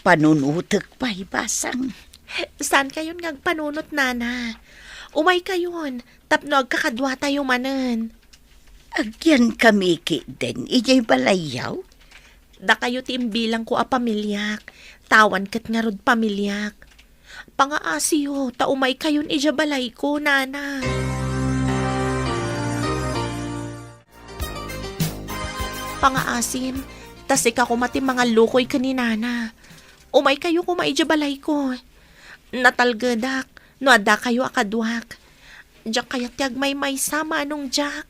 panunutek pay, Basang. Saankayon nga agpanunot, Nana. Umaykayon, tapno agkakaduatayo manen. Agyankami ketdin idiay balayyo? Dakayo ti imbilangko a pamiliak, ta awan ket ngarud pamiliak. Pangaasiyo, ta umaykayon idiay balayko, Nana. Pangaasim, ta sika koma ti mangallukoy ken ni Nana. Umaykayo koma idiay balayko. Natalgedak no addakayo a kaduak. Diak kayat ti agmaymaysa, Manong Jack.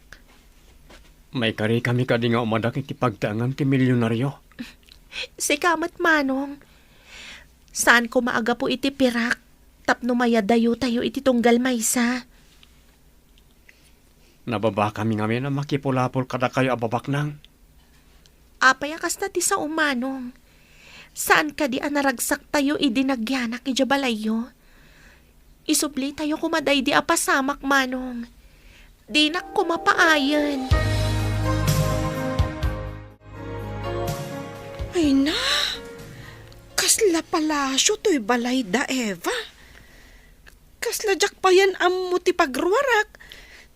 Maikarikami kadi nga umadak iti pagtaengan ti milionario? Sika met, Manong. Saan koma a gapu iti pirak tapno mayadayotayo iti tunggal maysa. Nababakami ngamin a makipulapol kadakayo a babaknang. Apay a kasta ti sao, Manong? Saan kadi a naragsaktayo idi nagyanak idiay balayyo? Isublitayo koma daydi a pasamak, Manong. Dinak koma paayen. Ay na, kasla palasio toy balay da Eva. Kasla diak payen ammo ti pagruarak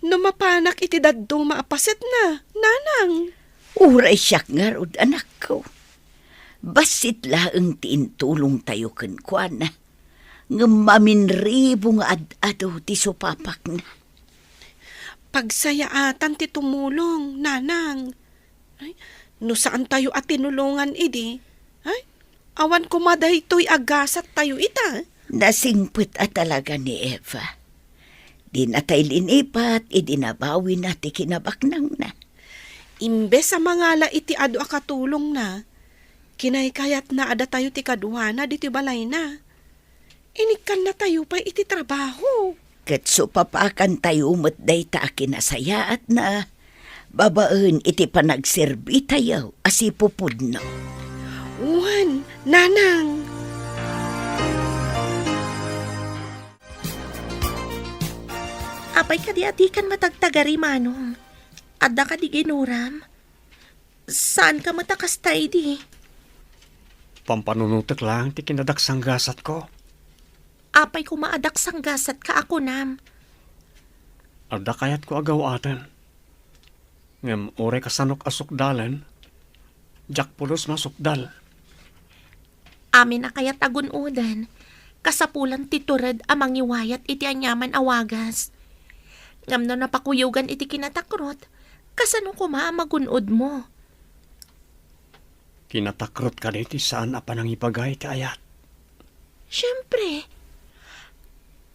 no mapanak iti dadduma a pasetna, Nanang. Uray siak ngarud, anakko. Bassit laeng ti intulongtayo kenkuana, ngem maminribo nga ad-adu ti supapakna. Pagsayaatan ti tumulong, Nanang. Ay, no saantayo a tinulongan idi, ay, awan koma daytoy a gasattayo ita. Nasingpet a talaga ni Eva. Dinatay linipat idi nabawina ti kinabaknangna. Imbes a mangala iti adu a katulongna, kinaykayatna a datayo ti kaduana ditoy balayna. Inikkannatayo pay iti trabaho. Ket supapakantayo met dayta a kinasayaatna babaen iti panagserbitayo a sipupudno. Wen, Nanang. Apay kadi a dikan matagtagari, Manong? Adda kadi ginuram? Saanka met a kasta idi? Pampanunotek laeng ti kinadaksanggasatko. Apay koma a daksanggasatka a kunam? Adda kayatko a gaw-aten. Ngem uray kasanok a sukdalen, diak pulos masukdal. Amin a kayat a gun-oden, kasapulan ti tured a mangiwayat iti aniaman a wagas. Ngem no napakuyogan iti kinatakrot, kasano koma a magun-odmo? Kinatakrot kadi ti saan a panangibaga iti ayat? Siempre.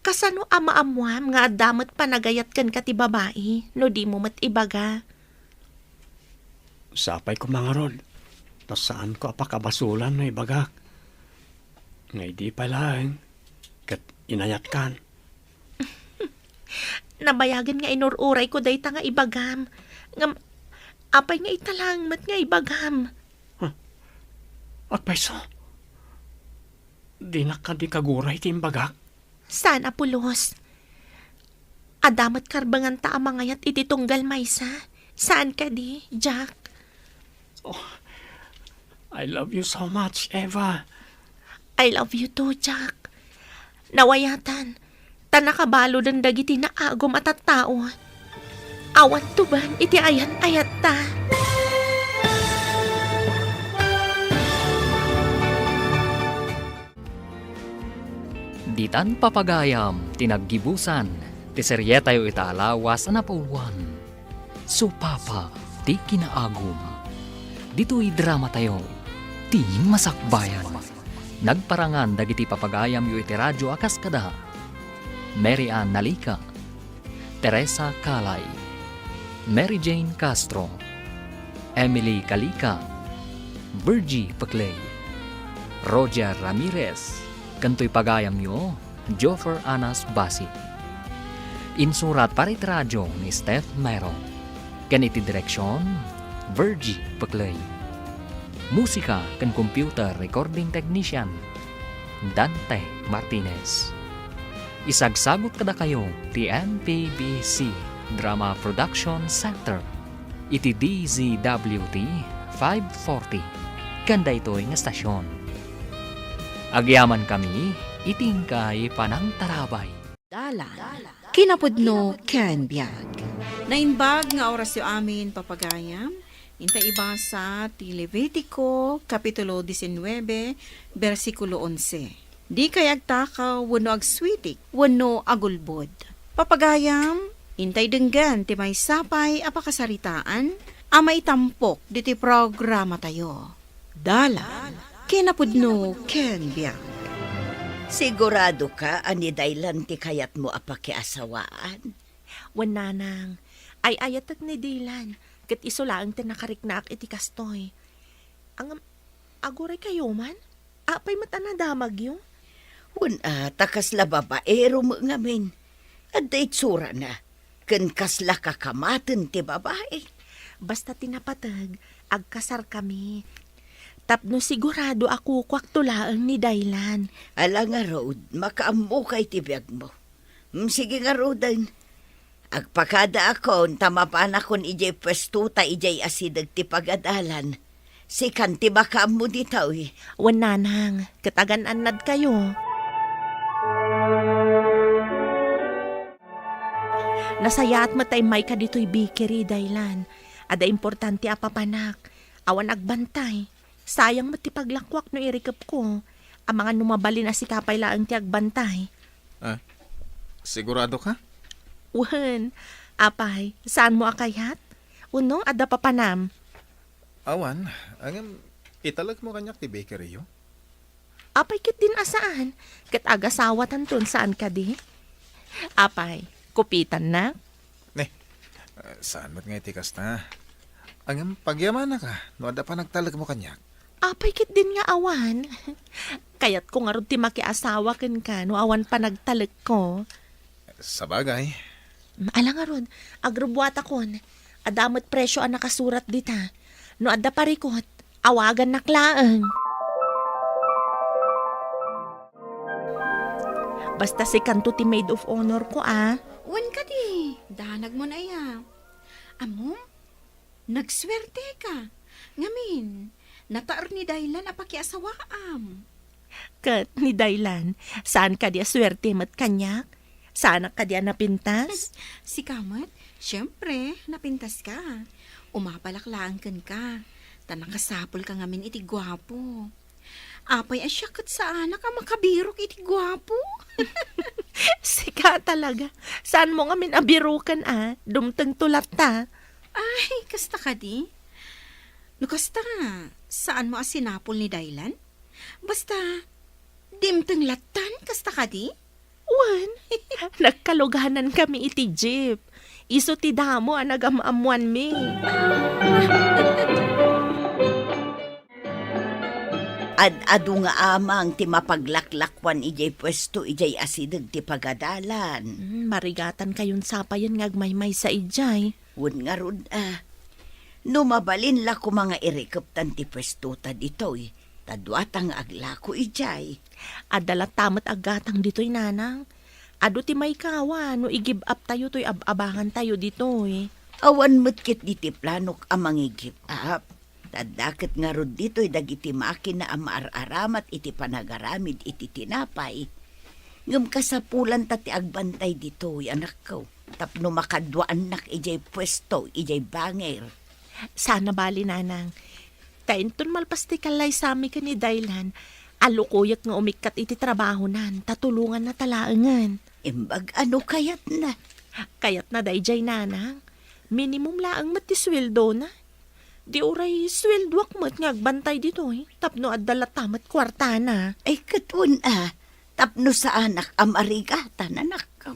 Kasano a maammuam nga adda met panagayat kenka ti babai no dimo met ibaga? Sapay koma ngarud, ta saanko a pakabasolan no ibagak. Nga idi pay laeng, ket inayatkan. Nabayagen nga inur-urayko dayta nga ibagam. Ngem, apay nga ita laeng met nga ibagam? Huh? Agpayso? Dinak kadi kaguray ti imbagak? Saan a pulos. Adda met karbenganta a mangayat iti tunggal maysa. Saan kadi, Jack? Oh, I love you so much, Eva. I love you too, Jack. Nawayatan, ta nakabaluden dagiti naagum a tattao. Awan tuban iti ayan-ayatta. Ditan papagayam ti naggibusan ti serietayo ita a lawas a napauluan, Supapa ti Kinaagum. Ditoy dramatayo, Ti Masakbayan. Nagparangan dagiti papagayamyo iti radio a kas kada Mary Ann Nalica, Teresa Calay, Mary Jane Castro, Emily Calica, Virgie Peclay, Roger Ramirez, ken toy pagayamyo, Joffer Anas Basi. Insurat para iti radio ni Steph Myron. Ken iti direksion, Virgie Peclay. Musika ken computer recording technician, Dante Martinez. Isagsagut kadakayo ti M P B C Drama Production Center iti D Z W T five forty, ken daytoy nga stasyon. Agyamankami iti inkay panangtarabay. Dalan, kinapudno ken biag. Naimbag nga orasyo amin, papagayam. Inta ibasa ti Levitico, Kapitulo diecinueve, bersikulo onse. Dikay agtakaw wenno agsuitik wenno agulbod. Papagayam, intay denggen ti maysa pay a pakasaritaan a maitampok ditoy programatayo. Dalan, kinapudno ken biag. Siguradoka a ni Daylan ti kayatmo a pakiasawaan? Wen, nanang, ay-ayatek ni Daylan, ket isu laeng ti nakariknaak iti kastoy. Ngem, aguray kayo man? Apay met a nadamagyo? Wen, a, ta kasla babaero met ngamin. Adda itsurana, ken kasla kakamaten ti babai. Basta ti napateg, agkasarkami. Tapno sigurado a kukuakto laeng ni Daylan. Ala ngarud, makaammokay ti biagmo. Mm, sige ngaruden. Agpakadaakon ta mapanakon idiay puestota idiay asideg ti pagadalan. Sikan ti makaammo ditoy. Wen, nanang, ket agan-annadkayo. Nasayaat met ta immayka ditoy bakery, Daylan. Adda importante a papanak. Awan agbantay. Sayang met ti paglakuak no irikepko. Amangan no mabalin a sika pay laeng ti agbantay. Ah, sigurado ka? Wen, apay, saanmo a kayat? Wenno, adda papanam? Awan, ngem italekmo kaniak ti bakery-yo? Apay ketdin a saan? Ket agasawatanton, saan kadi? Apay, kupitannak? Ne, ah, saan met nga iti kasta? Ngem pagyamanaka no adda panagtalekmo kaniak. Apay ketdin nga awan? Kayatko ngarud ti makiasawa kenka no awan panagtalekko. Sabagay. Mm, ala ngarud, agrubbuatakon. Adda met presio a nakasurat dita. No adda parikut, awagannak laeng. Basta sikanto ti maid of honor ko, a. Wen kadi, danagmon aya. Ammom, nagsuerteka. Ngamin, nataer ni Daylan a pakiasawaam. Ket ni Daylan, saan kadi a suerte met kaniak? Saanak kadi a napintas? Sika met, siempre, napintaska. Umapalak laeng kenka, ta nakasapulka ngamin iti guapo. Apay a siak ket saanak a makabirok iti guapo? Sika talaga. Saanmo ngamin a biroken a, dumtengto latta. Ay, kasta kadi? No kasta, saanmo a sinapul ni Daylan? Basta, dimteng lattan, kasta kadi? Wen, nagkaluganankami iti jeep. Isu ti damo a nagam-ammoanmi. Ad-adu nga amang ti mapaglaklakuan idiay puesto idiay asideg ti pagadalan. Hmm, marigatankayon sapayen nga agmaymaysa idiay. Wen ngarud a, no mabalin la koma nga irikeptan ti puestota ditoy, ta duata nga aglako idiay. Adda latta met aggatang ditoy, nanang. Adu ti maikawa no i-give up tayo toy ab-abangantayo ditoy. Awan met ketdi ti planok a mangi-give up. Ta adda ket ngarud ditoy dagiti makina a maar-aramat iti panagaramid iti tinapay. Ngem kasapulanta ti agbantay ditoy, anakko, tapno makaduaannak idiay puesto, idiay bangir. Sana bali, nanang. Ta inton malpas ti kallaysami ken ni Daylan, allukoyek nga umikkat iti trabahonan, ta tulonganna ta laengen. Imbag a no kayatna. Kayatna daydiay, nanang. Minimum laeng met ti suweldona. Di uray suweldoak met nga agbantay ditoy, tapno adda latta met kuartana. Ay, ket wen a, tapno saanak a marigatan, anakko.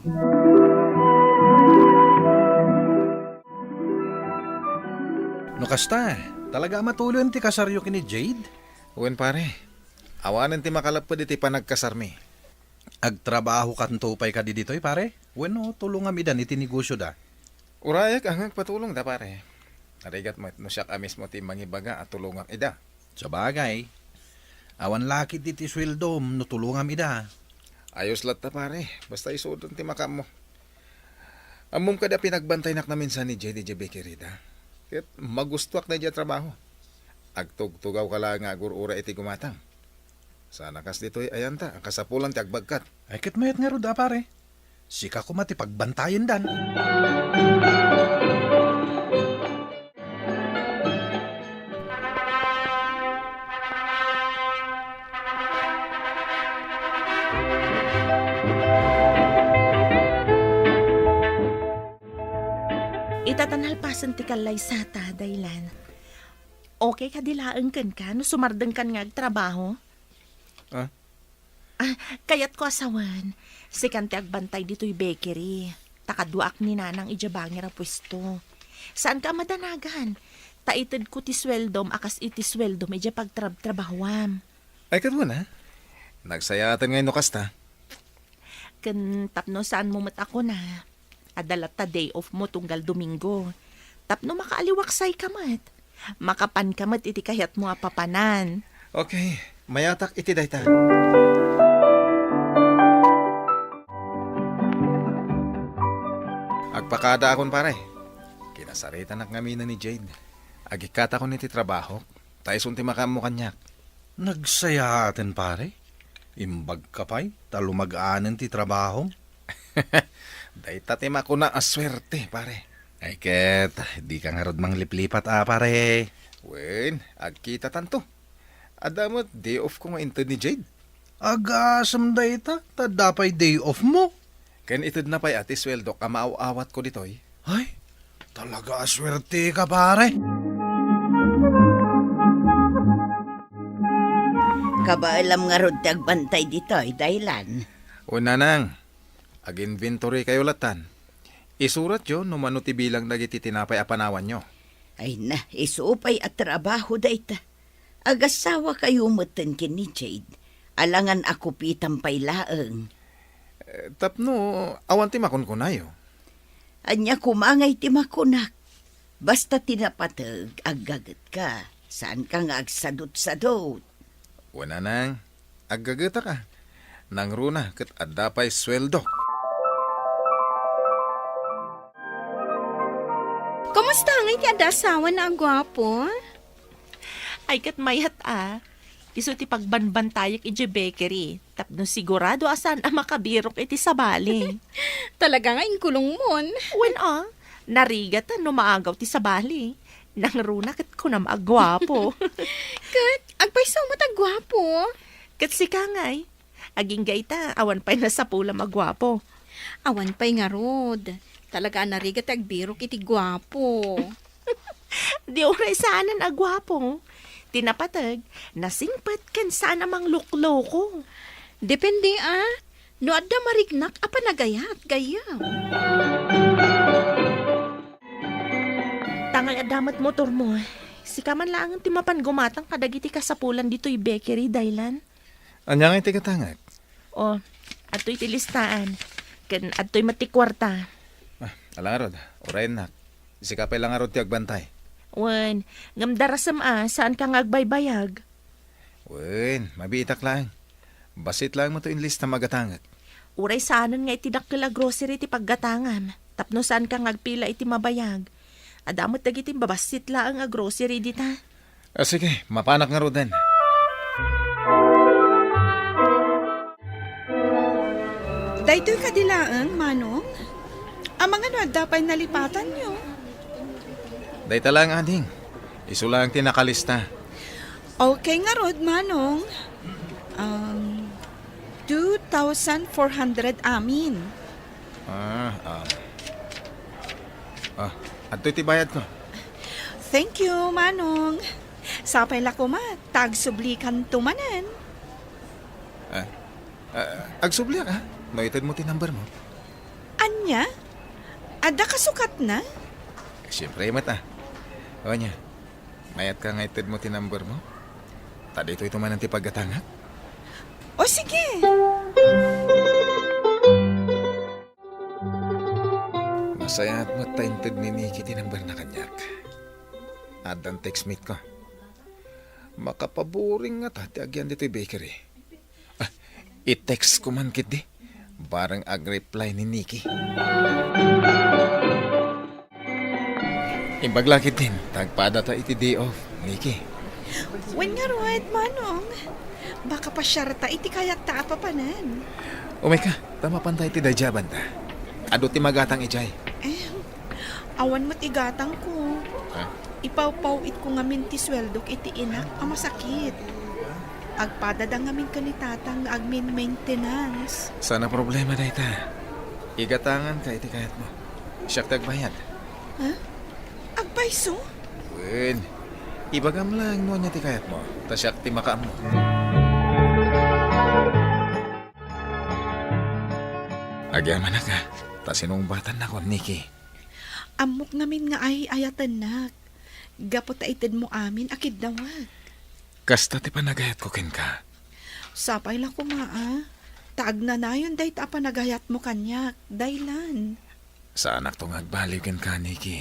No kasta, talaga a matuloyen ti kasaryo ken ni Jade? Wen, pare. Awanen ti makalapped iti panagkasarmi. Agtrabahokanto pay kadi ditoy, pare? Wenno tulongam idan iti negosyoda? Urayak a nga agpatulongda, pare. Narigat met no siak a mismo ti mangibaga a tulongak ida. Sabagay, awan la ketdi ti sueldom no tulongam ida. Ayos latta, pare. Basta isuodon ti makaammo. Ammom kadi a pinagbantaynak naminsan ni Jade idiay bakery da. Ket magustoak daydiay a trabaho. Agtugtugawka la nga agur-ura iti gumatang. Sana kas ditoy ayanta a kasapulan ti agbagkat. Ay, ket mayat ngarud a, pare. Sika koma ti pagbantayendan. Ita ta nalpasen ti kallaysata, Daylan. Okay kadi laeng kenka no sumardengkan nga agtrabaho? Ah? Ah, kayatko a sawen, sikan ti agbantay ditoy bakery. Ta kaduaak ni Nanang idiay bangir a puesto. Saanka a madanagan, ta itedko ti sueldom a kas iti sueldom idiay pagtrabtrabahoam. Ay, ket wen a. Nagsayaatan ngay no kasta. Ken tapno saanmo met a kuna, adda latta day off mo tunggal Domingo. Tapno makaaliwaksayka met. Makapanka met iti kayatmo a papanan. Okay, mayatak iti dayta. Agpakadaakon, pare. Kinasaritanak ngamin ni Jade. Agikkatakon iti trabahok. Ta isun ti makaammo kaniak. Nagsayaaten, pare. Imbagka pay, ta lumag-anen ti trabahom. Dayta ti makuna a suerte, pare. Ay ket, dika ngarud mangliplipat a, pare. Wen, agkitatanto. Adda met day off ko nga inted ni Jade. Agasem dayta, ta adda pay day off mo. Ken itedna pay a ti sueldok a maaw-awatko ditoy. Ay, talaga a suerteka, pare. Kabaelam ngarud ti agbantay ditoy, Daylan. O, Nanang, ag-inventory kayo latan. Isuratyo no mano ti bilang dagiti tinapay a panawanyo. Ay na, isu pay a trabaho dayta. Agasawakayo metten ken ni Jade. Alangan a kupitan pay laeng. Eh, tapno awan ti makunkunayo. Ania koma ngay ti makunak? Basta ti napateg, aggagetka. Saanka nga agsadutsadut. Wen a, Nang, aggagetak a. Nangruna ket adda pay sueldo. Kumusta ngay ti adda asawana a guapo? Ay, ket mayat a. Isu ti pagbanbantayak idiay bakery, tapno sigurado a saan a makabirok iti sabali. Talaga nga inkulongmon. Wen a, narigat a no maagaw ti sabali. Nangruna ket kunam a guapo. Ket agpayso met a guapo. Ket sika ngay, agingga ita, awan pay nasapulam a guapo. Awan pay ngarud. Talaga a narigat ti agbirok iti guapo. Di uray saanen a guapo. Ti napateg, nasingpet ken saan a manglukloko. Depende a. No adda mariknak a panagayat, gayyem. Tangay adda met motormo. Sika man laengen ti mapan gumatang kadagiti kasapulan ditoy bakery, Daylan. Ania ngay ti gatangek? O, adtoy ti listaan. Ken adtoy met ti kuarta. Ah, ala ngarud, urayennak. Sika pay la ngarud ti agbantay. Wen, ngem darasem a, saanka nga agbaybayag. Wen, mabiitak laeng. Bassit laeng met inlista magatangek. Uray saanen nga iti dakkel a grocery ti paggatangam, tapno saanka nga agpila iti mabayag. Adda met dagiti babassit laeng a grocery dita. Ah, sige, mapanak ngaruden. Daytoy kadi laeng, Manong? Amangan no adda pay nalipatanyo? Dayta laeng, ading. Isu laeng ti nakalista. Okay ngarud, Manong. Um, two thousand four hundred amin. Ah, ah. Ah, adtoy ti bayadko. Thank you, Manong. Sapay la koma, ta agsublikanto manen. Ah, ah, agsubliak, ha? No itedmo ti number mo. Ania? Adda kasukatna? Siyempre met, ah. O ania, mayatka nga itedmo ti number mo? Ta ditoy to manen ti paggatangak. O, sige. Nasayaat met ta inted ni Nikki ti numberna kaniak. Addan textmate ko. Makapaboring ngata ti agyan ditoy bakery. Ah, i-text ko man ketdi. Bareng ag-reply ni Nikki. Imbag la ketdin, ta agpadata iti day off, Nikki. Wen ngarud, Manong. Baka pasiarta iti kayatta a papanan. Umayka, ta mapanta iti daydiay a banda. Adu ti magatang idiay. Eh, awan met igatangko. Ha? Ipawpaw-itko ngamin ti sueldok iti inak a masakit. Agpadada ngamin ken ni Tatang nga agmin-maintenance. Saan a problema dayta. Igatanganka iti kayatmo. Siak ti agbayad. Ha? Agpayso? Wen, ibagam laeng no ania ti kayatmo, ta siak ti makaammo. Agyamanak, a, ta sinungbatannakon, Nikki. Ammok ngamin nga ay-ayatennak. Gapu ta itedmo amin a kiddawek. Kasta ti panagayatko kenka. Sapay la koma, a, ta agnanayon dayta a panagayatmo kaniak, Daylan. Saanakto nga agbaliw kenka, Nikki.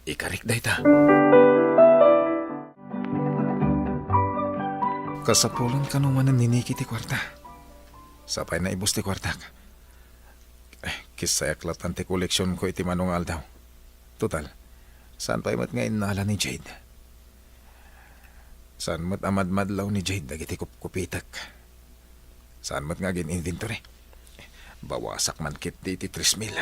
Ikarik dayta. Kasapulan kano manen ni Nikki ti kuarta. Sapay naibus ti kuartak. Eh, kissayak latan ti koleksionko iti mano nga aldaw. Total, saan pay met nga innala ni Jade. Saan met a madmadlaw ni Jade dagiti kupkupitek. Saan met nga agin-inventory. Bawasak man ketdi iti tres mil.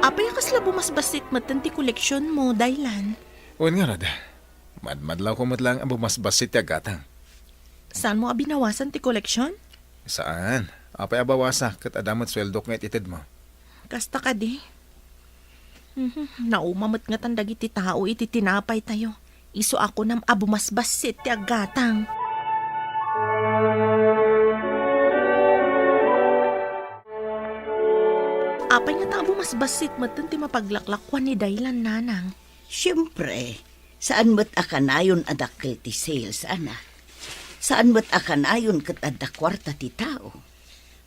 Apay a kasla bumasbassit metten ti koleksionmo, Daylan? Wen ngarud, madmadlawko met laeng a bumasbassit ti aggatang. Saanmo a binawasan ti koleksion? Saan. Apay a bawasak ket adda met sueldok nga it-itedmo? Kasta kadi. Mhm, nauma met ngatan dagiti tao iti tinapaytayo. Isu a kunam a bumasbassit ti aggatang. Apay ngata a bumasbassit metten ti mapaglaklakuan ni Daylan, Nanang? Siempre, saan met a kanayon a dakkel ti sales, anak. Saan met a kanayon ket adda kuarta ti tao.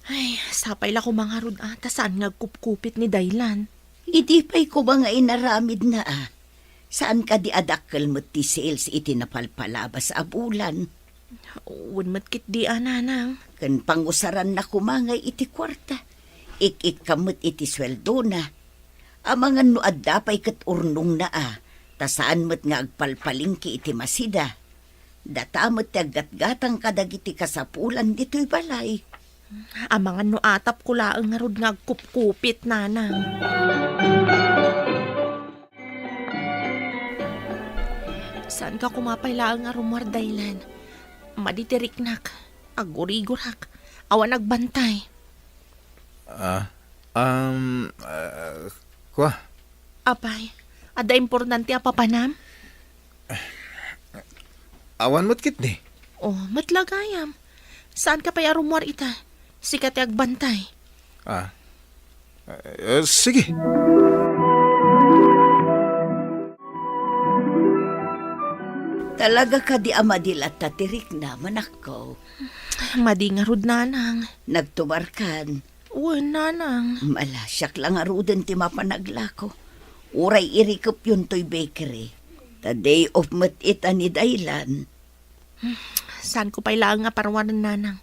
Ay, sapay la koma ngarud a, ta saan nga agkupkupit ni Daylan. Idi pay koma nga inaramidna a, saan kadi a dakkel met ti sales iti napalpalabas a bulan? Wen met ketdi a, Nanang. Ken pangusaranna koma ngay iti kuarta. Ik-ikkam met iti sueldona. Amangan no adda pay ket urnongna a, ta saan met nga agpalpalengke iti masida. Data met ti aggatgatang kadagiti kasapulan ditoy balay. Amangan no atapko laeng ngarud nga agkupkupit, Nanang. Saanka koma pay laeng a rummuar, Daylan. Madi ti riknak. Agurigurak. Awan agbantay. Ah, um, ah, kua? Apay, adda importante a papanam? Awan met ketdi. Oh, met la gayam. Saanka pay a rummuar ita? Sika ti agbantay. Ah. Eh, sige. Talaga kadi a madi latta ti riknam, anakko? Madi ngarud, Nanang. Nagtubarkan? Wen, Nanang. Malasiak la ngaruden ti mapanaglako. Uray irikepyon toy bakery. Ta day off met ita ni Daylan. Saanko pay laeng a parwanen, Nanang.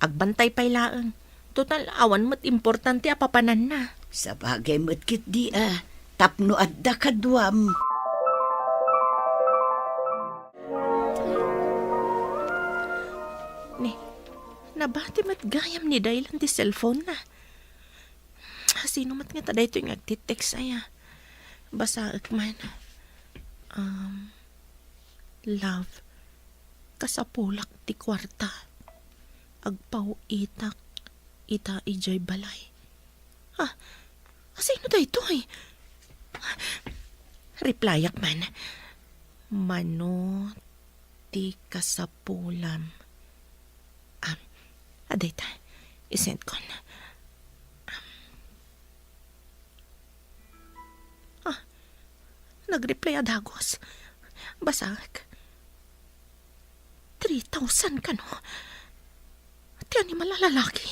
Agbantay pay laeng. Total, awan met importante a papananna. Sabagay met ketdi a, tapno adda kaduam. Ni, nabati met gayam ni Daylan ti cellphone-na. Sino met ngata daytoy nga agtitext aya? Basaek man. Um, Love, kasapulak ti kuarta. Agpaw-itak ita idiay balay. Ah, asino daytoy? Replyak man. Mano ti kasapulam? Ah, adayta. I-send kon. Ah, nag-reply a dagus. Basaek. Three thousand kano? Ti animal a lalaki.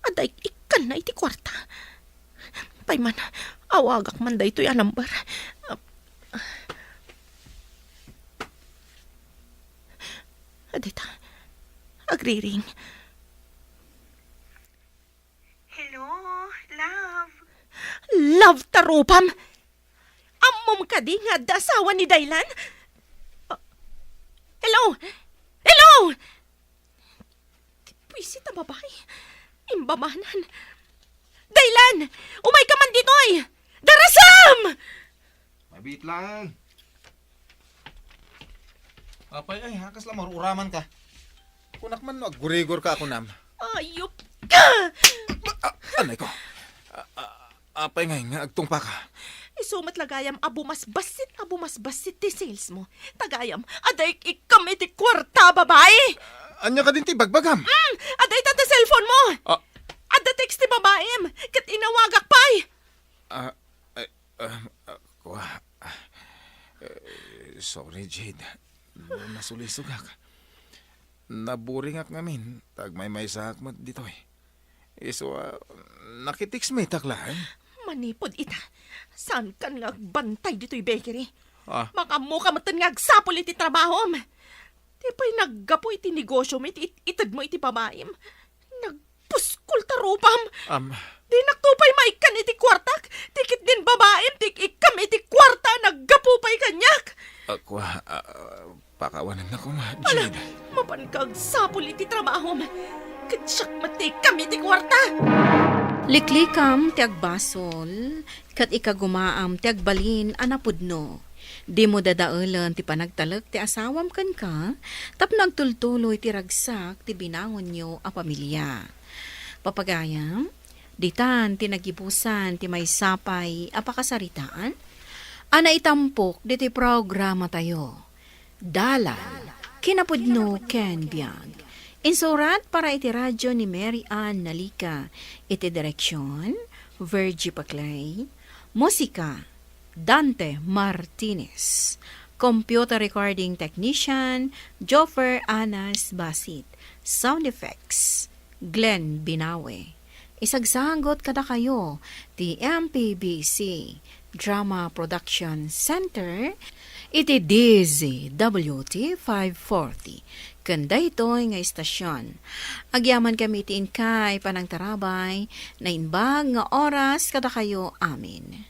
Adda ik-ikkanna iti kuarta. Pay man, awagak man daytoy a number. Adita, agriring. Hello, love. Love ta rupam! Ammom kadi nga adda asawa ni Daylan? Ah, hello? Hello? Ti buisit a babai. Imbamanan. Daylan! Umayka man ditoy! Darasam! Mabiit lang. Apay, ay, ha, kasla maur-uraman ka. Kunak man no aggurigor ka, kunam. Ayop ka! Ah, anay ko. Ah, ah, apay ngay nga agtungpa ka? Isu met la gayam a bumasbassit, a bumasbassit ti sales mo. Ta gayam, adda ik-ikkam iti kuarta, babai! Ania kadin ti bagbagam? Mm, adda ita ti cellphone mo! Ah. Adda text ti babaim, ket inawagak pay! Ah, eh, ah, ah, kua. Eh, sorry, Jade. No nasulisogak. Naburingak ngamin, ta agmaymaysaak met ditoy. Isu a, nakitext met laeng. Manipud ita, saankan nga agbantay ditoy bakery. Ah. Makaammoka metten nga agsapul iti trabahom. Ti pay naggapu iti negosiom iti it-, itedmo iti babaim. Nagpuskol ta rupam. Am. Dinakto pay maikkan iti kuartak. Ti ketdin babaim ti ik-ikkam iti kuarta a naggapu pay kaniak. Ah, kua, ah, pakawanennak koma, Jade. Ala, mapanka agsapul iti trabahom. Ket siak met ti ikkam iti kuarta. Liklikam ti agbasol, ket ikagumaam ti agbalin a napudno. Dimo dadaelen ti panagtalek ti asawam kenka tapno agtultuloy ti ragsak ti binaonyo a pamilia. Papagayam, ditan ti nagibusan ti maysa pay a pakasaritaan a naitampok ditoy programatayo. Dalan, kinapudno ken biag. Insurat para iti radio ni Mary Ann Nalica. Iti direksion, Virgie Paclay. Musika, Dante Martinez. Computer recording technician, Joffer Anas Basit. Sound effects, Glenn Binawe. Isagsagut kadakayo ti M P B C Drama Production Center iti D Z W T five forty. Ken daytoy nga istasyon, agyamankami iti inkay panangtarabay, naimbag nga oras kadakayo amin.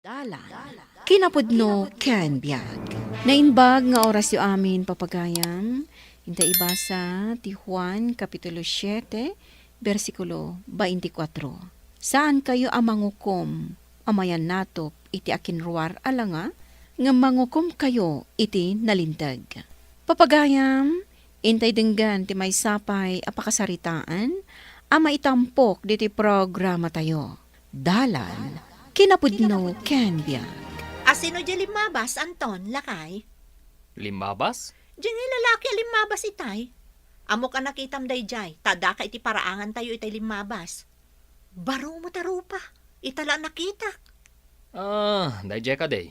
Dalan, kinapudno ken biag. Naimbag nga orasyo amin, papagayam. Inta ibasa ti Juan, Kapitulo siete, bersikulo twenty-four. Saankayo a mangukom a mayannatop iti akinruar a langa, ngem mangukomkayo iti nalinteg. Papagayam, intay denggen ti maysa pay a pakasaritaan a maitampok diti programatayo. Dalan, kinapudno ken biag. Asino diay limmabas, Anton, lakay? Limmabas? Diay nga lalaki a limmabas itay. Ammok a nakitam daydiay, ta addaka iti paraangantayo itay limmabas. Baro met a rupa, ita la a nakitak. Ah, daydiay kadi.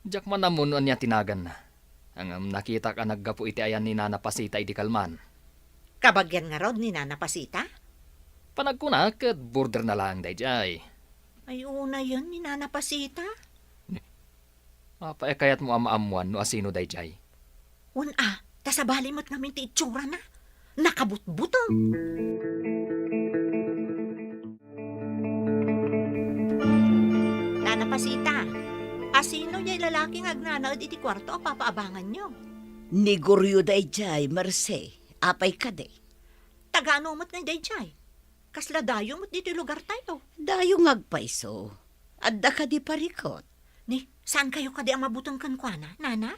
Diak man ammo no ania ti naganna. Ngem nakitak a naggapu iti ayan ni Nana Pasita idi kalman. Kabagian ngarud ni Nana Pasita? Panagkuna ket borderna laeng daydiay. Ay, unayen ni Nana Pasita? Apay a kayatmo a maammuan no asino daydiay? Wen a, ta sabali met ngamin ti itsurana. Nakabutbuteng. Nana Pasita, asino diay lalaki nga agnanaed iti kuarto a papaabanganyo? Ni Goryo daydiay, Merced. Apay kadi? Taga-ano met ngay daydiay? Kasla dayo met ditoy lugartayo. Dayo nga agpayso. Adda kadi parikut? Ni, saankayo kadi a mabuteng kenkuana, Nana?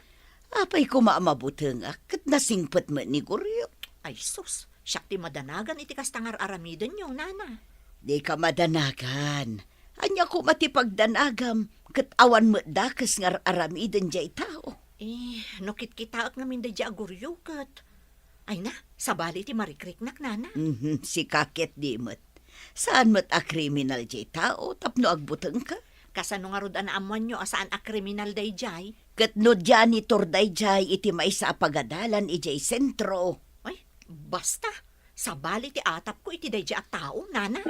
Apay koma a mabutengak, ket nasingpet met ni Goryo. Ay sus, siak ti madanagan iti kasta nga ar-aramidenyo, Nana. Dika madanagan. Ania koma ti pagdanagam, ket awan met dakes nga ar-aramiden diay tao? Eh, no kitkitaek ngamin daydiay a Goryo, ket Ay na, sabali ti marikriknak, Nana. Mhm, sika ket di met. Saan met a kriminal diay tao tapno agbutengka? Kasano ngarud a naammoanyo a saan a kriminal daydiay? Ket no janitor daydiay iti maysa a pagadalan idiay sentro. Ay, basta. Sabali ti atapko iti daydiay a tao, nana.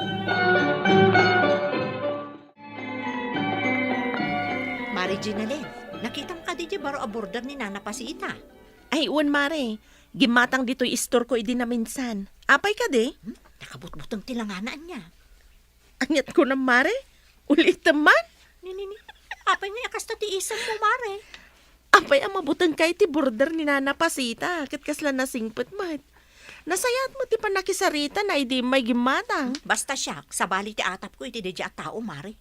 Mare Ginalyn, nakitam kadi diay baro a border ni Nana Pasita? Ay, wen, mare. Gimmatang ditoy istorko idi naminsan. Apay kadi? Hmm? Nakabutbuteng ti langana, ania? Aniat kunam, mare? Ulitem man? Ni, ni, ni. Apay nga kasta ti isemmo, mare? Apay a mabutengka iti border ni Nana Pasita, ket kasla nasingpet met. Nasayaat met ti pannakisarita na idi immay gimmatang. Basta siak, sabali ti atapko iti daydiay a tao, mare.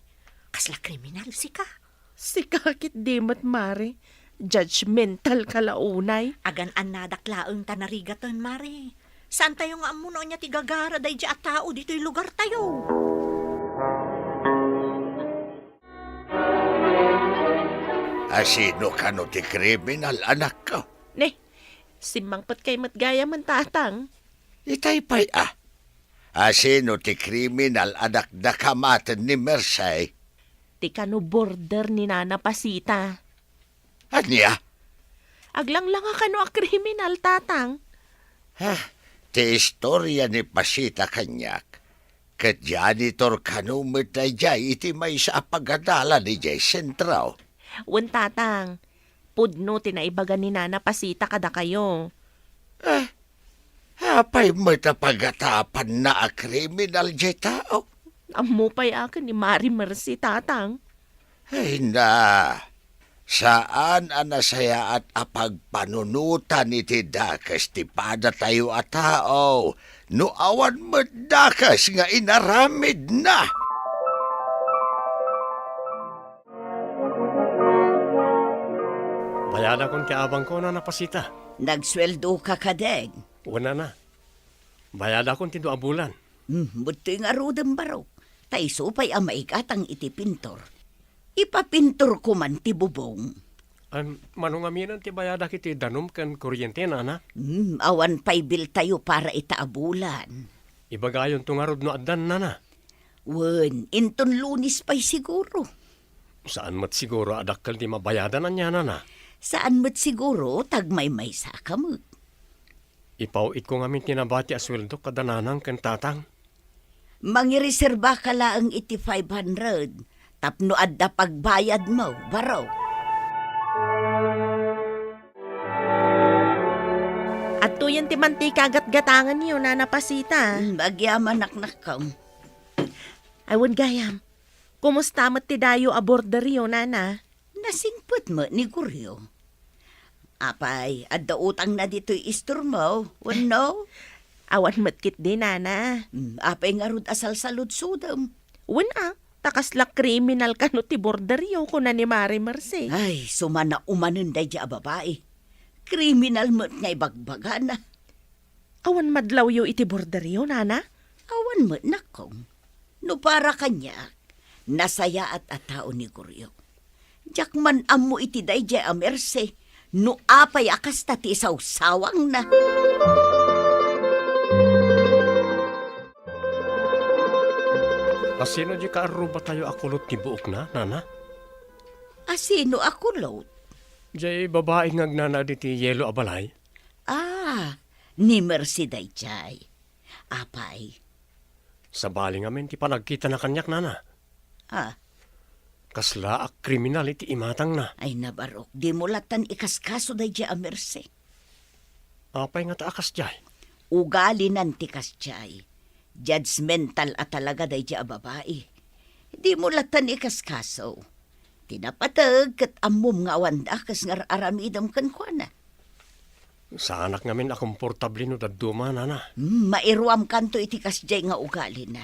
Kasla kriminal, sika. Sika ket di met, mare. Judgmental ka la unay. Agan-annadak laeng ta narigaten, mare. Saantayo nga ammo no ania ti gagara daydiay a tao ditoy lugartayo. Asino kano ti kriminal, anakko? Ne, simmangpetkay met gayamen, tatang. Itay pay a. Asino ti kriminal a dakdakamaten ni Merced? Ti kano border ni Nana Pasita. Ania? Aglanglang a kano a kriminal, tatang. Ah, ti istoria ni Pasita kaniak, ket janitor kano met daydiay iti maysa a pagadalan idiay sentro. Wen, tatang, pudno ti naibaga ni Nana Pasita kadakayo. Ah, apay met a pagatapanna a kriminal diay tao? Ammo pay a ken ni Mari Mercy, tatang. Ay na, saan a nasayaat a pagpanunotan iti dakes ti padatayo a tao no awan met dakes nga inaramidna. Bayadakon ti abangko, Nana Pasita. Nagsueldoka kadin? Wen, Nana. Bayadakon ti dua a bulan. Hmm, ditoy ngaruden, barok. Ta isu pay a maigatang iti pintor. Ipapintorko man ti bubong. Am, mano ngamin ti bayadak iti danum ken kuryente, Nana? Hmm, awan pay biltayo para ita a bulan. Ibagayonto ngarud no addan, Nana. Wen, inton Lunes pay siguro. Saan met siguro a dakkel ti mabayadan, ania, Nana? Saan met siguro, ta agmaymaysa ka met. Ipaw-itko ngamin ti nabati a sueldok kada nanang ken tatang. Mangireserbaka laeng iti five hundred tapno adda pagbayadmo, baro. Adtoyen ti mantika a gatgatangenyo, Nana Pasita. Mm, agyamanak, nakkaw. Ay, wen gayam. Kumusta met ti dayo a borderyo, Nana? Nasingpet met ni Goryo. Apay, adda utangna ditoy istormo, wenno? Awan met ketdi, Nana. Hmm, apay ngarud a salsaludsodem? Wen a, ta kasla kriminal kano ti borderyo, kuna ni Mari Mercy. Ay, sumana umanen daydiay a babai. Kriminal met nga ibagbagana. Awan madlawyo iti borderyo, Nana? Awan met, nakkong. No para kaniak, nasayaat a tao ni Goryo. Diak man ammo iti daydiay a Mercy no apay a kasta ti isawsawangna. Asino diay kaarrubatayo a kulot ti buokna, Nana? Asino a kulot? Diay babai nga agnanaed iti yelo a balay? Ah, ni Mercy daydiay. Apay? Sabali ngamin ti panagkitana kaniak, Nana. Ah. Kasla a kriminal iti imatangna. Ay, nabarok, dimo lattan ikaskaso daydiay a Mercy. Apay ngata a kasdiay? Ugalinan ti kasdiay. Judgmental a talaga daydiay a babai. Dimo lattan ikaskaso. Ti napateg ket ammom nga awan dakes nga ar-aramidem kenkuana. Saanak ngamin a komportable no dadduma, Nana. Hmm, mairuamkanto iti kasdiay nga ugalina.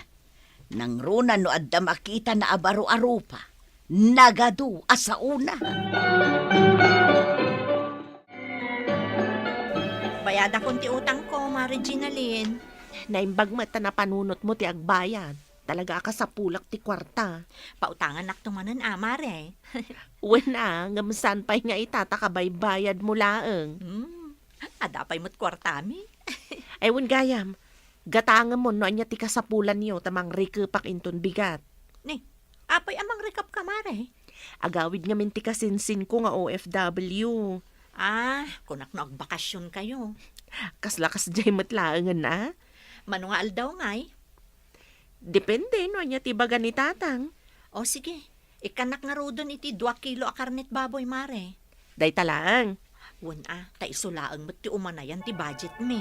Nangruna no adda makitana a baro a rupa, nagadu a saona. Bayadakon ti utangko, Mare Ginalyn. Naimbag met ta napanunotmo ti agbayad. Talaga a kasapulak ti kuarta. Pautangannakto manen, a, Mare. Wen a, ngem saan pay nga ita ta kabaybayadmo laeng? Hmm, adda pay met kuartami. Ay, wen gayam, gatangemon no ania ti kasapulanyo ta mangrikepak inton bigat. Ni, apay a mangrikepka, Mare? Agawid ngamin ti kasinsinko nga O F W. Ah, kunak no agbakasyon kayo. Kasla kasdiay met laengen a? Mano nga aldaw ngay? Depende no ania ti ibaga ni Tatang. O sige, ikkannak ngaruden iti dua kilo a karnet baboy, Mare. Dayta laeng. Wen a, ta isu laeng met ti umanayan ti budget mi.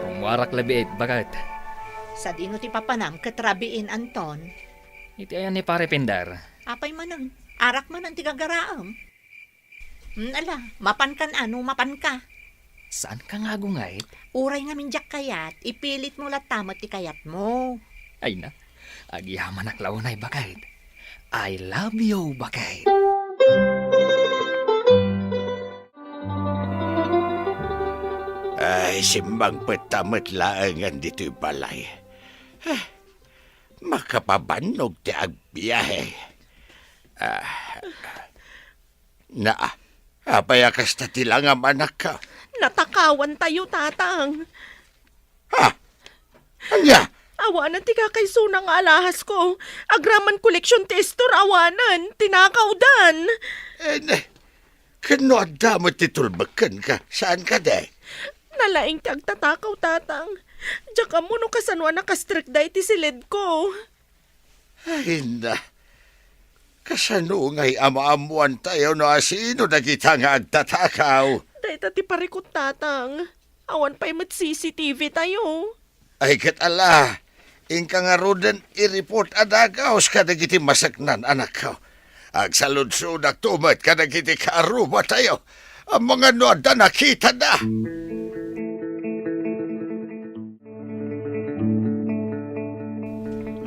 Rummuarak labiit, baket. Sadino ti papanam ket rabiin, Anton? Iti ayan ni Pare Pindar. Apay manen? Arak manen ti gagaraem? Hmm, ala, mapankan ano, mapanka. Saan ka nga agungayt? Uray ngamin diak kayat, ipilit mo latta met ti kayat mo. Ay na, agyamanak la unay, baket. I love you, baket. Ay, simmangpet ta met laengen ditoy balay. Ah, makapabannog ti agbiahe. Ah, naa, apay a kasta ti langam, anakko? Natakawan tayo, Tatang. Ha? Ania? Awanen ti kakaisuna nga alahasko. Agraman koleksyon ti istor, awanen. Tinakawdan. Eh, ne, ken no adda met ti tulbek kenka, saan kadi? Nalaing ti agtatakaw, Tatang. Diak ammo no kasano a nakastrikda iti siledko. Ay, na. Kasano ngay a maammoan tayo no asino dagita nga agtatakaw? Dayta ti parikut, Tatang. Awan pay met C C T V tayo. Ay, ket ala, inka ngaruden i-report a dagaus kadagiti maseknan, anakko. Agsaludsodakto met kadagiti kaarrubatayo. Amangan no adda nakitada.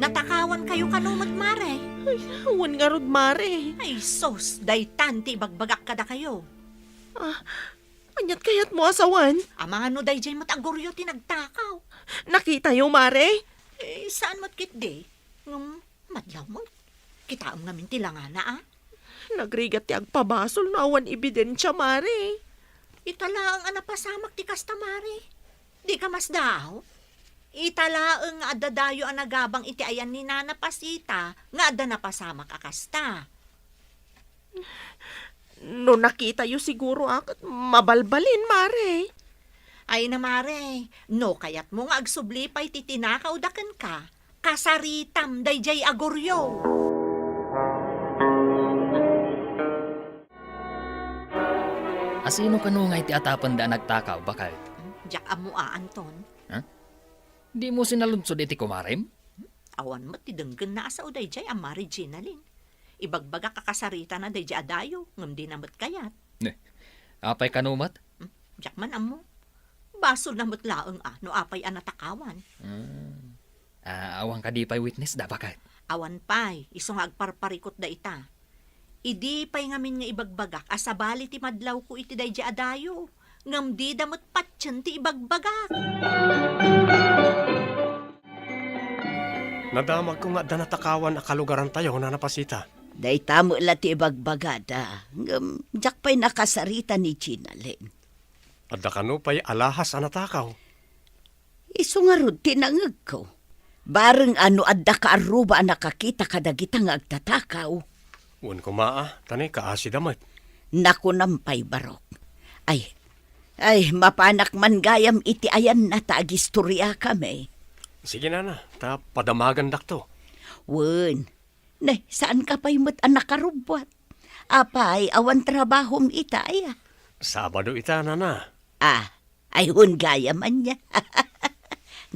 Natakawan kayo kano met, Mare? Ay, awan ngarud, Mare. Ay, sus, daytan ti ibagbagak kadakayo. Ah, aniat kayatmo a sawen? Amangan no daydiay met a guryo ti nagtakaw. Nakitayo, Mare? Eh, saan met ketdi? Ngem, madlaw met. Kitaem ngamin ti langana, a? Nagrigat ti agpabasol no awan ebidensia, Mare. Ita laeng a napasamak ti kasta, Mare. Dika masdaaw? Ita laeng nga adda dayo a nagabang iti ayan ni Nana Pasita nga adda napasamak a kasta. No nakitayo siguro a ket mabalbalin, Mare. Ay na, Mare, no kayatmo nga agsubli pay ti tinakawda kenka, kasaritam daydiay a guryo. Asino kano nga iti atapenda a nagtakaw, baket? Hmm, diak ammo a, Anton. Ha? Dimo sinaludsod iti kumarem? Awan met ti denggenna a sao daydiay a Mare Ginalyn. Ibagbagak a kasaritana daydiay a dayo, ngem dina met kayat. Ne, apay kano met? Hmm, diak man ammo. Basolna met laeng a no apay a natakawan. Hmm. Ah, awan kadi pay witness da, baket? Awan pay, isu nga agparparikut da ita. Idi pay ngamin nga ibagbagak a sabali ti madlawko iti daydiay a dayo, ngem dida met patien ti ibagbagak. Nadamagko nga adda natakawan a kalugarantayo, Nana Pasita. Dayta met la ti ibagbagada, ngem diak pay nakasarita ni Ginalyn. Adda kano pay alahas a natakaw? Isu ngarud ti nangegko. Bareng a no adda kaarruba a nakakita kadagita nga agtatakaw. Wen koma a, ta ne, kaasida met. Nakunam pay, barok. Ay, ay, mapanak man gayam iti ayanna ta agistoriakami. Sige, Nana, ta padamagandakto. Wen, ne, saanka pay met a nakarubbuat? Apay, awan trabahom ita, aya? Sabado ita, Nana. Ah, ay, wen gayam ania.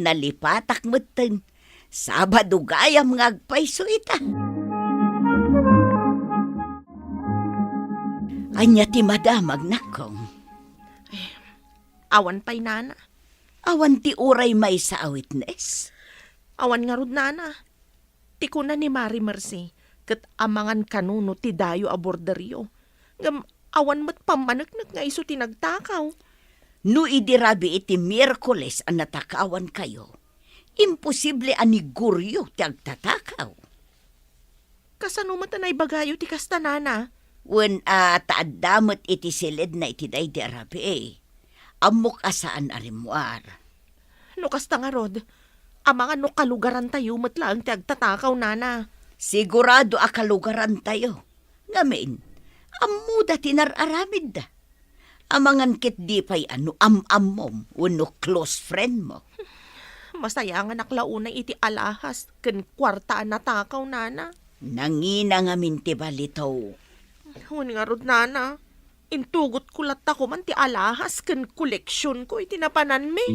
Nalipatak metten. Sabado gayam nga agpayso ita. Ania ti madamag, nakkong? Awan pay, Nana. Awan ti uray maysa a witness? Awan ngarud, Nana. Ti kuna ni Mare Mercy, ket amangan kano no ti dayo a borderyo. Ngem awan met pammaneknek nga isu ti nagtakaw. No idi rabii ti Miyerkules a natakawankayo, imposible a ni Guryo ti agtatakaw. Kasano met a naibagayo ti kasta, Nana? Wen a ta adda met iti siledna iti daydi a rabii. Ammok a saan a rimmuar. No kasta ngarud, Amangan no kalugarantayo met laeng ti agtatakaw, nana. Sigurado a kalugarantayo. Ngamin, ammoda ti nar-aramidda. Amangan ket di pay a no am-ammom wenno close friend mo. Masayanganak la unay iti alahas ken kuarta a natakaw, nana. Nangina ngamin ti balitaw. Wen ngarud, nana, intugotko latta koman ti alahas ken koleksionko iti napananmi.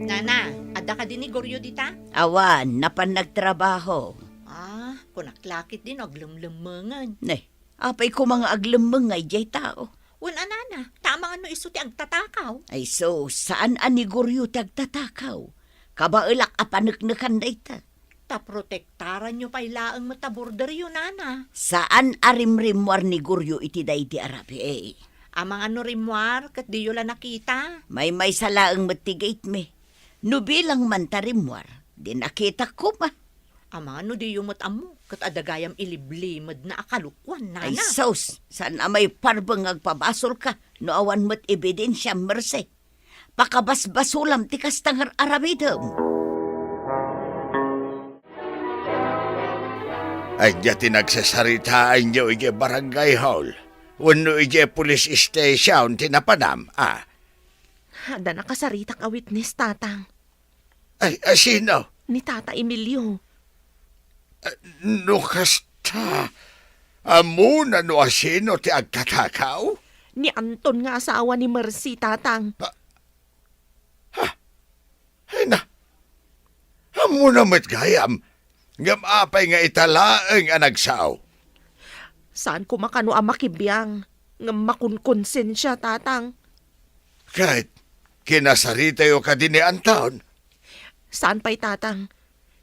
Nana, adda kadi ni Goryo dita? Awan, napan nagtrabaho. Ah, kunak la ketdi no aglemlemmengen. Ne, apay koma nga aglemmeng nga idiay tao? Wen a, nana, ta amangan no isu ti agtatakaw. Ay sus, saan a ni Goryo ti agtatakaw. Kabaelak a paneknekan dayta. Ta protektaranyo pay laeng met a borderyo, nana. Saan a rimrimmuar ni Goryo iti daydi a rabii. Amangan no rimmuar ket diyo la nakita. Maymaysa laeng met ti gate mi. No bilang man ta rimmuar, di nakitak koma. Amangan no diyo met ammo ket adda gayam iliblimedna a kalukuan, nana. Ay sus, saan a maiparbeng nga agpabasolka no awan met ebidensiam, Mercy. Pakabasbasolam ti kasta nga ar-aramidem. Ania ti nagsasaritaanyo idiay barangay hall wenno idiay police station ti napanam, a? Adda nakasaritak a witness, Tatang. Ay, a sino? Ni Tata Emilio. Ah, no kasta, ammona no a sino ti agtatakaw? Ni Anton nga asawa ni Mercy, Tatang. Ah, ha? Ay na, ammona met gayam, ngem apay nga ita laeng a nagsao? Saan koma kano a makibiang, ngem makonkonsensia, Tatang. Ket kinasaritayo kadi ni Anton? Saan pay, Tatang.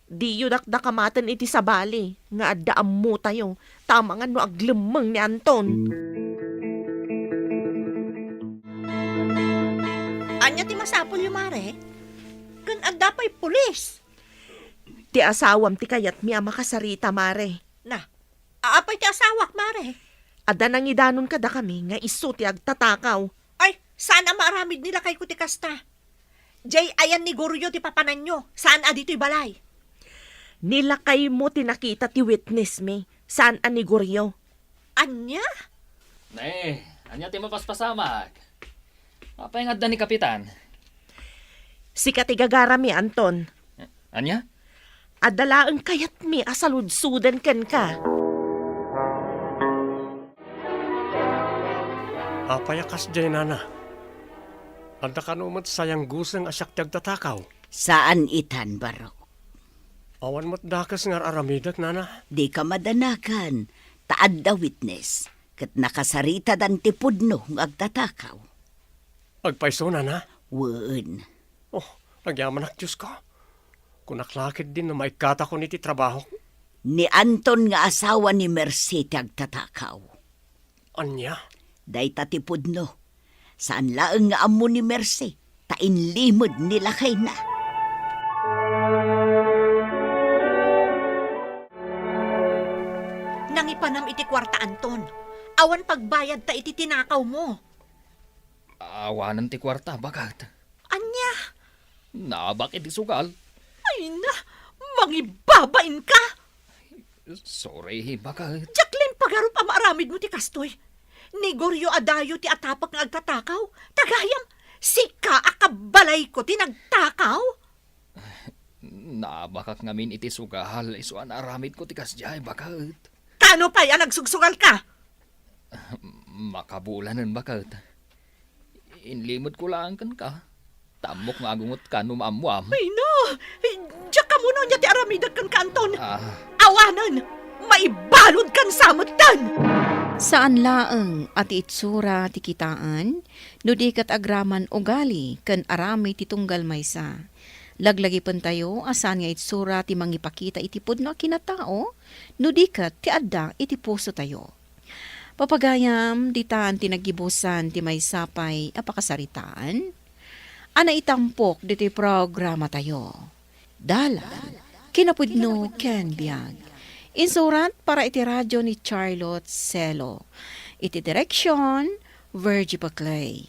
Diyo dakdakamaten iti sabali nga adda ammotayo, ta amangan no aglemmeng ni Anton. Ania ti masapulyo, Mare? Ken adda pay pulis. Ti asawam ti kayatmi a makasarita, Mare. Na, apay ti asawak, Mare? Adda nangidanon kadakami nga isu ti agtatakaw. Ay, saan a maaramid ni lakayko ti kasta. Jay, ayan ni Goryo ti papananyo, saan a ditoy balay. Ni lakaymo ti nakita ti witness mi, saan a ni Goryo. Ania? Ne, ania ti mapaspasamak? Apay nga adda ni Kapitan? Sika ti gagarami, Anton. Ania? Adda laeng kayatmi a saludsoden kenka. Apay a kasdiay, nana? Adda kano met sayang guseng a siak ti agtatakaw? Saan itan, Barok. Awan met dakes nga ar-aramidek, nana. Dika madanagan, ta adda witness, ket nakasaritadan ti pudno nga agtatakaw. Agpayso, nana? Wen. Oh, agyamanak, Diosko. Kunak la ketdin no maikkatakon iti trabahok. Ni Anton nga asawa ni Mercy ti agtatakaw. Ania? Dayta ti pudno. Saan laeng nga ammo ni Mercy, ta inlimed ni lakayna. Nangipanam iti kuarta, Anton. Awan pagbayadta iti tinakawmo. Awanen ti kuarta, baket. Ania? Naabak iti sugal. Ay na, mangibabain ka! Sorry, baket. Jacqueline, pagarup a maaramidmo ti kastoy. Ni Goryo a dayo ti atapek nga agtatakaw. Ta gayam, sika a kabalayko ti nagtakaw? Naabakak ngamin iti sugal, isu a naaramidko ti kasdiay, baket. Kano pay a nagsugsugalka? Makabulanen, baket. Inlimedko laeng kenka. Ta ammok nga agungotka no maammoam. Ay na! Diak ammo no ania ti aramidek kenka, Anton. Ah. Awanen! Maibaludkan sa metten! Saan laeng a ti itsura ti kitaen, no di ket agraman ugali ken aramid ti tunggal maysa. Laglagipentayo a saan nga itsura ti mangipakita iti pudno a kinatao, no di ket ti adda iti pusotayo. Papagayam, ditan ti naggibusan ti maysa pay a pakasaritaan a naitampok ditoy programatayo. Dalan, kinapudno ken biag. Insurat para iti radio ni Charlotte Celo. Iti direksyon, Virgie Paclay.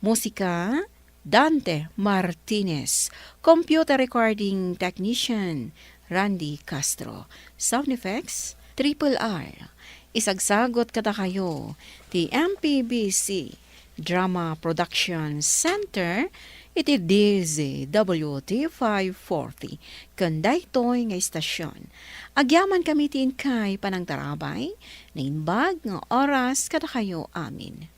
Musika, Dante Martinez, computer recording technician, Randy Castro, sound effects, Triple R. Isagsagot kadakayo ti M P B C Drama Production Center iti D Z W T five forty, ken daytoy nga istasyon. Agyaman kami ti inkay panangtarabay, naimbag nga oras kadakayo amin.